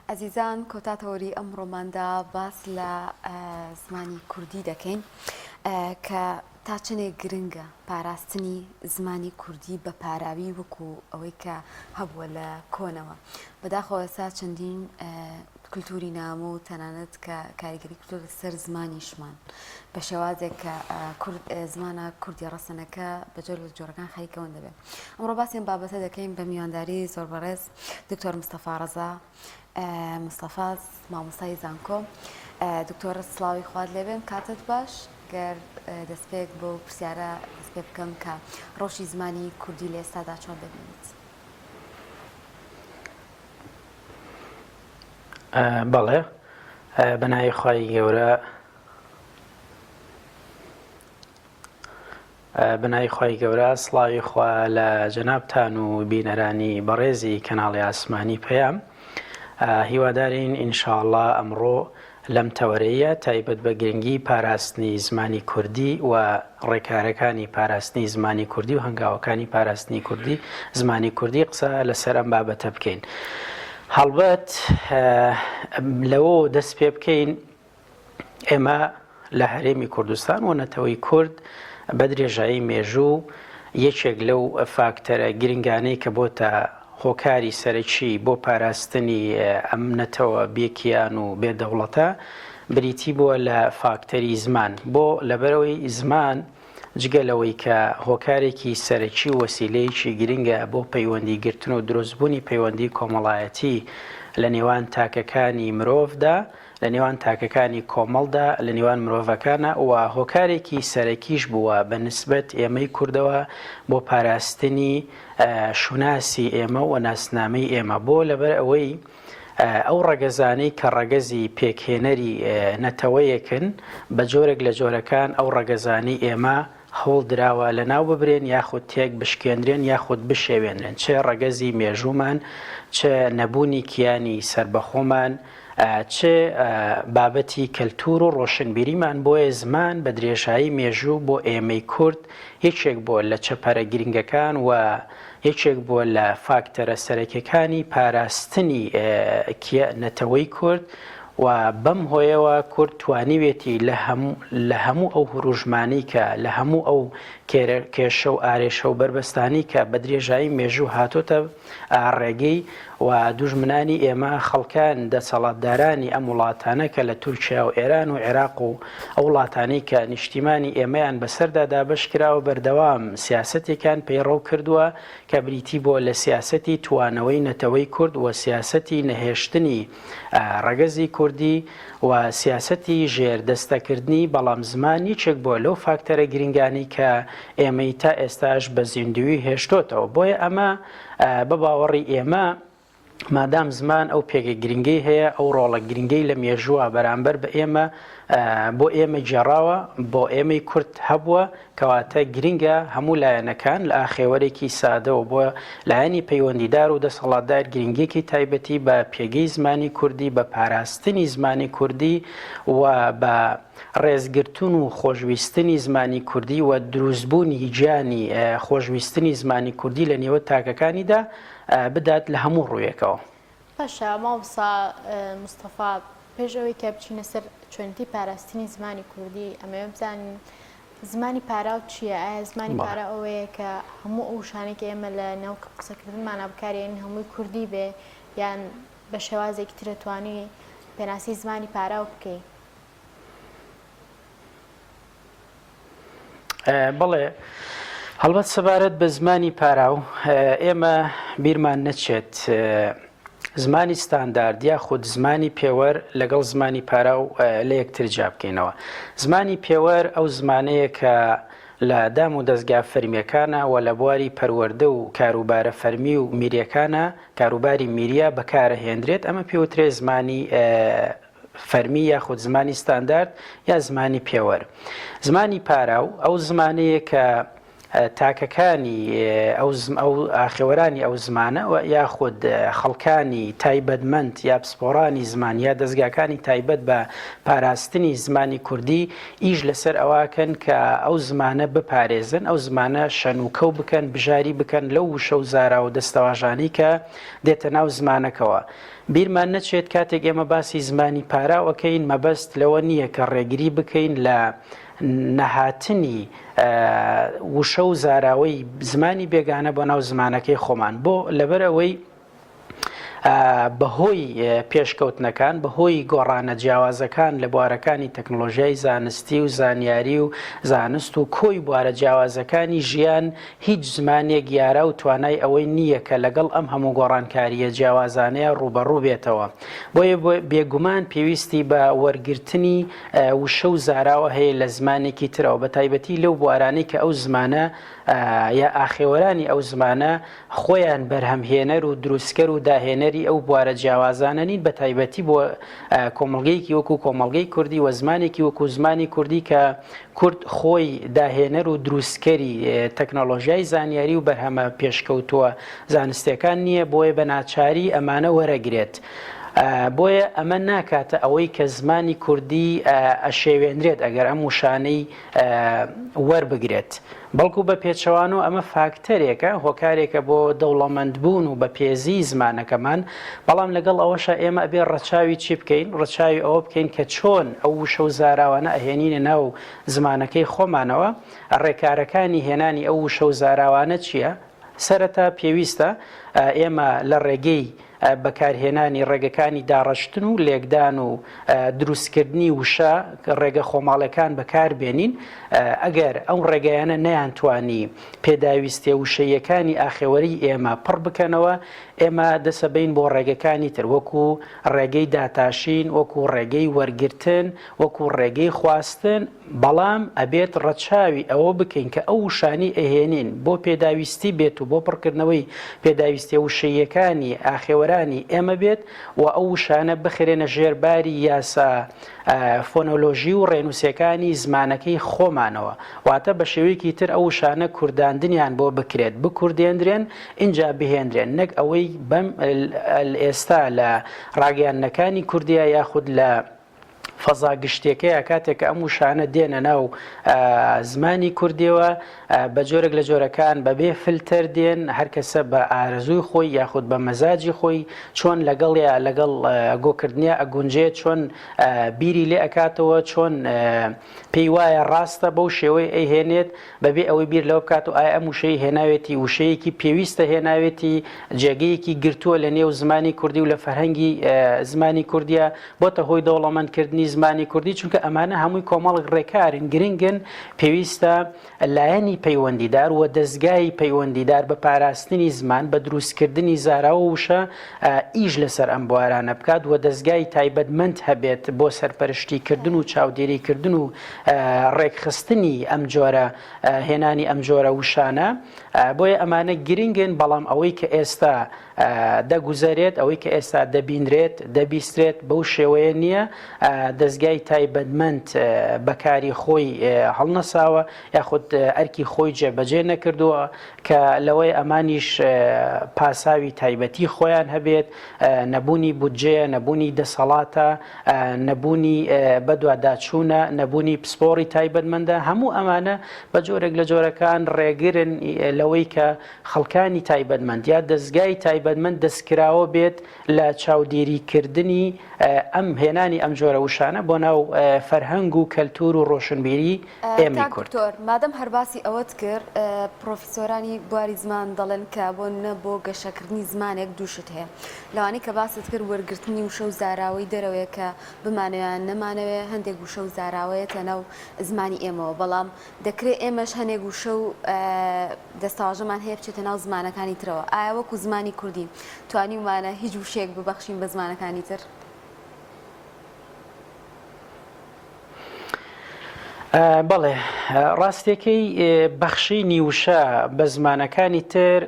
ئەزیزان کۆتا تەوەری ئەمڕۆماندا باس لە زمانی کوردی دەکەین کە تا چەندێک گرنگە پاراستنی زمانی کوردی بە پاراوی وەکو ئەوەی کە هەبووە لە کۆنەوە بەداخەوە ئێستا چەندین کلتوری نامۆ و تەنانەت کە کاریگەری کردووەتە سەر زمانیشمان بە شێوازێک کە کورد زمانە کوردیە ڕەسەنەکە بە جۆر لە جۆرەکان خەریکە ون دەبێت. ئەمڕۆ باسی ئەم بابەتە دەکەین بە میوانداری زۆر بەڕێز دکتۆر مستەفا ڕەزا مستەفا مامۆستای زانکۆ. دکتۆر سڵاوی خوات لێبێم کاتت باش گەر دەستپێک بۆ پرسیارە دەست پێ بکەم کە ڕەوشی زمانی کوردی لە ئێستادا چۆن دەبینیت؟ بەڵێ بە ناوی خوای گەورە بە ناوی خوای گەورە سڵاوی خوا لە جەنابتان و بینەرانی بەڕێزی کەناڵی ئاسمانی پەیام هیوادارین ئینشاءاللە ئەمڕۆ لەم تەوەرەیە تایبەت بە گرنگی پاراستنی زمانی کوردی و ڕێکارەکانی پاراستنی زمانی کوردی و هەنگاوەکانی پاراستنی کوردی زمانی کوردی قسە لەسەر ئەم بابەتە بکەین. هەڵبەت لەوە دەست پێ بکەین ئێمە لە هەرێمی کوردستان و نەتەوەی کورد بە درێژایی مێژوو یەکێک لەو فاکتەرە گرنگانەی کە بۆتە هۆکاری سەرەکی بۆ پاراستنی ئەم نەتەوە بێ کیان و بێ دەوڵەتە بریتی بووە لە فاکتەری زمان بۆ لەبەرەوەی زمان جگە لەوەی کە هۆکارێکی سەرەکی و وەسیلەیەکی گرنگە بۆ پەیوەندی گرتن و دروستبوونی پەیوەندی کۆمەڵایەتی لە نێوان تاکەکانی مرۆڤدا لە نێوان تاکەکانی کۆمەڵدا، لە نێوان مرۆڤەکانا و هۆکارێکی سەرەکیش بووە بە نسبەت ئێمەی کوردەوە بۆ پاراستنی شوناسی ئێمە و ناسنامەی ئێمە بۆ لەبەر ئەوەی ئەو ڕەگەزانەی کە ڕەگەزی پێکهێنەری نەتەوەیەکن بە جۆرێک لە جۆرەکان ئەو ڕەگەزانەی ئێمە هەوڵ دراوە لەناو ببرێن یاخود تێک بشکێنرێن یاخود بشێوێنرێن چ ڕەگەزی مێژوومان چ نەبوونی کیانی سەربەخۆمان چ بابەتی کەلتور و ڕۆشنبیریمان بۆیە زمان بە درێژایی مێژوو بۆ ئێمەی کورد یەکێک بووە لە چەپەرە گرنگەکان و یەکێک بووە لە فاکتەرە سەرەکیەکانی پاراستنی نەتەوەی کورد و بەم هۆیەوە کورد توانیوێتی لە هەموو ئەو هوروژمانەی کە لە هەموو ئەو کێشە و ئارێشە و بەربەستانی کە بە درێژایی مێژوو هاتۆتە ڕێگەی و دوژمنانی ئێمە خەڵکان دەسەڵاتدارانی ئەم وڵاتانە کە لە تورکیا و ئێران و عێراق و ئەو وڵاتانەی کە نیشتیمانی ئێمەیان بەسەردا دابەش کراوە بەردەوام سیاسەتێکیان پەیڕەو کردووە کە بریتی بووە لە سیاسەتی توانەوەی نەتەوەی کورد و سیاسەتی نەهێشتنی ڕەگەزی کوردی و سیاسەتی ژێر دەستەکردنی، بەڵام زمان یەکێک بووە لەو فاکتەرە گرنگانەی کە ئێمەی تا ئێستاش بە زیندووی هێشتۆتەوە، بۆیە ئەمە بە باوەڕی ئێمە. مادام زمان ئەو پێگە گرنگەی هەیە، ئەو ڕۆڵە گرنگەی لە مێژووە بەرامبەر بە ئێمە بۆ ئێمە گێڕاوە، بۆ ئێمەی کورد هەبووە، کەواتە گرنگە هەموو لایەنەکان لە ئاخێوەرێکی سادەوە بۆ لایەنی پەیوەندیدار و دەسەڵاتدار گرنگیەکی تایبەتی بە پێگەی زمانی کوردی، بە پاراستنی زمانی کوردی و بە ڕێزگرتن و خۆشویستنی زمانی کوردی و دروستبوونی گیانی خۆشویستنی زمانی کوردی لە نێوە تاکەکانیدا بدات لە هەموو ڕوویەکەوە. باشە مامۆستا مستەفا پێش ئەوەی کە بچینە سەر چۆنێتی پاراستنی زمانی کوردی ئەمەوێ بزانین زمانی پاراو چییە؟ ئایا زمانی پاراو ئەوەیە کە هەموو ئەو وشانەی کە ئێمە لە ناو قسەکردنمانا بەکارێنین هەمووی کوردی بێ یان بە شێوازێکی تر ئەتوانی پێناسەی زمانی پاراو بکەی؟ بەڵێ هەڵبەت سەبارەت بە زمانی پاراو ئێمە بیرمان نەچێت زمانی ستاندارد یاخود زمانی پێوەر لەگەڵ زمانی پاراو لە یەکتر جیا بکەینەوە. زمانی پێوەر ئەو زمانەیە کە لە دام و دەزگا فەرمییەکانە و لە بواری پەروەردە و کاروبارە فەرمی و میرییەکانە، کاروباری میرییە بەکارەهێندرێت، ئەمە پێوترێ زمانی فەرمی یاخود زمانی ستاندارد یا زمانی پێوەر. زمانی پاراو ئەو زمانەیە کە تاکەکانی ئەو ئەو ئاخێوەرانی ئەو زمانە و یاخود خەڵکانی تایبەتمەند یا پسپۆڕانی زمان یا دەزگاکانی تایبەت بە پاراستنی زمانی کوردی ئیش لەسەر ئەوەکەن کە ئەو زمانە بپارێزن ئەو زمانە شەنوکەو بکەن بژاری بکەن لەو وشە و زارا و دەستەواژانەی کە دێتە ناو زمانەکەوە بیرمان نەچێت کاتێک ئێمە باسی زمانی پاراو ئەکەین مەبەست لەوە نییە کە ڕێگری بکەین لە نەهاتنی وشە و زاراوەی زمانی بێگانە بۆ ناو زمانەکەی خۆمان بۆ لەبەر ئەوەی بەهۆی پێشکەوتنەکان بەهۆی گۆڕانە جیاوازەکان لە بوارەکانی تەکنۆلۆژیای زانستی و زانیاری و زانست و کۆی بوارە جیاوازەکانی ژیان هیچ زمانێک یارا و توانای ئەوەی نییە کە لەگەڵ ئەم هەموو گۆڕانکارییە جیاوازانەیە ڕووبەڕوو بێتەوە بۆیە بێگومان پێویستی بە وەرگرتنی وشە و زاراوە هەیە لە زمانێکی ترەوە بە تایبەتی لەو بوارانەی کە ئەو زمانە یا ئاخێوەرانی ئەو زمانە خۆیان بەرهەمهێنەر و دروستکەر و داهێنەری ئەو بوارە جیاوازانە نین بە تایبەتی بۆ کۆمەڵگەیەکی وەکو کۆمەڵگەی کوردی و زمانێکی وەکو زمانی کوردی کە کورد خۆی داهێنەر و دروستکەری تەکنەڵۆژیای زانیاری و بەرهەمە پێشکەوتووە زانستیەکان نییە بۆیە بە ناچاری ئەمانە وەرەگرێت. بۆیە ئەمە ناکاتە ئەوەی کە زمانی کوردی ئەشێوێنرێت ئەگەر ئەم وشانەی وەربگرێت بەڵکو بە پێچەوانەوە ئەمە فاکتەرێکە هۆکارێکە بۆ دەوڵەمەندبوون و بەپێزی زمانەکەمان بەڵام لەگەڵ ئەوەشا ئێمە ئەبێ ڕەچاوی چی بکەین ڕەچاوی ئەوە بکەین کە چۆن ئەو وشە و زاراوانە ئەهێنینە ناو زمانەکەی خۆمانەوە ڕێکارەکانی هێنانی ئەو وشە و زاراوانە چییە سەرەتا پێویستە ئێمە لە ڕێگەی بەکارهێنانی ڕێگەکانی داڕشتن و لێکدان و دروستکردنی وشە ڕێگە خۆماڵەکان بەکاربێنین ئەگەر ئەو ڕێگایانە نەیانتوانی پێداویستیە وشەییەکانی ئاخێوەری ئێمە پڕ بکەنەوە ئێمە دەسەبەین بۆ ڕێگەکانی تر وەکو ڕێگەی داتاشین وەکو ڕێگەی وەرگرتن وەکو ڕێگەی خواستن بەڵام ئەبێت ڕەچاوی ئەوە بکەین کە ئەو وشانەی ئەهێنین بۆ پێداویستی بێت و بۆ پڕکردنەوەی پێداویستیە وشەییەکانی ئاخێوەرانی ئێمە بێت و ئەو وشانە بخرێنە ژێر باری یاسا فۆنۆلۆژی و ڕێنووسەکانی زمانەکەی خۆمانەوە واتە بە شێوەیەکی تر ئەو وشانە کورداندنیان بۆ بکرێت بکوردێندرێن ئینجا بهێندرێن نەک ئەوەی بەم ئێستا لە ڕاگەیاندنەکانی کوردیا یاخود لە فەزا گشتیەکەیە کاتێک کە ئەم وشانە دێنە ناو زمانی کوردیەوە بە جۆرێک لە جۆرەکان بەبێ فلتەر دێن هەر کەسە بە ئارەزووی خۆی یاخود بە مەزاجی خۆی چۆن لەگەڵیا لەگەڵ گۆکردنیا ئەگونجێت چۆن بیری لێ ئەکاتەوە چۆن پێی وایە ڕاستە بەو شێوەی ئەیهێنێت بەبێ ئەوەی بیر لەوە بکات و ئایا ئەم وشەی هێناوێتی وشەیەکی پێویستە هێناوێتی جێگەیەکی گرتووە لە نێو زمانی کوردی و لە فەرهەنگی زمانی کوردیە بۆتە هۆی دەوڵەمەندکردنی زمانی کوردی چونکە ئەمانە هەمووی کۆمەڵک ڕێکارن گرنگن پێویستە لایەنی پەیوەندیدار و دەزگای پەیوەندیدار بە پاراستنی زمان بە دروستکردنی زاراوە و وشە ئیش لەسەر ئەم بوارانە بکات و دەزگای تایبەتمەند هەبێت بۆ سەرپەرشتیکردن و چاودێریکردن و ڕێکخستنی ئەم جۆرە هێنانی ئەم جۆرە وشانە بۆیە ئەمانە گرنگن بەڵام ئەوەی کە ئێستا. دەگوزەرێت، ئەوەی کە ئێستا دەبینرێت، دەبیسترێت بەو شێوەیە نییە، دەزگای تایبەتمەند بە کاری خۆی هەڵنەساوە یاخود ئەرکی خۆی جێبەجێ نەکردووە کە لەوەی ئەمانیش پاساوی تایبەتی خۆیان هەبێت، نەبوونی بودجەیە، نەبوونی دەسەڵاتە، نەبوونی بەدواداچوونە، نەبوونی پسپۆڕی تایبەتمەندە، هەموو ئەمانە بە جۆرێک لە جۆرەکان ڕێگرن لەوەی کە خەڵکانی تایبەتمەند یا دەزگای تایبەتمەند دەستکراوە بێت لە چاودێریکردنی ئەم هێنانی ئەم جۆرە وشانە بۆ ناو فەرهەنگ و کەلتور و ڕۆشنبیری ئێمەی کاک کورد. دکتۆر مادەم هەر باسی ئەوەت کرد پڕۆفیسۆرانی بواری زمان دەڵێن کە بۆ نمونە بۆ گەشەکردنی زمانێک دوو شت هەیە لەوانەی کە باست کرد وەرگرتنی وشە و زاراوەی دەرەوەیە کە بمانەوێ یان نەمانەوێ هەندێک وشە و زاراوەیەتە ناو زمانی ئێمەوە بەڵام دەکرێ ئێمەش هەنێک وشە و دەستەواژەمان هەیە بچێتە ناو زمانەکانی ترەوە ئایا وەکو زمانی کوردی توانیومانە هیچ وشەیەک ببەخشین بە زمانەکانی تر؟ بەڵێ ڕاستیەکەی بەخشینی وشە بە زمانەکانی تر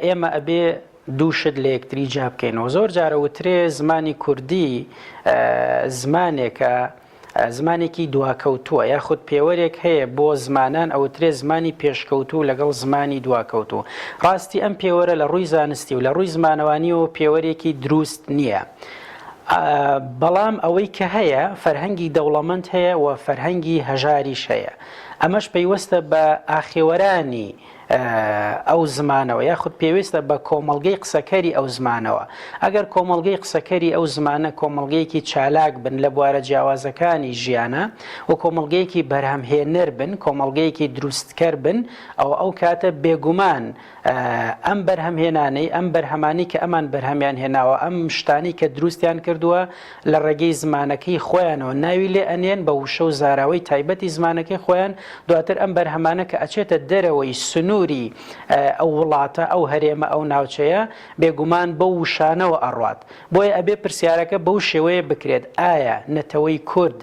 ئێمە ئەبێ دوو شت لە یەکتری جیا بکەینەوە زۆر جارە وترێ زمانی کوردی زمانێکە زمانێکی دواکەوتووە یاخود پێوەرێک هەیە بۆ زمانان ئەوترێ زمانی پێشکەوتوو لەگەڵ زمانی دواکەوتوو ڕاستی ئەم پێوەرە لە ڕووی زانستی و لە ڕووی زمانەوانیەوە پێوەرێکی دروست نییە. بەڵام ئەوەی کە هەیە فەرهەنگی دەوڵەمەند هەیە و فەرهەنگی هەژاریش هەیە ئەمەش پەیوەستە بە ئاخێوەرانی ئەو زمانەوە یاخود پێویستە بە کۆمەڵگەی قسەکەری ئەو زمانەوە. ئەگەر کۆمەڵگەی قسەکەری ئەو زمانە کۆمەڵگەیەکی چالاک بن لە بوارە جیاوازەکانی ژیانا و کۆمەڵگەیەکی بەرهەمهێنەر بن، کۆمەڵگەیەکی دروستکەر بن، ئەوە ئەو کاتە بێگومان ئەم بەرهەمهێنانەی، ئەم بەرهەمانەی کە ئەمان بەرهەمیان هێناوە، ئەم شتانەی کە دروستیان کردووە لە ڕێگەی زمانەکەی خۆیانەوە ناوی لێ ئەنێن بە وشە و زاراوەی تایبەتی زمانەکەی خۆیان، دواتر ئەم بەرهەمانە کە ئەچێتە دەرەوەی سنووری ئەو وڵاتە، ئەو هەرێمە، ئەو ناوچەیە، بێگومان بەو وشانەوە ئەڕوات. بۆیە ئەبێ پرسیارەکە بەو شێوەیە بکرێت، ئایا نەتەوەی کورد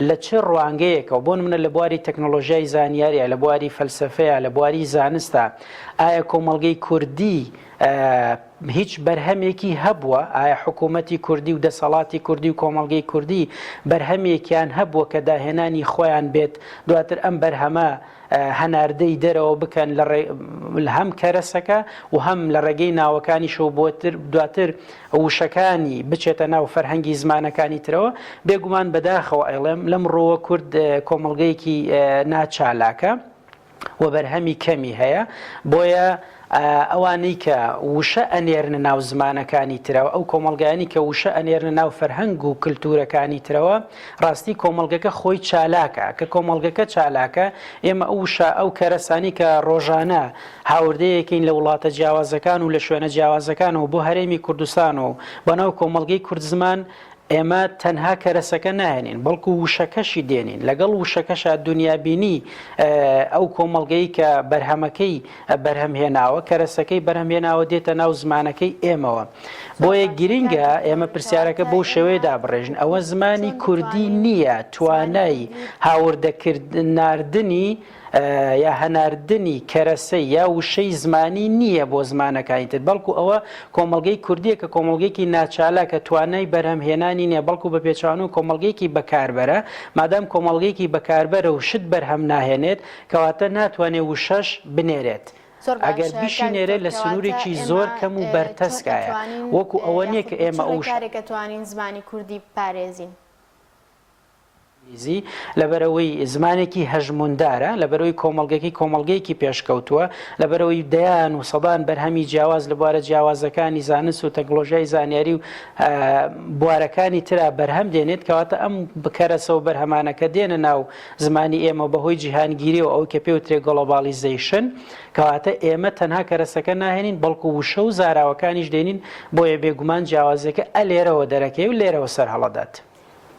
لە چ ڕوانگەیەکەوە، بۆ نمونە لە بواری تەکنۆلۆژیای زانیاریا، لە بواری فەلسەفەیا، لە بواری زانستا، ئایا کۆمەڵگەی کوردی هیچ بەرهەمێکی هەبووە؟ ئایا حکوومەتی کوردی و دەسەڵاتی کوردی و کۆمەڵگەی کوردی بەرهەمێکیان هەبووە کە داهێنانی خۆیان بێت، دواتر ئەم بەرهەمە هەناردەی دەرەوە بکەن لە هەم کەرەسەکە و هەم لە ڕێگەی ناوەکانیشەوە بۆتر دواتر وشەکانی بچێتە ناو فەرهەنگی زمانەکانی ترەوە؟ بێگومان بەداخەوە ئەیڵێم لەم ڕووە کورد کۆمەڵگەیەکی ناچالاکە. و بەرهەمی کەمی هەیە بۆیە ئەوانەی کە وشە ئەنێرنە ناو زمانەکانی ترەوە ئەو کۆمەڵگایانی کە وشە ئەنێرنە ناو فەرهەنگ و کللتورەکانی ترەوە ڕاستی کۆمەڵگەکە خۆی چالاکە کە کۆمەڵگەکە چالاکە ئێمە ئەو وشە ئەو کەرەسانی کە ڕۆژانە هاوردەیەکین لە وڵاتە جیاوازەکان و لە شوێنە جیاوازەکانەوە بۆ هەرێمی کوردستان و بەناو کۆمەڵگەی کوردزمان ئێمە تەنها کەرەسەکە ناهێنین، بەڵکو وشەکەشی دێنین، لەگەڵ وشەکەشا دونیابینی ئەو کۆمەڵگەی کە بەرهەمەکەی بەرهەمهێناوە، کەرەسەکەی بەرهەمهێناوە دێتە ناو زمانەکەی ئێمەوە. بۆیە گرینگە ئێمە پرسیارەکە بەو شێوەیە دابڕێژین، ئەوە زمانی کوردی نییە توانای هاوردەکردن، ناردنی، یا هەناردنی کەرەسەی یا وشەی زمانی نییە بۆ زمانەکانی تر، بەڵکو ئەوە کۆمەڵگەی کوردییە کە کۆمەڵگەیەکی ناچالاکە توانای بەرهەمهێنانی نییە، بەڵکو بە پێچەوانەوە کۆمەڵگەیەکی بەکاربەرە، مادام کۆمەڵگەیەکی بەکاربەرە و شت بەرهەم ناهێنێت، کەواتە ناتوانێت وشەش بنێرێت. زۆر ئەگەر باشە کاک بیشینێرێت دکتۆر لە کەواتە سنوورێکی ئێمە زۆر کەم و چۆن بەرتەسکایە، ئەتوانین وەکو ئەوە نییە یاخود کە بە چ ئێمە ئەو ڕێکارێک ئەتوانین زمانی کوردی بپارێزین؟ ئینگلیزی، لەبەرئەوەی زمانێکی هەژمووندارە، لەبەرئەوەی کۆمەڵگەکەی کۆمەڵگەیەکی پێشکەوتووە، لەبەرئەوەی دەیان و سەدان بەرهەمی جیاواز لە بوارە جیاوازەکانی زانست و تەکنۆلۆژیای زانیاری و بوارەکانی ترا بەرهەم دێنێت، کەواتە ئەم کەرەسە و بەرهەمانە کە دێنە ناو زمانی ئێمە بەهۆی جیهانگیریەوە ئەوەی کە پێوترێ globalization، کەواتە ئێمە تەنها کەرەسەکە ناهێنین بەڵکو وشە و زاراوەکانیش دێنین، بۆیە بێگومان جیاوازیەکە ئەلێرەوە دەرەکەوێ و لێرەوە سەرهەڵەدات.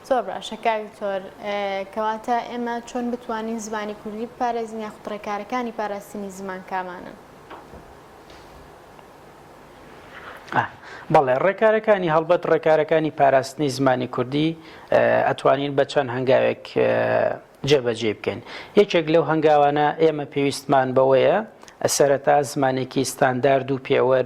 زۆر باشە کاک دکتۆر کەواتە ئێمە چۆن بتوانین زمانی کوردی بپارێزین یاخود ڕێکارەکانی پاراستنی زمان کامانەن؟ بەڵێ ڕێکارەکانی هەڵبەت ڕێکارەکانی پاراستنی زمانی کوردی ئەتوانین بە چەند هەنگاوێک جێبەجێی بکەین. یەکێک لەو هەنگاوانە ئێمە پێویستمان بەوەیە سەرەتا زمانێکی ستاندارد و پێوەر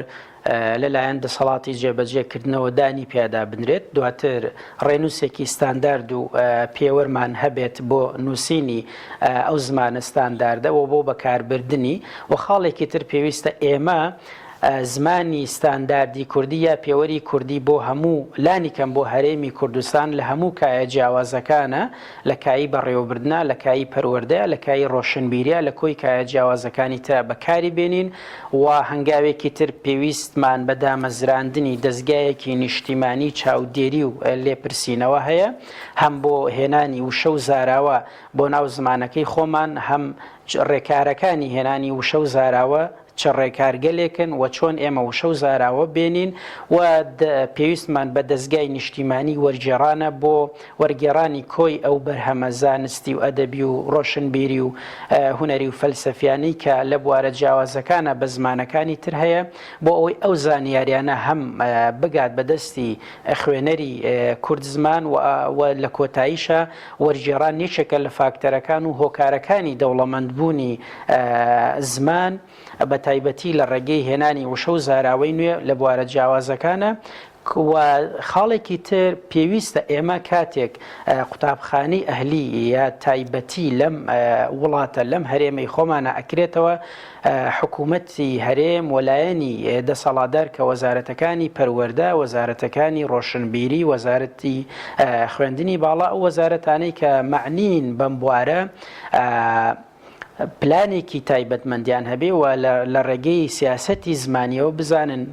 لەلایەن دەسەڵاتی جێبەجێکردنەوە دانی پیادا بنرێت، دواتر ڕێنووسێکی ستاندارد و پێوەرمان هەبێت بۆ نووسینی ئەو زمانە ستانداردە و بۆ بەکاربردنی و خاڵێکی تر پێویستە ئێمە زمانی ستانداردی کوردی یا پێوەری کوردی بۆ هەموو لانیکەم بۆ هەرێمی کوردستان لە هەموو کایە جیاوازەکانە لە کایی بەڕێوەبردنا، لە کایی پەروەردەیا، لە کایی ڕۆشنبیریا، لە کۆی کایە جیاوازەکانی ترا بەکاری بێنین و هەنگاوێکی تر پێویستمان بە دامەزراندنی دەزگایەکی نیشتیمانی چاودێری و لێپرسینەوە هەیە هەم بۆ هێنانی وشە و زاراوە بۆ ناو زمانەکەی خۆمان هەم ڕێکارەکانی هێنانی وشە و زاراوە چ ڕێکارگەلێکن و چۆن ئێمە وشە و زاراوە بێنین و پێویستمان بە دەزگای نیشتیمانی وەرگێڕانە بۆ وەرگێڕانی کۆی ئەو بەرهەمە زانستی و ئەدەبی و ڕۆشنبیری و هونەری و فەلسەفیانەی کە لە بوارە جیاوازەکانە بە زمانەکانی تر هەیە بۆ ئەوەی ئەو زانیاریانە هەم بگات بە دەستی خوێنەری کورد زمان و لە کۆتاییشا وەرگێڕان یەکێکە لە فاکتەرەکان و هۆکارەکانی دەوڵەمەندبوونی زمان بە تایبەتی لە ڕێگەی هێنانی وشە و زاراوەی نوێ لە بوارە جیاوازەکانە و خاڵێکی تر پێویستە ئێمە کاتێک قوتابخانەی ئەهلی یا تایبەتی لەم وڵاتە لەم هەرێمەی خۆمانە ئەکرێتەوە حکوومەتی هەرێم و لایەنی دەسەڵاتدار کە وەزارەتەکانی پەروەردە، وەزارەتەکانی ڕۆشنبیری، وەزارەتی خوێندنی باڵا، ئەو وەزارەتانەی کە مەعنین بەم بوارە پلانێکی تایبەتمەندیان هەبێ و لە ڕێگەی سیاسەتی زمانیەوە بزانن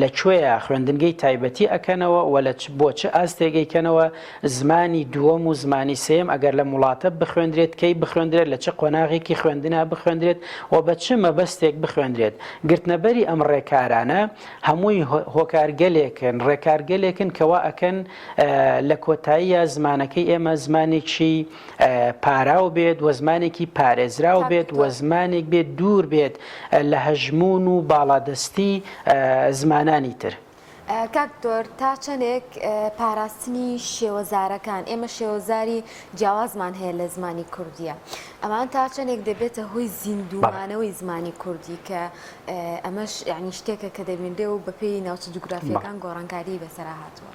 لە کوێیا خوێندنگەی تایبەتی ئەکەنەوە و لە بۆ چ ئاستێک ئەیکەنەوە، زمانی دووەم و زمانی سێیەم ئەگەر لەم وڵاتە بخوێندرێت کەی بخوێندرێت، لە چ قۆناغێکی خوێندنا بخوێندرێت و بە چ مەبەستێک بخوێندرێت. گرتنەبەری ئەم ڕێکارانە هەمووی هۆکارگەلێکن، ڕێکارگەلێکن کە وا ئەکەن لە کۆتاییا زمانەکەی ئێمە زمانێکی پاراو بێت و زمانێکی پارێزراو بێت و زمانێک بێت دوور بێت لە هەژموون و باڵادەستی زمانانی تر. کاک دکتۆر تا چەندێک پاراستنی شێوەزارەکان، ئێمە شێوەزاری جیاوازمان هەیە لە زمانی کوردیە، ئەمان تا چەندێک دەبێتە هۆی زیندوومانەوەی زمانی کوردی کە ئەمەش یانی شتێکە کە دەبینرێ و بەپێی ناوچە جوگرافیەکان گۆڕانکاریی بەسەرا هاتووە؟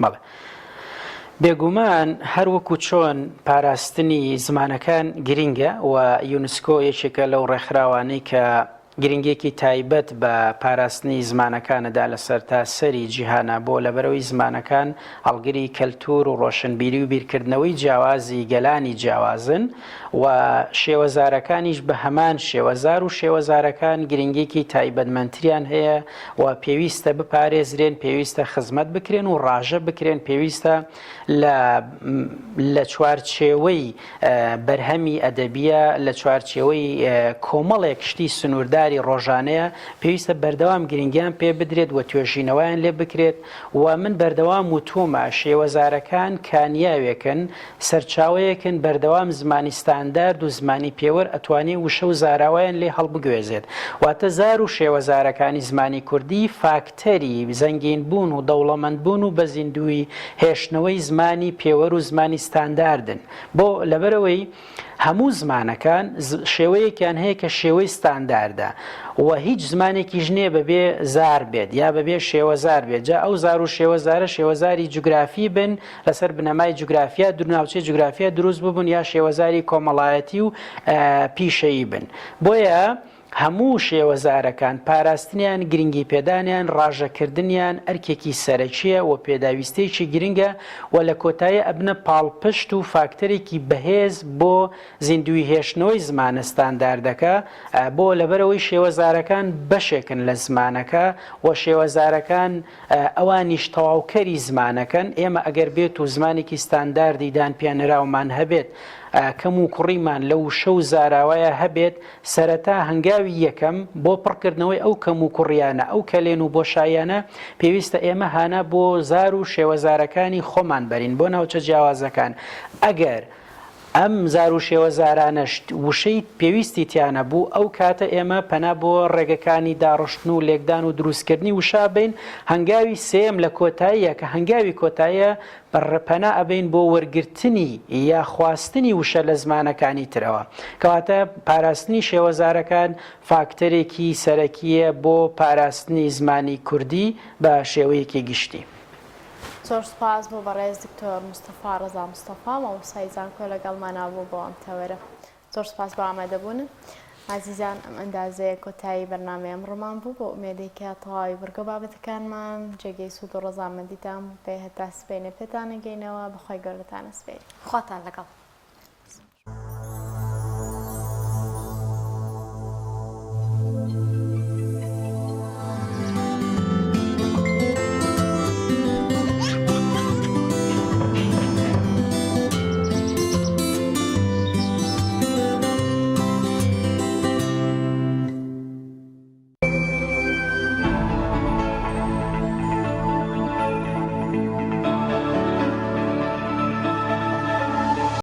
بەڵێ. بێگومان هەر وەکو چۆن پاراستنی زمانەکان گرینگە و یونسکۆ یەکێکە لەو ڕێکخراوانەی کە گرنگێکی تایبەت بە پاراستنی زمانەکانەدا لە سەرتاسەری جیهانە بۆ لەبەرەوەی زمانەکان هەڵگری کەلتور و ڕۆشنبیری و بیرکردنەوەی جیاوازی گەلانی جیاوازن و شێوەزارەکانیش بە هەمان شێوەزار و شێوەزارەکان گرنگێکی تایبەتمەندتریان هەیە و پێویستە بپارێزرێن، پێویستە خزمەت بکرێن و ڕاژە بکرێن، پێویستە لە لە چوارچێوەی بەرهەمی ئەدەبیە، لە چوارچێوەی کۆمەڵێک شتی سنوورداری ڕۆژانەیە، پێویستە بەردەوام گرنگیان پێ بدرێت و توێژینەوەیان لێ بکرێت و من بەردەوام وتوومە شێوەزارەکان کانیاوێکن سەرچاوەیەکن بەردەوام زمانی ستاندارد و زمانی پێوەر ئەتوانێ وشە و زاراوەیان لێ هەڵبگوێزێت. واتە زار و شێوەزارەکانی زمانی کوردی فاکتەری زەنگین بوون و دەوڵەمەند بوون و بەزیندوویی هێشتنەوەی زمانی پێوەر و زمانی ستانداردن. بۆ؟ لەبەرئەوەی هەموو زمانەکان شێوەیەکیان هەیە کە شێوەی ستانداردە و هیچ زمانێکیش نییە بەبێ زار بێت یا بەبێ شێوەزار بێت جا ئەو زار و شێوەزارە شێوەزاری جوگرافی بن لەسەر بنەمای جوگرافیا ناوچەی جوگرافیا دروست ببوون یا شێوەزاری کۆمەڵایەتی و پیشەیی بن بۆیە هەموو شێوەزارەکان پاراستنیان، گرنگیپێدانیان، ڕاژەکردنیان ئەرکێکی سەرەکییە و پێداویستییەکی گرنگە و لە کۆتایی ئەبنە پاڵپشت و فاکتەرێکی بەهێز بۆ زیندووی هێشتنەوەی زمانە ستانداردەکە بۆ لەبەرئەوەی شێوەزارەکان بەشێکن لە زمانەکە و شێوەزارەکان ئەوانیش تەواوکەری زمانەکەن، ئێمە ئەگەر بێت و زمانێکی ستانداردی دانپیانراومان هەبێت، کەم و کوڕیمان لە وشە و زاراوەیا هەبێت، سەرەتا هەنگاوی یەکەم بۆ پڕکردنەوەی ئەو کەم و کوڕیانە، ئەو کەلێن و بۆشاییانە، پێویستە ئێمە هانا بۆ زار و شێوەزارەکانی خۆمان بەرین، بۆ ناوچە جیاوازەکان. ئەگەر. ئەم زار و شێوەزارانەش وشەی پێویستی تیا نەبوو، ئەو کاتە ئێمە پەنا بۆ ڕێگەکانی داڕشتن و لێکدان و دروستکردنی وشە ئەبەین، هەنگاوی سێیەم لە کۆتاییە کە هەنگاوی کۆتاییە پەنا ئەبەین بۆ وەرگرتنی یا خواستنی وشە لە زمانەکانی ترەوە. کەواتە پاراستنی شێوەزارەکان فاکتەرێکی سەرەکییە بۆ پاراستنی زمانی کوردی بە شێوەیەکی گشتی. زۆر سوپاس بۆ بەڕێز دکتۆر مستەفا ڕەزا مستەفا مامۆستای زانکۆ لەگەڵمانا بوو بۆ ئەم تەوەرە. زۆر سوپاس بۆ ئامادەبوونت. ئازیزان ئەم ئەندازەیە کۆتایی بەرنامەی ئەمڕۆمان بوو بەو ئومێدەی کە تەواوی بڕگە و بابەتەکانمان جێگەی سوود و ڕەزامەندیتان بووبێ هەتا سبەینێ پێتان ئەگەینەوە بەخوای گەورەتان ئەسپێرین. خواتان لەگەڵ.